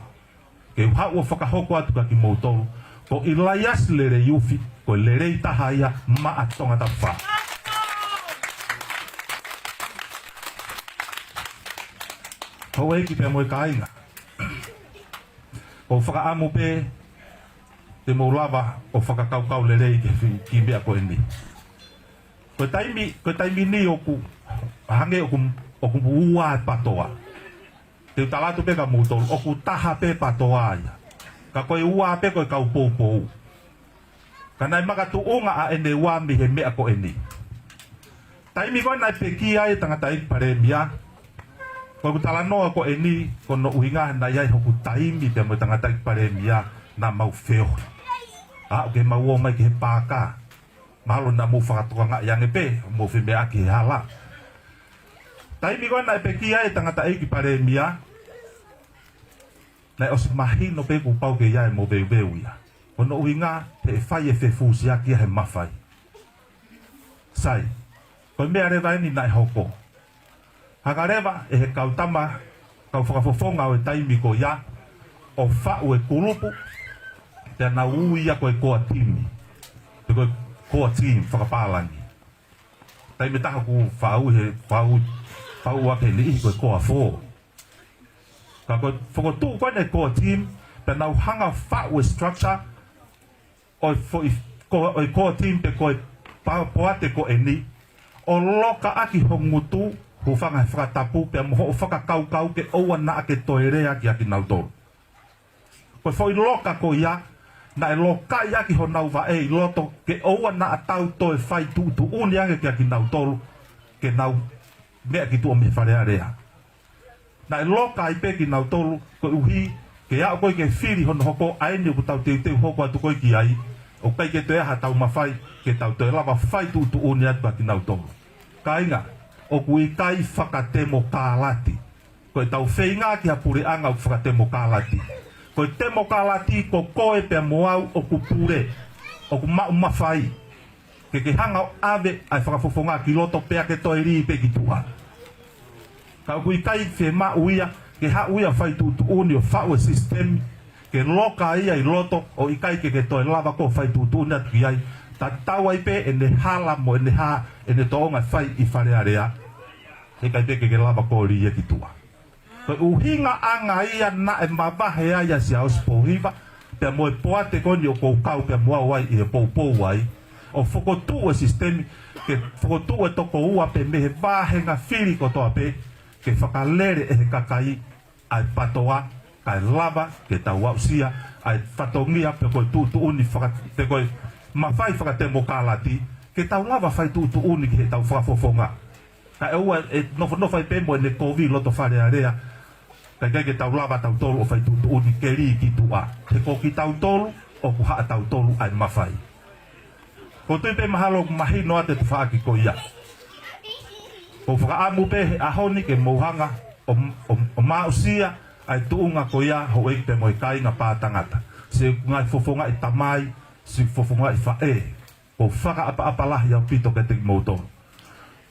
Ke u haʻu ʻo fakahoko atu kia kimoutolu, ko ʻIlaiasi Leleiufi, ko e lelei taha ia maʻa Tongatapu fā. Houʻeiki pea mo e kāinga, ʻoku ou fakaʻamu pē te mou lava ʻo fakakaukau lelei ki he fi-, kiʻi meʻa ko eni. Ko e taimi, ko e taimi ni ʻoku hangē ʻoku, ʻoku ua e PTOA. Te u tala atu pē kia moutolu, ʻoku taha pē PTOA ia. Ka ko e ua pē ko e kau poupou. Ka naʻe makatuʻunga ʻa ʻEne ua mei he meʻa ko eni. Taimi ko ē naʻe pekia ai e tangataʻeiki Palēmia, ko ʻeku talanoa ko eni, ko hono ʻuhinga naʻe ʻi ai hoku taimi pea mo e tangataʻeiki Palēmia naʻa mau feohi. Aʻu ke mau ō mai ki he paaka. Mahalo naʻa mou fakatokangaʻi ange pē, mou femeaʻaki he hala. Taimi ko ē naʻe pekia ai e tangataʻeiki Palēmia, naʻe ʻosi mahino pē kuo pau ke ʻi ai e moveuveu ia. Ko hono ʻuhinga, he ʻe fai e fefusiaki ia he mafai. Sai, ko e meʻa leva eni naʻe hoko. Hanga leva ʻe he kau tama, kau fakafofonga ʻo e taimi ko ia, ʻo faʻu e kulupu, pea nau ui ia ko e core team. Pe ko e core team fakapālangi. Taimi ʻe taha ʻoku faʻu he, faʻu, faʻu ake ni ʻi he ko e core four. Ka ko e fokotuʻu ko eni e core team, pea nau hanga faʻu e structure, ʻo e foʻi, ko, ʻo e core team pe ko e pa-, poate ko eni, ʻo loka ʻaki ho ngutu, hūfanga he fakatapu, pea mo hoʻo fakakaukau ke ʻoua naʻa ke toe lea kia kinautolu. Ko e foʻi loka ko ia, naʻe lokaʻi ʻaki honau vaʻe ʻi loto, ke ʻoua naʻa tau toe fai tuʻutuʻuni ange kia kinautolu, ke nau meʻa ki tuʻa mei Fale Alea. Naʻe loka ai pē kinautolu, koeʻuhi ke aʻu ko ē ke fili hono hoko ʻa eni ʻoku tau teuteu hoko atu ko ē ki ai, ʻoku ʻikai ke toe ʻi ai haʻatau mafai ke tau toe lava fai tuʻutuʻuni atu kia kinautolu. Kāinga, ʻoku ʻikai fakatemokālati. Ko ʻetau feinga ki ha puleʻanga ʻoku fakatemokālati. Ko e temokālati ko koe pea mo au ʻoku pule. ʻoku maʻu mafai ke ke hanga ʻo ʻave ʻa e fakafofonga ki loto pea ke toe lī pē ki tuʻa. Ka ʻoku ʻikai fiemaʻu ia ke haʻu ia ʻo fai tuʻutuʻuni ʻo faʻu e sisitemi, ke loka ia ʻi loto ʻo ʻikai ke ke toe lava ʻo fai tuʻutuʻuni atu ki ai. Tatau ai pē ʻene hala mo ʻene hā, ʻene tōʻonga fai ʻi Fale Alea, heʻikai pē ke ke lava ʻo lī ia ki tuʻa. Ko e ʻuhinga ʻanga ia naʻe mavahe ai ʻa Siaosi Pōhiva pea mo e poate ko eni ʻoku ou kau pea mo au ai ʻi he poupou ai, ʻo fokotuʻu e sisitemi, ke fokotuʻu e toko ua pē mei he vāhenga fili kotoa pē, ke fakalele ʻe he kakai ʻa e PATOA, kae lava ke tau aʻusia ʻa e fatongia pe ko e tuʻutuʻuni faka-, pe ko e mafai fakatemokalati, ke tau lava fai tuʻutuʻuni ki heʻetau fakafofonga. Kae ʻoua ʻe nofonofo ai pē mo ʻene kovi loto Fale Alea, kae ʻikai ke tau lava tautolu ʻo fai tuʻutuʻuni ke lī ki tuʻa. He ko kitautolu ʻoku haʻatautolu ʻa e mafai. Ko e tui pē mahalo ʻoku mahino atu e tafaʻaki ko ia. ʻOku ou fakaʻamu pē he ʻaho ni ke mou hanga ʻo, ʻo, ʻo aʻusia ʻa e tuʻunga ko ia, houʻeiki pea mo e kāinga Pātangata. Siʻi ngaahi fofongaʻi tamai, siʻi fofongaʻi faʻē, ʻoku ou fakaʻapaʻapa lahi ʻaupito kiate kimoutolu.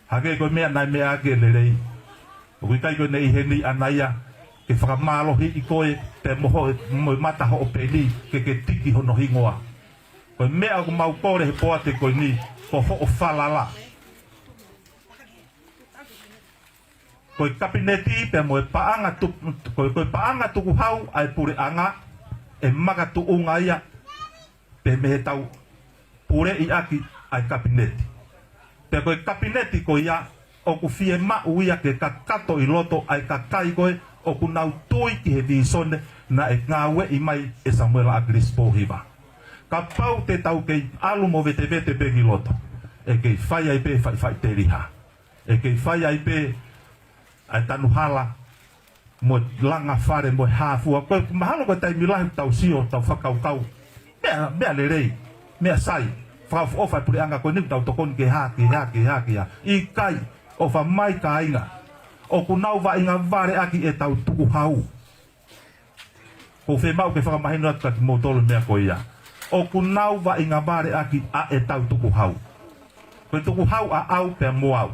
Hangē ko e meʻa naʻe meʻa ʻaki ʻe Lelei, ʻoku ʻikai ko ʻene ʻi heni ʻana ia ke fakamālohiʻi koe pea mo hoʻo, mo e mata hoʻo peni ke ke tiki hono hingoa. Ko e meʻa ʻoku mau kole he poate ko eni, ko hoʻo falala. Ko e kapineti pea mo e paʻanga tu-, ko e, ko e paʻanga tukuhau ʻa e puleʻanga, ʻe makatuʻunga ia pē mei heʻetau puleʻi ʻaki ʻa e kapineti. Pea ko e kapineti ko ia, ʻoku fiemaʻu ia ke kakato ʻi loto ʻa e kakai ko ē ʻoku nau tui ki he vīsone naʻe ngāueʻi mai ʻe Samuela ʻAkilisi Pōhiva. Kapau te tau kei ʻalu mo vetevete pē ki loto, ʻe kei fai ai pē faʻifaʻiteliha. ʻE kei fai ai pē ʻa e tanu hala mo e langa fale mo e hā fua. Ko e mahalo ko e taimi lahi ʻoku tau sio, tau fakakaukau, meʻa, meʻa lelei, meʻa sai, fakaʻofoʻofa e puleʻanga ko eni, tau tokoni ke hā, ke hā, ke hā, ke hā. ʻIkai, ʻofa mai kāinga, ʻoku nau vaʻinga vale ʻaki ʻetau tukuhau. ʻOku ou fiemaʻu ke fakamahino atu kiate kimoutolu e meʻa ko ia. ʻOku nau vaʻinga vale ʻaki ʻa ʻetau tukuhau. Ko e tukuhau ʻaʻau pea mo au.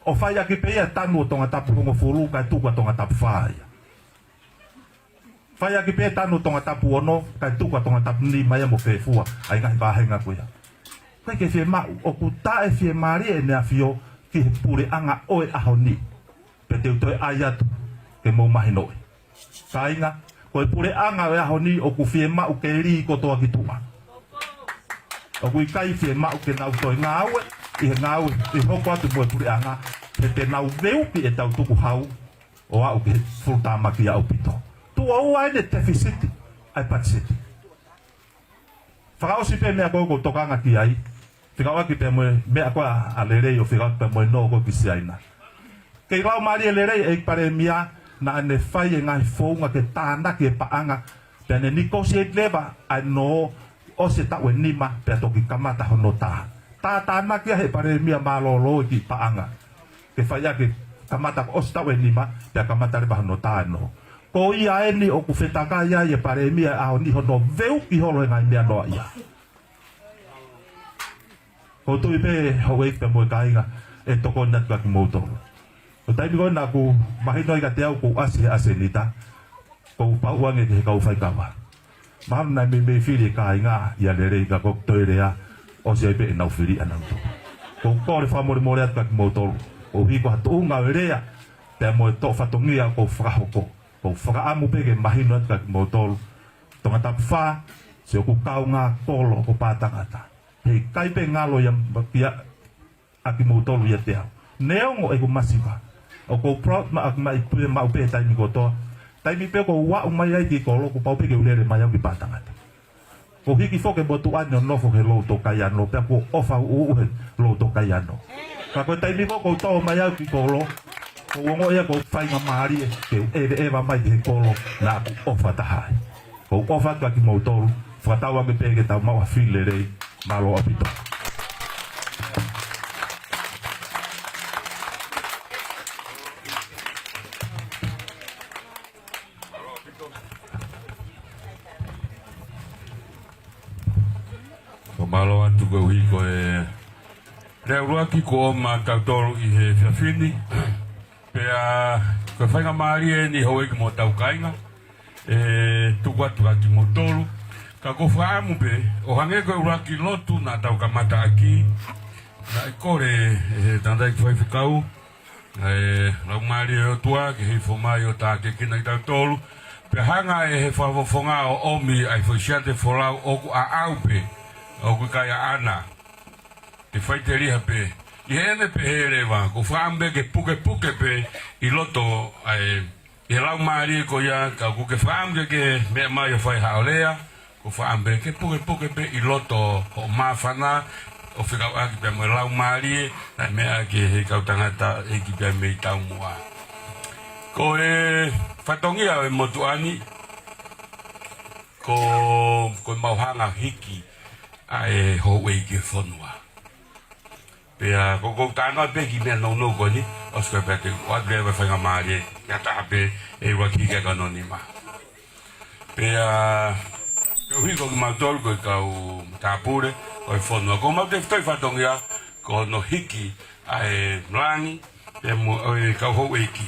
ʻO fai ʻaki pē ia e tanu ʻo Tongatapu hongofulu kae tuku ʻa Tongatapu fā ia. Fai ʻaki pē e tanu ʻo Tongatapu ono kae tuku ʻa Tongatapu nima ia mo fefua ʻa e ngaahi vāhenga ko ia. ʻIkai ke fiemaʻu, ʻoku taʻefiemālie ʻEne ʻAfio ki he puleʻanga ʻo e ʻaho ni. Pea te u toe ʻai atu ke mou mahinoʻi. Kāinga, ko e puleʻanga ʻo e ʻaho ni ʻoku fiemaʻu ke lī kotoa ki tuʻa. ʻOku ʻikai fiemaʻu ke nau toe ngāue ʻi he ngāue ʻe hoko atu mo e puleʻanga, he te nau veuki ʻetau tukuhau ʻo aʻu ki he fuʻu tāmaki ʻaupito. Tuʻo ua eni e tefisiti ʻa e patiseti. Fakaʻosi pē meʻa ko ē ʻoku ou tokanga ki ai, fekauʻaki pē mo e meʻa ko ē ʻa Lelei ʻo fekauʻaki pē mo e nō ko ē ki Siaina. Kei lau mālie Lelei ʻEiki Palēmia, naʻa ne fai e ngaahi founga ke tānaki e paʻanga, pea ne negotiate leva ʻa e nō ʻosi e taʻu ʻe nima pea toki kamata hono tā. Tā, tānaki ʻe he Palēmia mālōlō e kiʻi paʻanga ke fai ʻaki, kamata ʻosi taʻu ʻe nima pea kamata leva hono tā e nō. Ko ia eni ʻoku fetakai ai e Palēmia ʻaho ni hono veuki holo e ngaahi meʻa noa ia. ʻOku ou tui pē houʻeiki pea mo e kāinga ʻe tokoni atu kiate kimoutolu. Ko e taimi ko ē naʻa ku mahino ai kiate au kuo u ʻasi he ʻasenita, kuo u pauʻu ange ki he kau faikava. Mahalo naʻe meimei fili e kāinga ʻia Lelei ka ko e toe lea, ʻosi ai pē ʻenau fili ʻanautolu. ʻOku ou kole fakamolemole atu kiate kimoutolu koeʻuhi ko ha tuʻunga ʻo e lea pea mo e toʻo fatongia ʻoku ou fakahoko. ʻOku ou fakaʻamu pē ke mahino atu kiate kimoutolu, Tongatapu fā, siʻoku kaungā kolo ko Pātangata, heʻikai pē ngalo ia kia ʻakimoutolu ʻiate au. Neongo ʻeku masiva, ʻoku ou proud maʻa, maʻa, maʻu pē he taimi kotoa. Taimi pē ʻoku ou aʻu mai ai ki kolo, kuo pau pē ke u lele mai au ki Pātangata. Kuo u hiki foki e motuʻa ni ʻo nofo he Lou Tokaiano, pea kuo ʻofa ʻuʻuʻu he Lou Tokaiano. Ka ko e taimi ko ē ʻoku ou tō mai au ki kolo, kuo u ongoʻi ia ko e faingamālie ke u ʻeveʻeva mai ki he kolo naʻa ku ʻofa taha ai. ʻOku ou ʻofa atu kiate kimoutolu, fakatauange pē ke tau maʻu ha fili lelei, mālō ʻaupito. Mālō atu koeʻuhi ko e lea ʻuluaki kuo ʻomai maʻatautolu ʻi he efiafi ni. Pea ko e faingamālie eni houʻeiki mo hotau kāinga ʻe tuku atu kia kimoutolu. Ka ʻoku ou fakaʻamu pē, ʻo hangē ko e ʻuluaki lotu naʻa tau kamata ʻaki, naʻe kole ʻe he tangataʻeiki faifekau ʻa e Laumālie ʻo e ʻOtua ke hifo mai ʻo tākiekina kitautolu. Pea hanga ʻe he fakafofonga ʻo ʻomi ʻa e foʻi siate folau ʻoku ʻaʻau pē, ʻoku ʻikai ʻaʻana. Te faiteliha pē. ʻI heʻene pehē leva, ʻoku ou fakaʻamu pē ke pukepuke pē ʻi loto ʻa e, ʻi he laumālie ko ia, ka ʻoku ke fakaʻamu ke ke meʻa mai ʻo fai haʻo lea, ʻoku ou fakaʻamu pē ke pukepuke pē ʻi loto hoʻo māfana, ʻo fekauʻaki pea mo e laumālie naʻe meʻa ʻaki ʻe he kau tangataʻeiki pea mei taumuʻa. Ko e fatongia ʻo e motuʻa ni, ko, ko e mau hanga hiki ʻa e houʻeiki ʻo e fonua. Pea ko, ko e talanoa pē ki he meʻa nounou ko eni, ʻosi ko e pea te u ʻoatu leva e faingamālie ki ha taha pē ʻe ʻuluaki hiki ʻa e kau nonima. Pea, koeʻuhi ko kimautolu ko e kau matāpule ʻo e fonua, ko homau tefitoʻi fatongia ko hono hiki ʻa e langi pea mo e kau houʻeiki.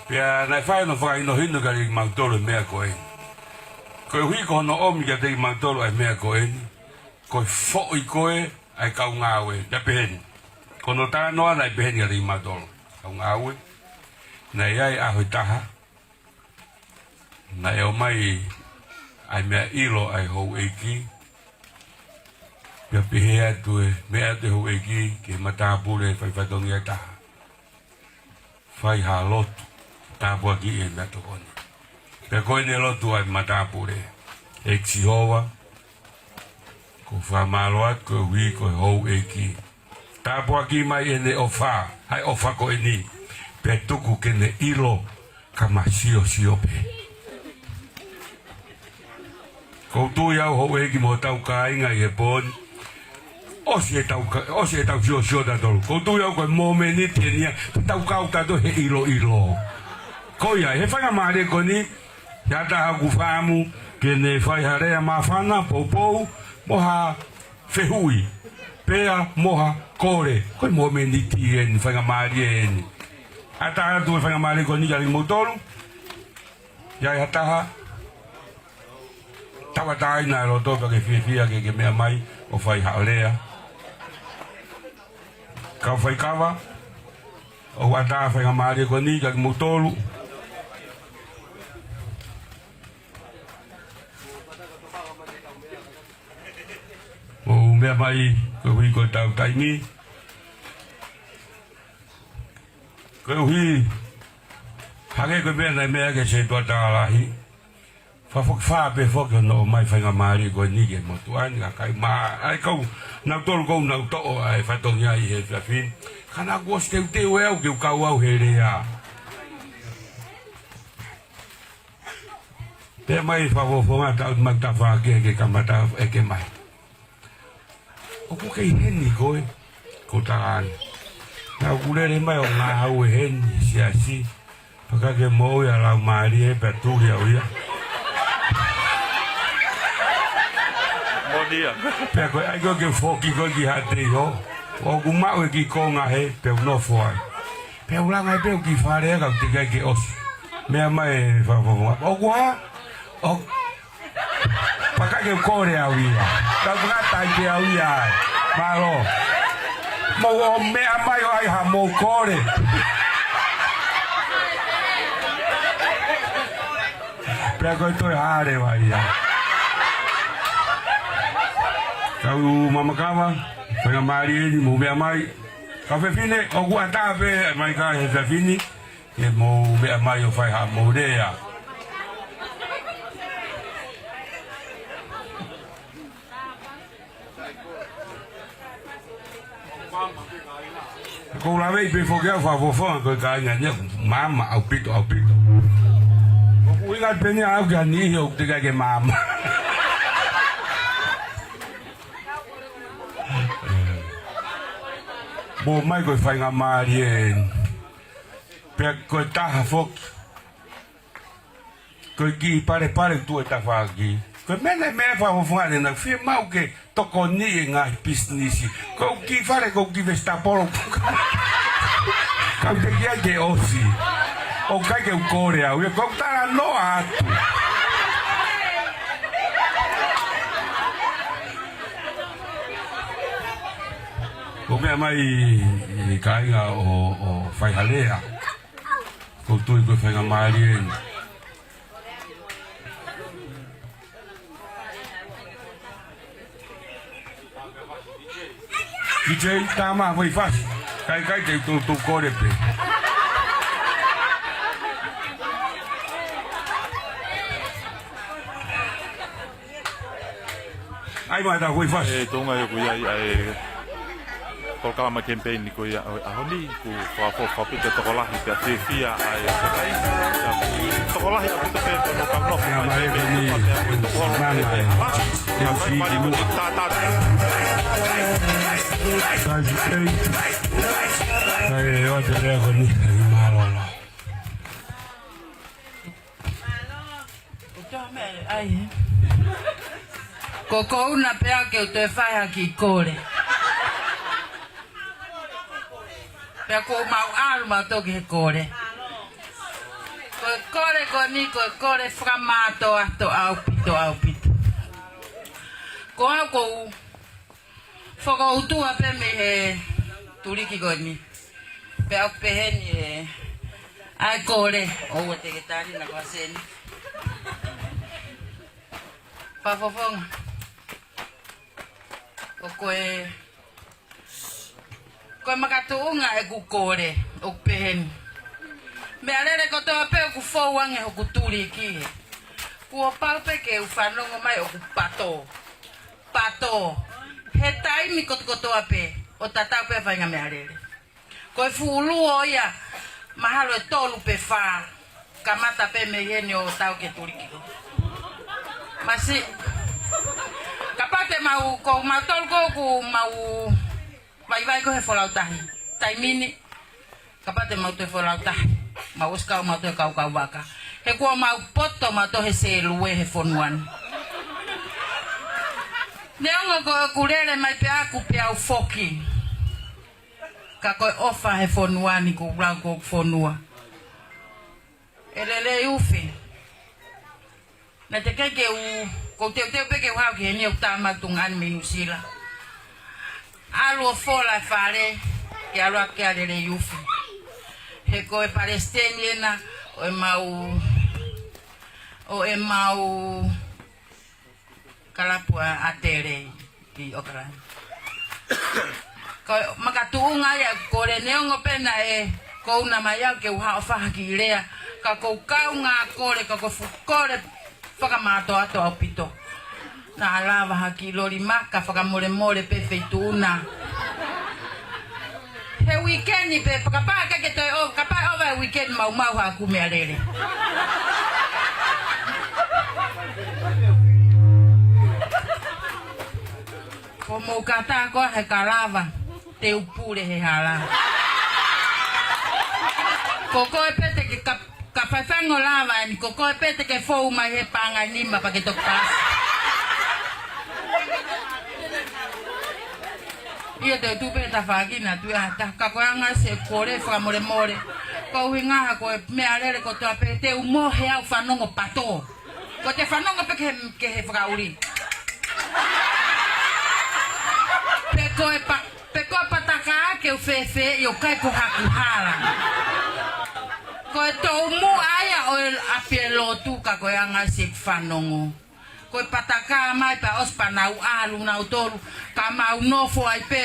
Pea naʻe fai hono fakahinohino kiate kimautolu e meʻa ko eni. Koeʻuhi ko hono ʻomi kiate kimautolu ʻa e meʻa ko eni, ko e foʻi ko ē ʻa e kau ngāue, naʻe pehē ni. Ko hono talanoa naʻe pehē ni kiate kimautolu kau ngāue. Naʻe ʻi ai e ʻaho ʻe taha naʻe ʻomai ʻa e meʻa ʻilo ʻa e houʻeiki. Pea pehē atu e, meʻa atu e houʻeiki ki he matāpule faifatongia ʻe taha, fai ha lotu, tāpuakiʻi e meʻatokoni. Pea ko eni e lotu ʻa e matāpule: ʻEiki Sihova, ʻoku ou fakamālō atu koeʻuhi ko e houʻeiki. Tāpuakiʻi mai ʻene ʻofa, ʻa e ʻofa ko eni, pea tuku ke ne ʻilo ka ma siosio pē. ʻOku ou tui au houʻeiki mo hotau kāinga ʻi he pō ni, ʻosi ʻetau ka-, ʻosi ʻetau siosio tautolu. ʻOku ou tui au ko e mōmeniti eni ia te tau kau tautolu he ʻiloʻilo. Ko ia, he faingamālie ko eni, ʻi ha taha ʻoku fakaʻamu ke ne fai ha lea māfana, poupou, mo ha fehuʻi, pea mo ha kole, ko e mōmeniti eni, faingamālie eni. ʻAtā atu e faingamālie ko eni kiate kimoutolu. ʻI ai ha taha? Tauʻatāina e loto pea ke fiefia ke ke meʻa mai ʻo fai haʻo lea. Kau faikava, ʻoku ʻatā e faingamālie ko eni kiate kimoutolu. Mou meʻa mai, koeʻuhi ko ʻetau taimi. Koeʻuhi, hangē ko e meʻa naʻe meʻa ki he sētuata lahi, fakafokifā pē foki hono ʻomai faingamālie ko eni ki he motuʻa ni, kakai ma, ʻa e kau, nautolu ʻoku nau toʻo ʻa e fatongia ʻi he efiafi ni. Ka naʻá ku ʻosi teuteu ʻe au ke u kau au he lea. Pea mai fakafofonga, tau mai tafaʻaki ke kamata ʻeke mai. ʻOku ke ʻi heni koe? Ko e tangata ni. Naʻá ku lele mai ʻo ngāue heni he siasi. Pea ka ke moʻui ʻa e laumālie pea tuli au ia. Moʻoni ia. Pea ko e ʻai koe ke foki koe ki Haʻateiho, ʻoku maʻu e kiʻi konga hē, pea u nofo ai. Pea u langa ai pē ʻo ki fale ka ʻoku teʻeki ai ke ʻosi. Meʻa mai e fakafofonga. ʻOku hā? ʻO, pea ʻikai ke u kole au ia. Ka u ngata ai pē au ia ai. Mālō. Mou ō meʻa mai ʻo ʻai haʻamou kole. Pea ko e toe hale vai ia. Kau mama kava, faingamālie eni mou meʻa mai. Kau fefine, ʻoku ʻatā pē mai ka he fefine, ke mou meʻa mai ʻo fai haʻamou lea. Ko u laveʻi pē foki au fakafofonga ko e kāinga ni, maama ʻaupito, ʻaupito. ʻOku ʻuhinga pē eni au ki ha niʻihi ʻoku teʻeki ai ke maama. Mou ō mai ko e faingamālie eni. Pea ko e taha foki, ko e kiʻi palepale tuʻu he tafaʻaki. Ko e meʻa naʻe meʻa fakafofonga ʻanenai, fiemaʻu ke tokoniʻi e ngaahi pisinisi. Ko e kiʻi fale, ko e kiʻi vesitapolo. Ka u teʻeki ai ke ʻosi. ʻOku ʻikai ke u kole au ia, ko e talanoa atu. Ko e meʻa mai e kāinga ʻo, ʻo Faihalea. Ko e tui ko e faingamālie eni. Ki te tama fai fasi. Kai kai te tu tu kore pe. Ai mai ta fai fasi. E, tonga e ko ia, ia, e. Polokalama kemipeini ko ia, ʻo e ʻaho ni, ʻoku fakafoʻou ʻaupito e tokolahi pea fiefia ai e kakai. Tokolahi ʻaupito pē ʻoku nau kau nofo. Ia, mai e ni, mana e. Ia, mai, mai, mai, tā, tā, tā. Kai, kai. Kai, ʻoua te lea ko ni, mālō. Ko e toa meʻa ai, ē? Ko kouna pea ke u toe fai ha kiʻi kole. Pea ko u mau ʻalu mau toki he kole. Ko e kole ko eni, ko e kole fakamātoato ʻaupito, ʻaupito. Ko au ko u fokoutua pē mei he tuliki ko eni. Pea ʻoku peheni e, ʻa e kole, ʻoua te ke tali na ko seni. Fakafofonga. ʻOku ko e, ko e makatuʻunga ʻeku kole, ʻoku peheni. Meʻalele kotoa pē ʻoku fou ange hoku tuliki he. Kuo pau pē ke u fanongo mai ʻoku pato. Pato. He taimi kotokotoa pē, ʻo tatau pē fainga meʻalele. Ko e fuʻu luo ia, mahalo e tolu pe fā, kamata pē mei heni ʻo tau ke tuliki ko. Masi, kapau te mau, ko mau tolu ko ʻoku mau vaivai ko he folau tahi. Taimi ni, kapau te mau toe folau tahi, mau ʻosi kau mau toe kaukau vaka. He kuo mau poto mau toe he sēlue he fonua ni. Neongo ko ʻeku lele mai pē ʻaku pea u foki. Ka ko e ʻofa he fonua ni ko lau ko fonua. ʻE lelei ufi. Naʻe teʻeki ke u, ko u teuteu pē ke u haʻu ki heni ʻoku tama tunga ʻani mei Nuʻusila. ʻAlu ʻo fola e fale, ke ʻalu ake ʻa lelei ufi. He ko e palesiteni ena, ʻo e mau, ʻo e mau, kalapu ʻa, ʻa Tele ʻi ʻOkalani. Ko e makatuʻunga ia ʻeku kole neongo pē naʻe kouna mai au ke u haʻu ʻo fai ha kiʻi lea. Ka ko u kaungā kole, ka ko e fuʻu kole fakamātoato ʻaupito. Naʻa lava ha kiʻi loli maka fakamolemole pē Feituʻuna. He uikeni pē, kapau ʻe ʻikai ke toe ʻo, kapau ʻe ʻova e uikeni maumau haʻaku meʻalele. Ko mou kata ko he kalava, te u pule he hala. Ko koe pē te ke kap-, Ka faifango lava eni ko koe pē te ke fou mai he pangai nima pea ke toki pasi. ʻIo te u tupe he tafaʻaki na tu ʻa ta ka ko e anga se kole fakamolemole. Ko e ʻuhinga ha ko e meʻalele kotoa pē te u mohe au fanongo pato. Ko te fanongo pē ke, ke he fakaʻuli. Pe ko e pa-, pe ko e pataka ke u fēfē ʻi ʻoku ʻikai ko haku hala. Ko e toumuʻa ia ʻo e ʻapi e lotu ka ko e anga se fanongo. Ko e pataka mai pea ʻosi pea nau ʻalu nautolu ka mau nofo ai pē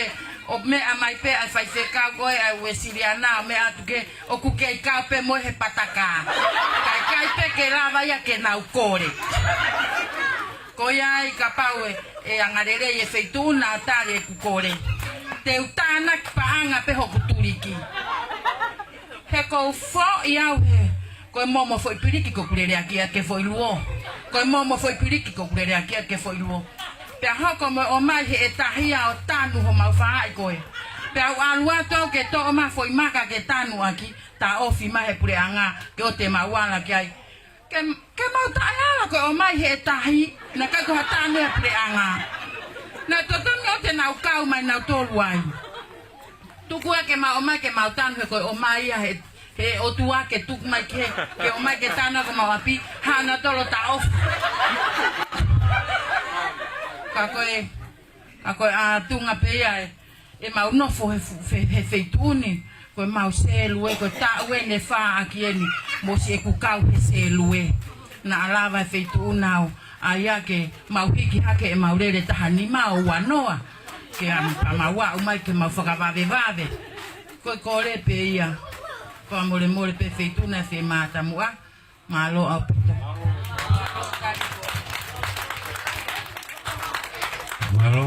ʻo meʻa mai pē ʻa e faifekau ko ē ʻa e Uēsiliana ʻo meʻa atu ke ʻoku kei kau pē mo e he pataka. Kae ʻikai pē ke lava ia ke nau kole. Ko ia ai kapau ʻe, ʻe angalelei e Feituʻuna ʻo tali ʻeku kole. Te u tānaki paʻanga pē hoku tuliki. He ko u foʻi au he, ko e momo foʻi piliki ko ʻeku leleaki ʻa e foʻi luo. Ko e momo foʻi piliki ko ʻeku leleaki ʻa e foʻi luo. Pea hoko mo e ʻomai he ʻe tahi ia ʻo tanu homau faʻahi ko ē. Pea u ʻalu atu au ke toʻo mai foʻi maka ke tanu ʻaki, taʻofi mai he puleʻanga, ke ʻoua te mau ala ki ai. Ke, ke mau taʻeala ko e ʻomai he ʻe tahi, naʻe ʻikai ko ha tanu he puleʻanga. Naʻe totonu ʻo te nau kau mai nautolu ai. Tuku ē ke mau ō mai ke mau tanu he ko e ō mai ia he, he ʻOtua ke tuku mai ke, ke ō mai ke tanu ko mau ʻapi, hana tolo ta off. Ka ko e, ka ko e ʻatunga pē ia ē, ʻe mau nofo he fu-, fe-, he feituʻu ni, ko e mau sēlue, ko e taʻu eni ʻe fā ʻaki eni, mo siʻeku kau he sēlue. Naʻa lava e feituʻu nau, ʻa ia ke mau hiki hake ʻemau lele taha nima ʻo ua noa, ke am-, pea mau aʻu mai ke mau fakavavevave. Ko e kole pē ia, fakamolemole pē feituʻu naʻe femātamuʻa, mālō ʻaupito. Mālō.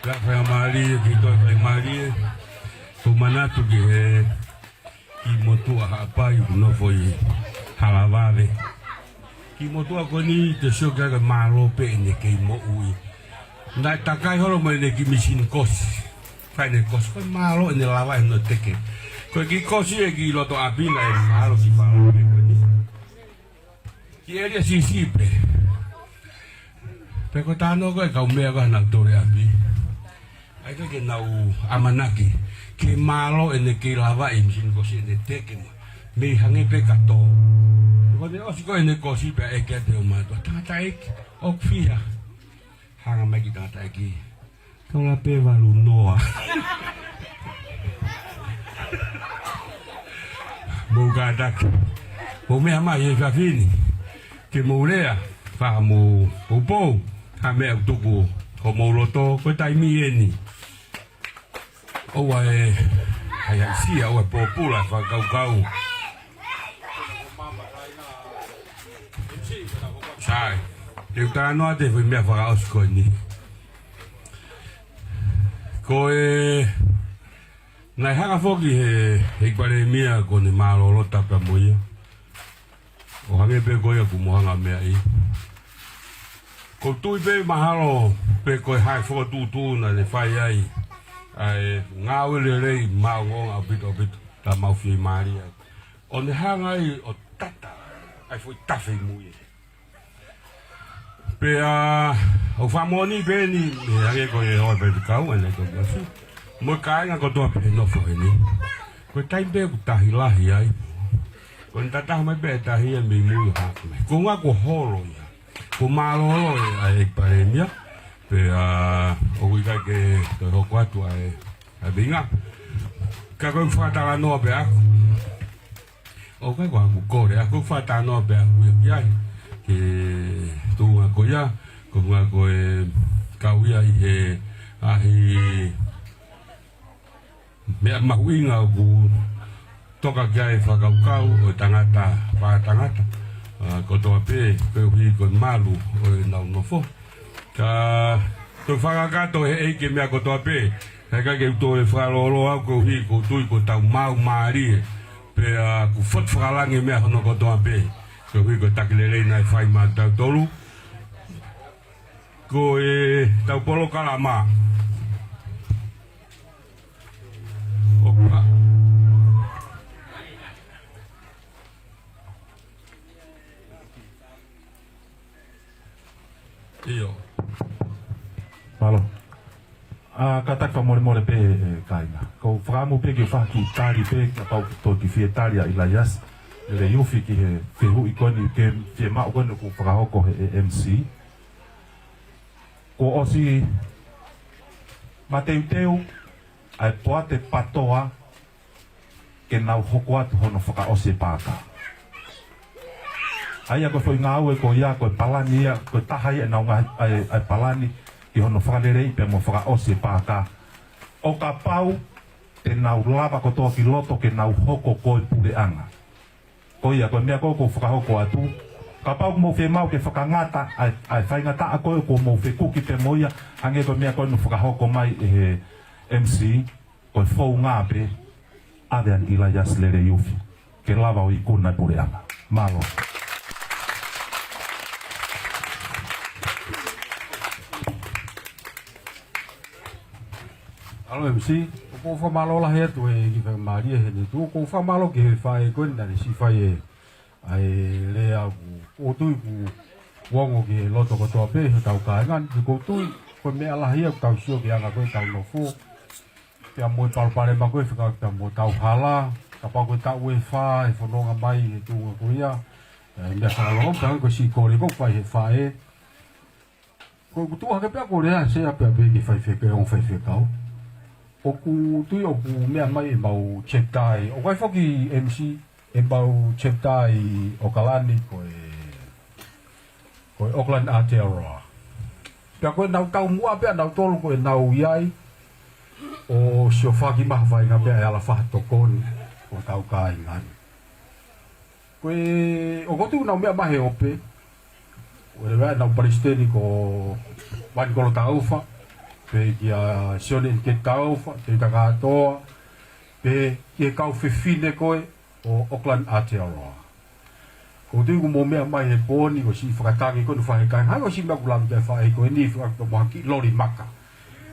Ka faingamālie, ki toi faingamālie. Ko e manatu ki he kiʻi motuʻa Haʻapai ʻoku nofo ʻi Halavave. Kiʻi motuʻa ko eni te sio ki ai ka mālō pē ʻene kei moʻui. Naʻe takai holo mo ʻene kiʻi misini kosi. Fai ʻene kosi, ko e mālō ʻene lava ʻene teke. Ko e kiʻi kosi ē ki loto ʻapi naʻe mālō ki falo pē ko eni. Ki ʻēlia siʻisiʻi pē. Pea ko e talanoa ko e kau meʻa ko ē naʻa nau tole ʻapi. ʻA ia ko e ke nau ʻamanaki. Ke mālō ʻene kei lava e misini kosi ʻene teke mo. Mei hangē pē ka tō. Ko ʻene ʻosi ko ē ʻene kosi pea ʻeke atu ʻe he ʻomai atu. Tangataʻeiki, ʻoku fiha? Hanga mai ki tangataʻeiki. Tola pē valu noa. Mou kātaki. Mou meʻa mai he efiafi ni. Ke mou lea, fai haʻamou poupou, ha meʻa ʻoku tuku homou loto, ko e taimi eni. ʻOua ʻe haʻisia, ʻoua ʻe pōpula, fakakaukau. Sai, te u talanoa atu e foʻi meʻa fakaʻosi ko eni. Ko e, naʻe hanga foki he, he ʻEiki Palēmia ko ʻene mālōlō tapu mo ia. ʻO hangē pē ko ia kuo mou hanga meaʻi. ʻOku ou tui pē mahalo pē ko e hā e fokotuʻutuʻu naʻa ne fai ai ʻa e ngāue lelei maʻongoʻonga ʻaupito ʻaupito, tā mau fiemālie ai. ʻO ne hanga ai ʻo tata ʻa e foʻi tafe ʻi mui ē. Pea ʻoku fakamoʻoni pē eni, he hangē ko e hoa pē te kau, ʻene tō masi. Mo e kāinga kotoa pē nofo heni. Ko e taimi pē ʻoku tahi lahi ai. Ko ʻene tataha mai pē ʻa e tahi ia mei mui ʻo hake mai. Ko e ʻuhinga ko e holo ia. Ko e mālōlō ē ʻa e ʻEiki Palēmia. Pea ʻoku ʻikai ke toe hoko atu ʻa e, ʻa e vinga. Ka ko e fakatalanoa pē ʻaku. ʻOku ʻikai ko haʻaku kole, ʻa ko e fakatalanoa pē ʻaku ia ki ai. Ke tuʻunga ko ia, ko e ʻuhinga ko e kau ia ʻi he ʻahi meʻa mahuʻinga ʻoku toka ki ai e fakakaukau ʻo e tangata, fakatangata, ʻa, kotoa pē, koeʻuhi ko e malu ʻo ʻenau nofo. Ka toe fakakakato he ʻEiki e meʻa kotoa pē, he ʻikai ke u toe fakalōloa au koeʻuhi ʻoku ou tui ko ʻetau maau mālie, pea ʻoku fotu fakalangi e meʻa hono kotoa pē, koeʻuhi ko e taki lelei naʻe fai maʻatautolu. Ko ʻetau polokalama. ʻOku ʻIo. Mālō. ʻA, kātaki fakamolemole pē, ē, kāinga. ʻOku ou fakaʻamu pē ke u fai ha kiʻi tali pē, kapau ʻoku toe kiʻi fie tali ʻa ʻIlaiasi Leleiufi ki he fehuʻi ko eni, ki he fiemaʻu ko eni ʻoku fakahoko ʻe he M C. Kuo ʻosi mateuteu ʻa e poate PATOA ke nau hoko atu hono fakaʻosi e paaka. ʻA ia ko e foʻi ngāue ko ia, ko e palani ia, ko e taha ia ʻenau ngaahi, ʻa e, ʻa e palani ki hono fakaleleiʻi pea mo fakaʻosi e paaka. ʻO kapau te nau lava kotoa ki loto ke nau hoko ko e puleʻanga. Ko ia, ko e meʻa ko ē ʻoku ou fakahoko atu. Kapau ʻoku mou fiemaʻu ke fakangata ʻa e, ʻa e faingataʻa ko ē ʻoku mou fekuki pē mo ia, hangē ko e meʻa ko ē naʻe fakahoko mai ʻe he M C, ko e founga pē, ʻave ʻa ʻIlaiasi Leleiufi ke lava ʻo ikuna e puleʻanga. Mālō. Mālō M C, ʻoku ou fakamālō lahi atu he kiʻi faingamālie he ʻene tuʻu, ʻoku ou fakamālō ki he faʻē ko eni naʻa ne siʻi fai e, ʻa e lea ʻoku ou tui ʻoku ongo ki he loto kotoa pē hotau kāinga ni, ʻoku ou tui Ko e meʻa lahi ia ʻoku tau sio ki he anga ko ē ʻetau nofo. Pea mo e palopalema ko ē fekauʻaki mo ʻetau hala. Kapau ko e taʻu ʻe fā ʻe fononga mai he tuʻunga ko ia. ʻE, meʻa fakalongo, pea ko e siʻi kole ko ē ʻoku fai he faʻē. Ko ʻeku tuʻu hake pea ko e lea Sea pea pehē ki he faifekau, ongo faifekau. ʻOku ou tui ʻoku meʻa mai ʻemau chapter ʻi, ʻoku ʻi ai foki M C, ʻemau chapter ʻi ʻOkalani ko e, ko e Auckland Aotearoa. Pea ko ʻenau taumuʻa pea nautolu ko ʻenau ʻi ai ʻo siofaki mai ha faʻahinga meʻa ʻe ala fai ha tokoni ʻo ʻetau kāinga ni. Ko e, ʻoku ou tui ʻenau meʻa mai he ope, ʻo leva ʻenau palesiteni ko Vani Kolo Taufa, pehē kia Sione ʻEniketi Taufa, Tevita Kātoa, pehē ki he kau fefine ko ē ʻo Auckland Aotearoa. ʻOku ou tui ʻoku mou meʻa mai he pō ni ko e siʻi fakatangi ko ē ʻoku fai he kāinga, hangē ko e siʻi meʻa ʻoku lave ki ai e faʻē ko eni, fakaʻamu mo ha kiʻi loli maka.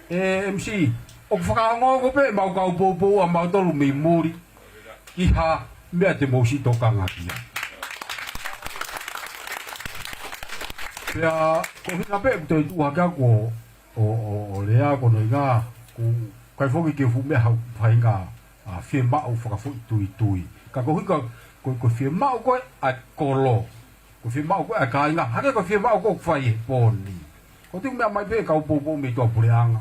ʻE M C, ʻoku fakaongoongo pē ʻemau kau poupou ʻamautolu mei muli ki ha meʻa te mou siʻi tokanga ki ai. Pea ko e ʻuhinga pē ʻoku ou tuʻu hake au ʻo, ʻo, ʻo, ʻo lea ko hono ʻuhinga, ʻoku ʻikai foki ke fuʻu meʻa ha faʻahinga, ʻa, fiemaʻu fakafoʻituitui. Ka ko e ʻuhinga, ko, ko e fiemaʻu ko ē ʻa e kolo. Ko e fiemaʻu ko ē ʻa e kāinga, hangē ko e fiemaʻu ko ē ʻoku fai he pō ni. ʻOku ou tui ʻoku meʻa mai pē e kau poupou mei tuʻapuleʻanga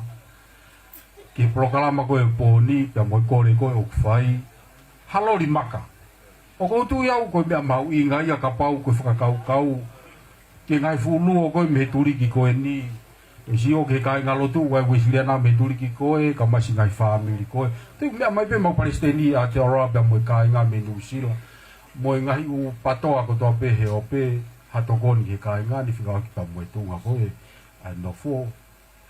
ki he polokalama ko ē he pō ni, pea mo e kole ko ē ʻoku fai. Ha loli maka. ʻOku ou tui au ko e meʻa mahuʻinga ia kapau ko e fakakaukau ki he ngaahi fuʻu luo ko ē mei he tuliki ko eni. ʻE sio ki he kāingalotu ʻa e Uēsiliana mei he tuliki ko ē, kae ʻumaʻā e ngaahi fāmili ko ē. ʻOku ou tui ʻoku meʻa mai pē ʻemau palesiteni ʻa Aotearoa pea mo e kāinga mei Nuʻusila. Mo e ngaahi ʻū PTOA kotoa pē he ope, ha tokoni ki he kāinga ni fekauʻaki pea mo e tuʻunga ko ē ʻa e nofo.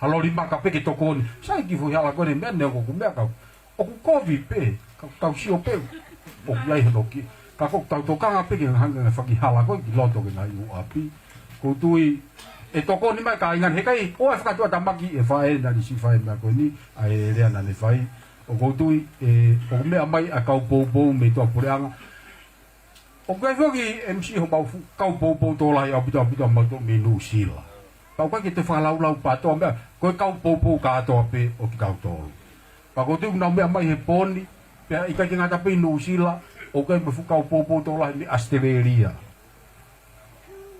Ha loli maka pē ke tokoni. Sai ki he foʻi hala ko eni, meʻa ni ʻoku ou meʻa kau. ʻOku kovi pē, ka ʻoku tau sio pē ʻoku ʻi ai hono kiʻi. Ka ko ʻetau tokanga pē ke hanga ʻe he foʻi hala ko ē ki loto ki he ngaahi ʻū ʻapi. ʻOku ou tui ʻe tokoni mai e kāinga ni, heʻikai ʻoua ʻe fakatuʻatāmaki e faʻē naʻa ne siʻi fai e meʻa ko eni, ʻa e lea naʻa ne fai. ʻOku ou tui ʻe, ʻoku meʻa mai ʻa e kau poupou mei tuʻapuleʻanga. ʻOku ʻi ai foki M C homau fuʻu kau poupou tokolahi ʻaupito ʻaupito ʻamautolu mei Nuʻusila. Ka ʻoku ʻikai ke toe fakalaulau PTOA meʻa, ko e kau poupou kātoa pē ʻo kitautolu. Pea ʻoku ou tui ʻoku nau meʻa mai he pō ni, pea ʻikai ke ngata pē ʻi Nuʻusila, ʻoku ʻi ai mo e fuʻu kau poupou tokolahi mei ʻAositelēlia.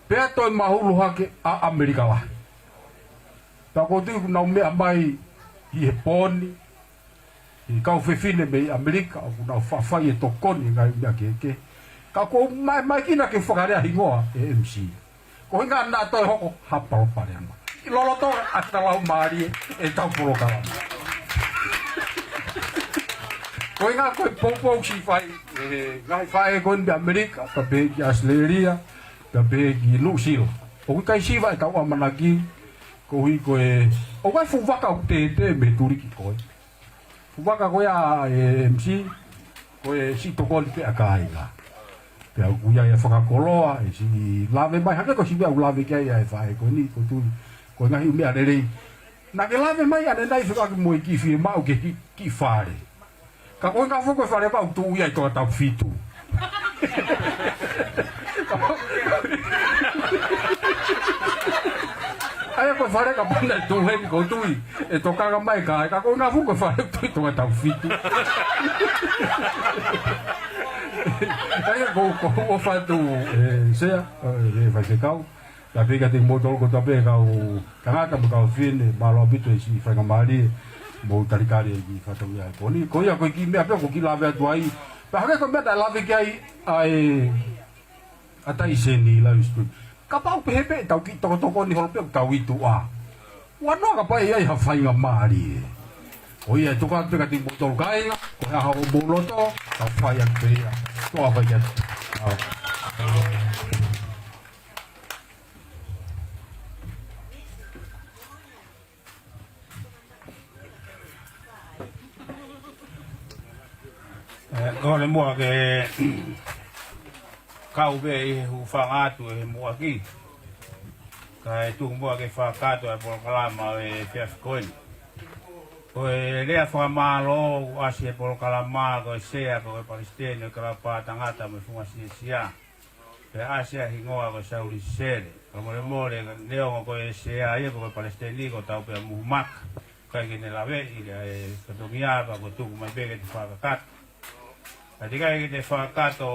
Pea toe mahulu hake ʻa ʻAmelika lahi. Pea ʻoku ou tui ʻoku nau meʻa mai ʻi he pō ni, ʻi he kau fefine mei ʻAmelika, ʻoku nau faʻa fai e tokoni ngaahi meʻa kehekehe. Ka ʻoku ou maʻemaʻekina ke fakalea hingoa ʻe M C. Ko e ʻuhinga naʻa toe hoko ha palopalema. ʻI lolotonga ʻetau laumālie ʻetau polokalama. Ko e ʻuhinga ko e poupou siʻi fai, ʻe ngaahi faʻē ko eni mei ʻAmelika, pea pehē ki ʻAositelēlia, pea pehē ki Nuʻusila. ʻOku ʻikai siva ʻetau ʻamanaki, koeʻuhi ko e, ʻoku ʻi ai e fuʻu vaka ʻoku tētē mei he tuliki ko ē. Fuʻu vaka ko ia ʻe M C, ko e siʻi tokoni pē ʻa e kāinga. Pea ʻoku ʻi ai e fakakoloa, ʻe siʻi lave mai, hangē ko e siʻi meʻa ʻoku lave ki ai ʻa e faʻē ko eni, ʻoku ou tui, ko e ngaahi ʻū meʻa lelei. Naʻa ke lave mai ʻanenai fekauʻaki mo e kiʻi fiemaʻu ki he kiʻi, kiʻi fale. Ka ko e ʻuhinga foki ko e fale ʻoku tuʻu ia ʻi Tongatapu fitu. ʻA ia ko e fale kapau naʻe tuʻu heni ʻoku ou tui ʻe tokanga mai e kāinga, ka ko e ʻuhinga foki ko e fale ʻoku tuʻu ʻi Tongatapu fitu. ʻA ia ko, ko, ko fatu, ʻe, Sea, ʻe, ʻe faifekau. Pea pehē kiate kimoutolu kotoa pē kau tangata mo e kau fefine, mālō ʻaupito e siʻi faingamālie mou talitali e kiʻi fatongia he pō ni. Ko ia ko e kiʻi meʻa pē ʻoku ou kiʻi lave atu ai. Pea hangē ko e meʻa naʻe lave ki ai ʻa e, ʻa Taiseni Live Stream. Kapau pehē pē ʻetau kiʻi tokotokoni holo pē ʻoku tau ʻi tuʻa. Ua noa kapau ʻe ʻi ai ha faingamālie. Ko ia ʻe tuku atu pē kiate kimoutolu kāinga, ko e ʻaho ʻo mou loto, ka fai atu pē ia. Toa fai atu. ʻE, ko e muʻa ke kau pē ʻi he hūfanga atu ʻi he muʻaki. Kae tuku muʻa ke fakakakato e polokalama ʻo e efiafi ko eni. Ko e lea fakamālō ʻoku ʻasi he polokalama ko e Sea ko e Palesiteni ʻo e Kalapa Tangata mo e Funga Siasia. Pea ʻasi ai hingoa ko Sauli Sele. Ka molemole, neongo ko e sea ia, ko e palesiteni ko Taupea Muhumaka. ʻIkai ke ne laveʻi ʻa e fatongia pea ko e tuku mai pē ke te fakakakato. Ka ʻikai ke te fakakakato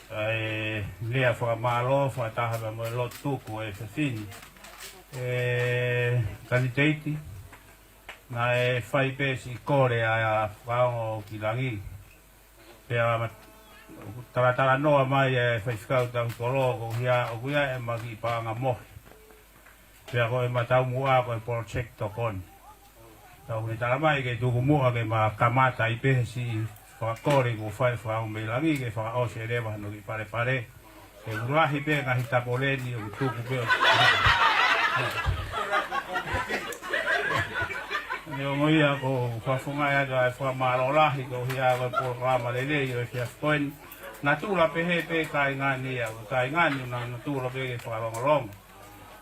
ʻa e lea fakamālō, fakataha pea mo e lotu tuku ʻa e fefine. ʻE, kanititeiti, naʻe fai pē siʻi kole ʻa e fakaongo ki langi. Pea ma-, talatalanoa mai e faifekau Tauhi Kolo, ko ia, ʻoku ʻi ai ʻema kiʻi paʻanga mohe. Pea ko ʻema taumuʻa ko e project tokoni. Tau ne tala mai ke tuku muʻa ke ma kamata ai pē siʻi fakakole kuo fai fakaongo mei langi ke fakaʻosi leva hano kiʻi palepale. He ʻoku lahi pē ngaahi tapoleni ʻoku tuku pē. Neongo ia, ʻoku ou fakafofongaʻi atu ʻa e fakamālō lahi koeʻuhi ko e polokalama lelei ʻo e efiafi ko eni. Natula pehē pē kāinga ni ia, ko e kāinga ni naʻa nau natula pē ke fakalongolongo.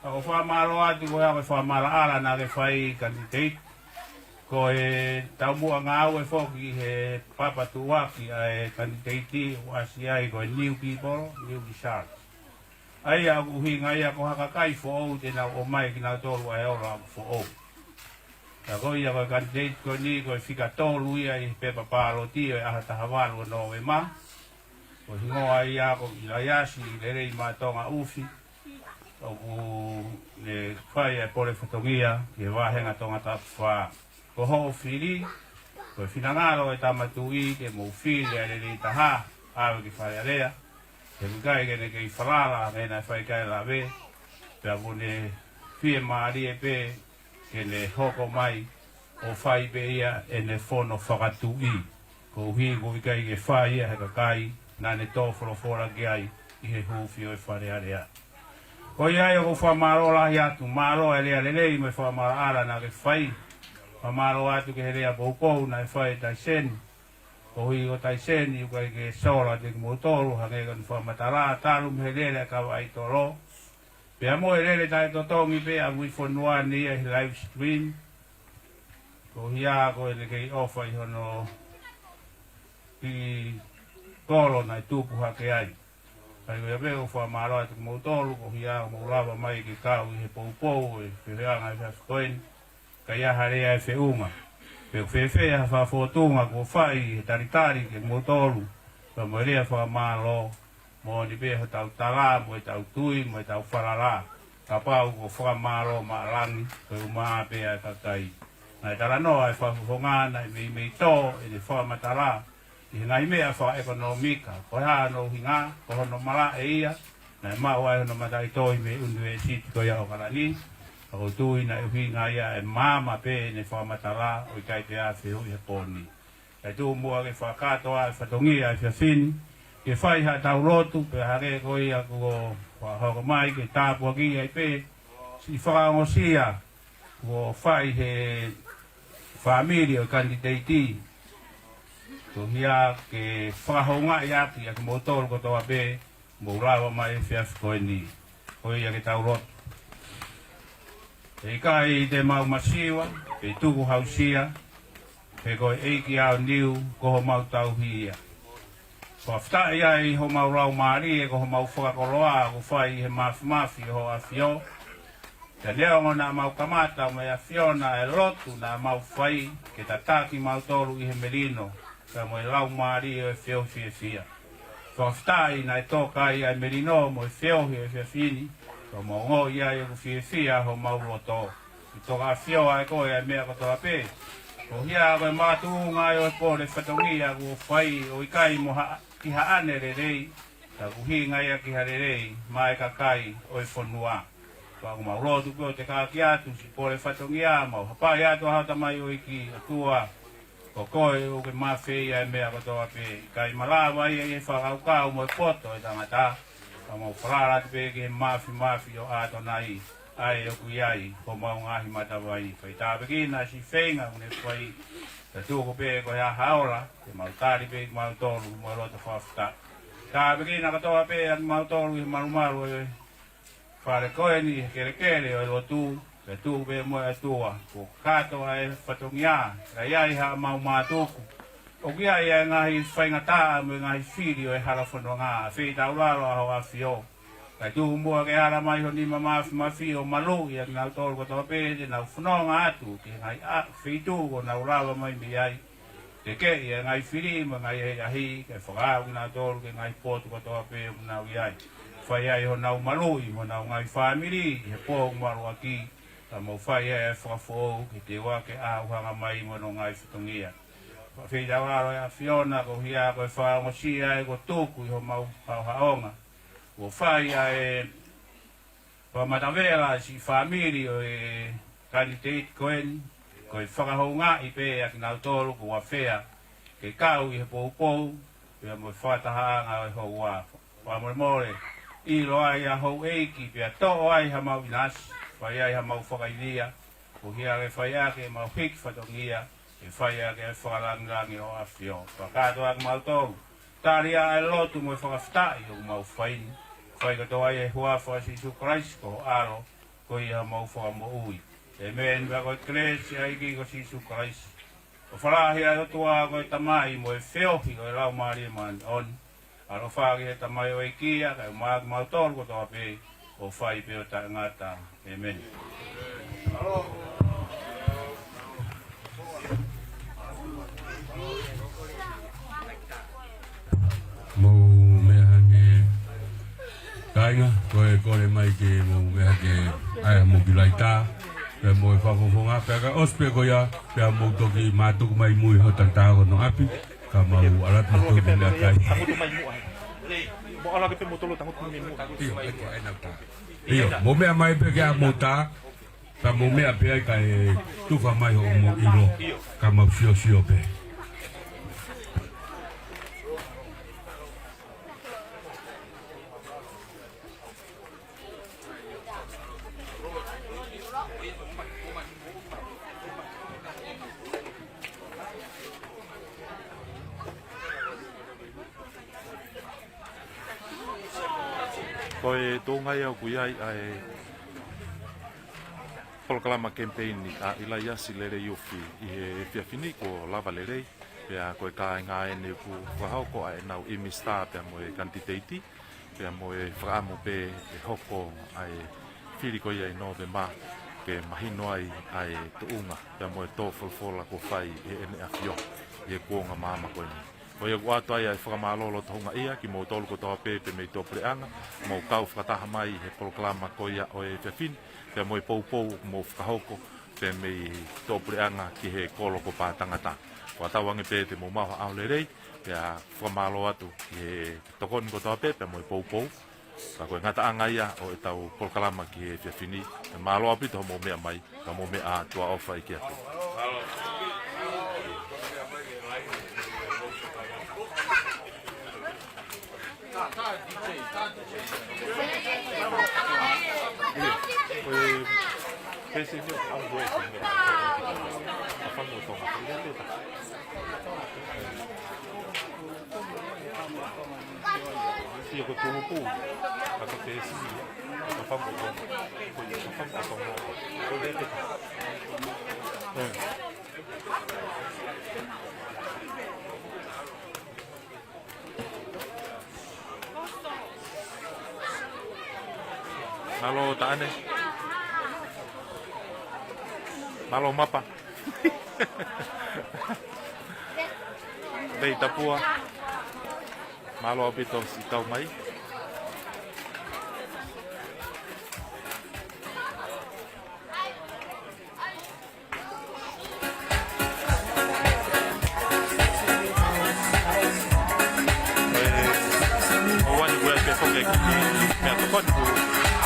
Ka ʻoku ou fakamālō atu koeʻuhi ko e fakamaʻalaʻala naʻa ke fai, kanititeiti. Ko e taumuʻa ngāue foki he papa tuʻuaki ʻa e kanititeiti ʻoku ʻasi ai ko e New People, New Results. ʻA ia ʻoku ʻuhinga ia ko ha kakai foʻou te nau ʻomai kinautolu ʻa e ola foʻou. Ka ko ia ko e kanititeiti ko eni ko e fika tolu ia ʻi he pepa pāloti ʻo e ʻaho taha valu ʻo Nōvema. Ko e hingoa ia ko ʻIlaiasi Lelei Matonga ʻUfi. ʻOku ne fai ʻa e pole fatongia ki he vāhenga Tongatapu fā. Ko hoʻo fili, ko e finangalo ʻo e Tama Tuʻi ke mou fili ʻa e lelei taha, ʻave ki Fale Alea. He ʻoku ʻikai ke ne kei falala, he naʻe fai ki ai e lave. Pea ʻoku ne fiemālie pē ke ne hoko mai ʻo fai pē ia ʻene fono fakatuʻi. Koeʻuhi ʻoku ʻikai ke fai ia he kakai naʻa ne tō folofola ki ai ʻi he hūfi ʻo e Fale Alea. Ko ia ai ʻoku ou fakamālō lahi atu, mālō e lea lelei mo e fakamaʻalaʻala naʻa ke fai. Fakamālō atu ki he lea poupou naʻe fai ʻe Taiseni. Koeʻuhi ko Taiseni ʻoku ʻikai ke sola ʻiate kimoutolu, hangē ko ʻene fakamatala, talu mei he lele ʻa e kava ʻaitolo. Pea mo e lele taʻetotongi pē ʻa Vuifonua ni ia ʻi he live stream. Koeʻuhi ko ʻene kei ʻofa ʻi hono kiʻi kolo naʻe tupu hake ai. Ka ko ia pē ʻoku ou fakamālō atu kimoutolu, koeʻuhi ko hoʻomou lava mai ke kau ʻi he poupou ʻo e feohiʻanga ʻo e efiafi ko eni. Ka ʻi ai ha lea ʻe feʻunga, pe ʻoku fēfē ha fakafōtunga kuo fai he talitali kiate kimoutolu, pea mo e lea fakamālō, moʻoni pē hotau tala, mo ʻetau tui, mo ʻetau falala. Kapau ko e fakamālō maʻa langi, ko e ʻumaʻā pē ʻa e kakai. Naʻe talanoa e fakafofonga naʻe meimei tō ʻene fakamatala ʻi he ngaahi meʻa fakaʻekonōmika. Ko e hā hono ʻuhinga? Ko hono malaʻe ia naʻe maʻu ai hono mataʻitohi mei he ʻunivēsiti ko ia ʻAokalani. Ka ʻoku ou tui naʻe ʻuhinga ia ʻe maama pē ʻene fakamatala, ʻo ʻikai pē ʻa e fehuʻi he pō ni. Kae tuku muʻa ke fakakakato ʻa e fatongia ʻo e efiafi ni, ke fai haʻatau lotu, pea hangē ko ia kuo fakahoko mai, ke tāpuakiʻi ai pē siʻi fakaongosia kuo fai he fāmili ʻo e kanititeiti. Koeʻuhi ke fakahoungaʻi ʻaki ʻa kimoutolu kotoa pē, mou lava mai he efiafi ko eni. Ko ia ke tau lotu. ʻE ʻikai te mau masiva, pe tukuhausia, he ko e ʻEiki ʻa ʻAoniu, ko homau tauhi ia. Fakafetaʻi ai homau laumālie, ko homau fakakoloa, kuo fai ʻi he māfimafi ʻo ho ʻAfio. Pea neongo naʻa mau kamata mo e ʻAfiona e lotu naʻa mau fai, ke tataki mautolu ʻi he melino, pea mo e laumālie ʻo e feohi fiefia. Fakafetaʻi naʻe toka ai ʻa e melino mo e feohi ʻo e efiafi ni, ka mau ongoʻi ai ʻoku fiefia homau loto. ʻI toka ʻafio ai koe ʻa e meʻa kotoa pē. Koeʻuhi ko e makatuʻunga ai ʻo e pole fatongia kuo fai, ʻo ʻikai mo ha, ki haʻane lelei, ka ʻoku ʻuhinga ia ki ha lelei maʻa e kakai ʻo e fonua. Pea ʻoku mau lotu pē ʻo tekaki atu siʻi pole fatongia, mau hapai atu ʻa hotau Tamai ʻEiki, ʻOtua, ko koe ʻoku ke mafeia e meʻa kotoa pē, ʻikai malava ia ʻi he fakakaukau mo e poto ʻo e tangata, ka mau falala atu pē ki he māfimafi ʻo ʻAtonai, ʻa ē ʻoku ʻi ai homau ngaahi matavai. Fai tāpuekina siʻi feinga ʻoku ne fai, ka tuku pē ko e ʻaho ʻola, ke mau tali pē kimautolu mo e loto fakafetaʻi. Tāpuekina kotoa pē ʻa kimautolu ʻi he malumalu ʻo e fale ko eni, he kelekele ʻo e lotu, pea tuku pē muʻa ʻOtua, kuo kakato ʻa e fatongia, ka ʻi ai haʻamau mātuku, ʻOku ʻi ai ʻa e ngaahi faingataʻa mo e ngaahi fili ʻo e hala fononga, ʻa e feitaulalo ʻa Hoʻo ʻAfio. Kae tuku muʻa ke ala mai ho nima mafimafi ʻo maluʻi ʻa kinautolu kotoa pē te nau fononga atu ki he ngaahi ʻa, feituʻu ʻoku nau lava mai mei ai. Tekeʻi ʻa e ngaahi fili mo e ngaahi ʻahiʻahi, kae fakaʻau kinautolu ki he ngaahi potu kotoa pē ʻoku nau ʻi ai. Fai ai honau maluʻi mo honau ngaahi fāmili ʻi he pō ʻoku malu ʻaki, ka mou fai ai ʻa e fakafoʻou ki he teuake ʻa ʻoku hanga mai mo hono ngaahi fatongia. Pea feitaulalo ʻa e ʻAfiona koeʻuhi ko e fakaongosia ē kuo tuku ʻi homau haʻohaʻonga. Kuo fai ʻa e fakamatavela ʻa e siʻi fāmili ʻo e kanititeiti ko eni, ko e fakahoungaʻi pē ʻa kinautolu kuo ʻafea ke kau ʻi he poupou, pea mo e fakatahaʻanga ʻo e houa. Fakamolemole, ʻilo ai ʻa houʻeiki, pea toʻo ai hamau ʻinasi, fai ai hamau fakaivia, koeʻuhi ke fai ʻaki ʻemau hiki fatongia, ke fai ʻaki ʻa e fakalangilangi ʻo Hoʻo ʻAfio. Fakakātoa kimautolu, tali ʻa e lotu mo e fakafetaʻi ʻoku mau fai ni. Fai kotoa ia ʻi he huafa ʻo Sīsū Kalaisi ko ho ʻAlo, ko ia homau Fakamoʻui. ʻĒmeni. Pea ko e kelesi ʻa e ʻEiki ko Sīsū Kalaisi, ʻofa lahi ʻa e ʻOtua ko e Tamai, mo e feohi ʻo e Laumālie Māʻoniʻoni, ʻaloʻofa ki he tamaioʻeiki, kae ʻumaʻā kimautolu kotoa pē, ʻo fai pē ʻo taʻengata. ʻĒmeni. Mou meʻa hake, kāinga, ko e kole mai ke mou meʻa hake, ʻai haʻamou kilaita, pea mo e fakafofonga, pea ka ʻosi pē ko ia, pea mou toki mātuku mai mui hotau tangata ko hono ʻapi, ka mau ʻalu atu mo toki meʻakai. Tangutu mai muʻa. Mou ʻalu hake pē mou tolo tangutu mai muʻa. ʻIo, ʻai ke ʻai nau tā. ʻIo, mou meʻa mai pē ke ʻai mou tā. Ka mou meʻa pē ai kae tufa mai hoʻomou ʻilo. Ka mau siosio pē. Ko e tuʻunga ia ʻoku ʻi ai ʻa e polokalama kemipeini ʻa ʻIlaiasi Lelei Ufi ʻi he efiafi ni, kuo lava lelei. Pea ko e kāinga eni ʻoku fakahoko ʻa ʻenau ʻimisitā pea mo e kanititeiti, pea mo e fakaʻamu pē ʻe hoko ʻa e fili ko ia ʻi Nōvema, ke mahino ai ʻa e tuʻunga pea mo e tō folofola kuo fai ʻe heʻene ʻAfio ʻi he kuonga maama ko eni. Ko ia ʻoku ʻoatu ai ʻa e fakamālō loto houngaʻia kimoutolu kotoa pē, pea mei tuʻa puleʻanga, mou kau fakataha mai he polokalama ko ia ʻo e efiafi ni, pea mo e poupou ʻoku mou fakahoko, pea mei tuʻa puleʻanga ki he kolo ko Pātangata. Ko e tauange pē te mou maʻu ha ʻaho lelei, pea fakamālō atu ki he tokoni kotoa pē, pea mo e poupou. Ka ko e ngataʻanga ia ʻo ʻetau polokalama ki he efiafi ni, pea mālō ʻaupito hoʻomou meʻa mai, ka mou meʻa ā, tuʻa ʻofa ʻi he ʻEiki atu. Mālō Taʻane. Mālō Mapa. Lei Tapua. Mālō ʻaupito siʻi tau mai. ʻOua ni kuai pe foke ki meʻa tokoni ku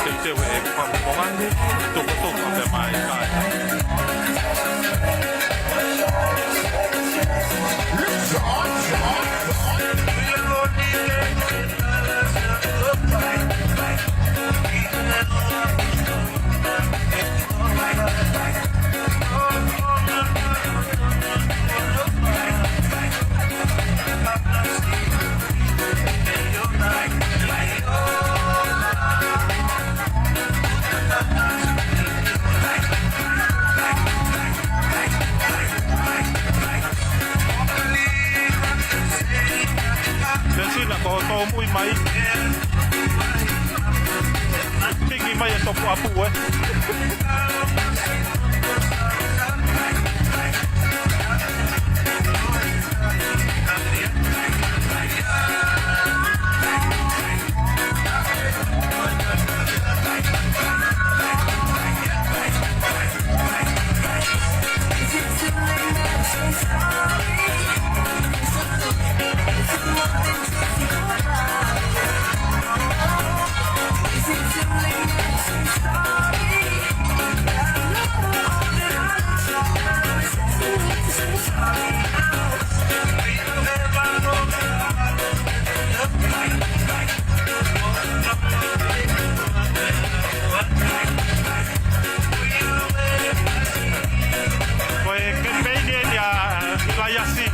teuteu e fakamofonga, toko toko pe mai kai. Mai e topu apu, ē. Ko e kemipeini eni ʻa ʻIlaiasi.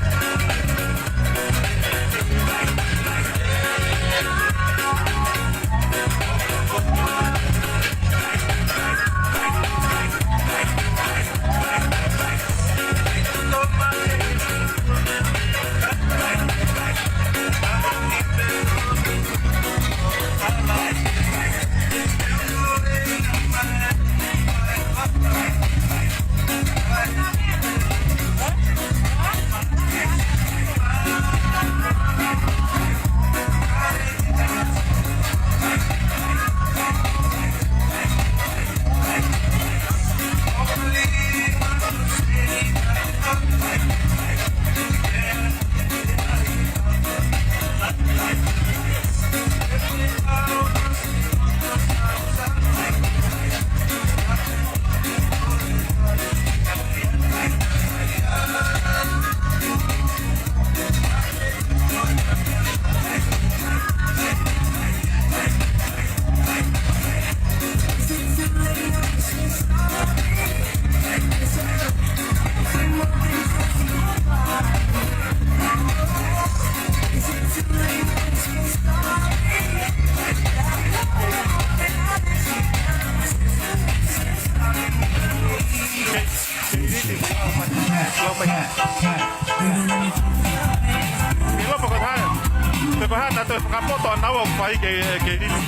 Te paha na to fakapoto ana ua fai ke, ke lili.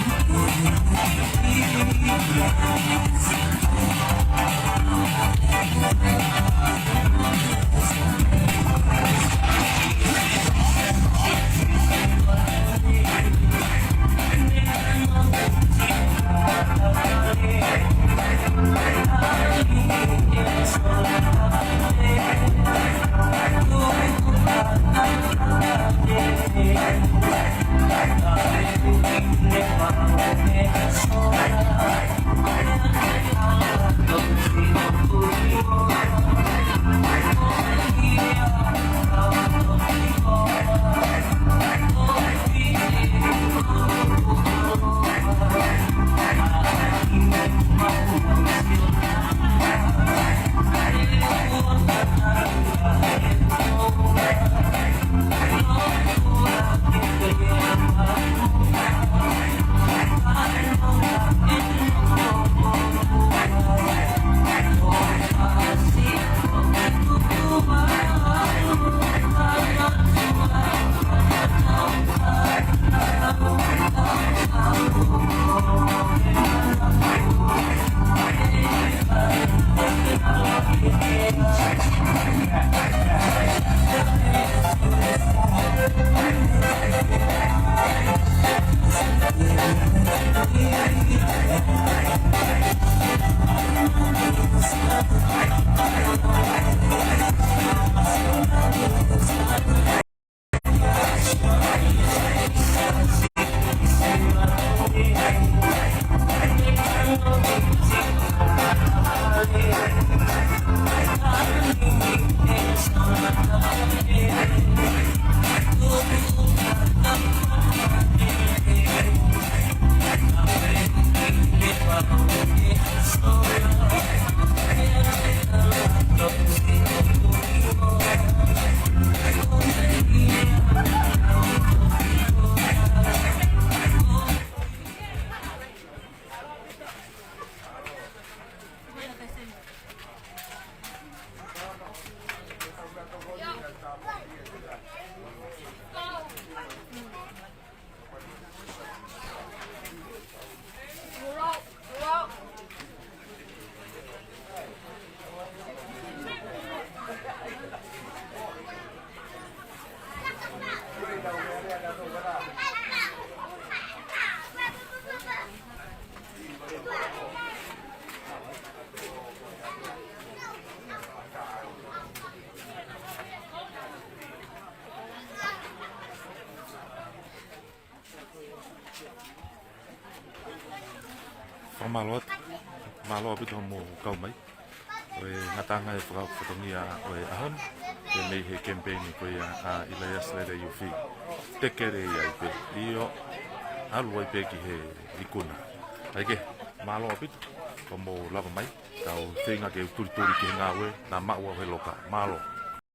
Fakamālō atu, mālō ʻaupito hoʻomou kau mai. ʻO e ngataʻanga e faka-, fatongia ʻo e ʻaho ni, ke mei he kemipeini ko ia ʻa ʻIlaiasi Lele Iufi. Tekele ai pē, ʻio, ʻalu ai pē ki he ikuna. ʻAi ke, mālō ʻaupito, hoʻomou lava mai, tau feinga ke tulituli ki he ngāue, naʻa maʻu ʻa e loka, mālō.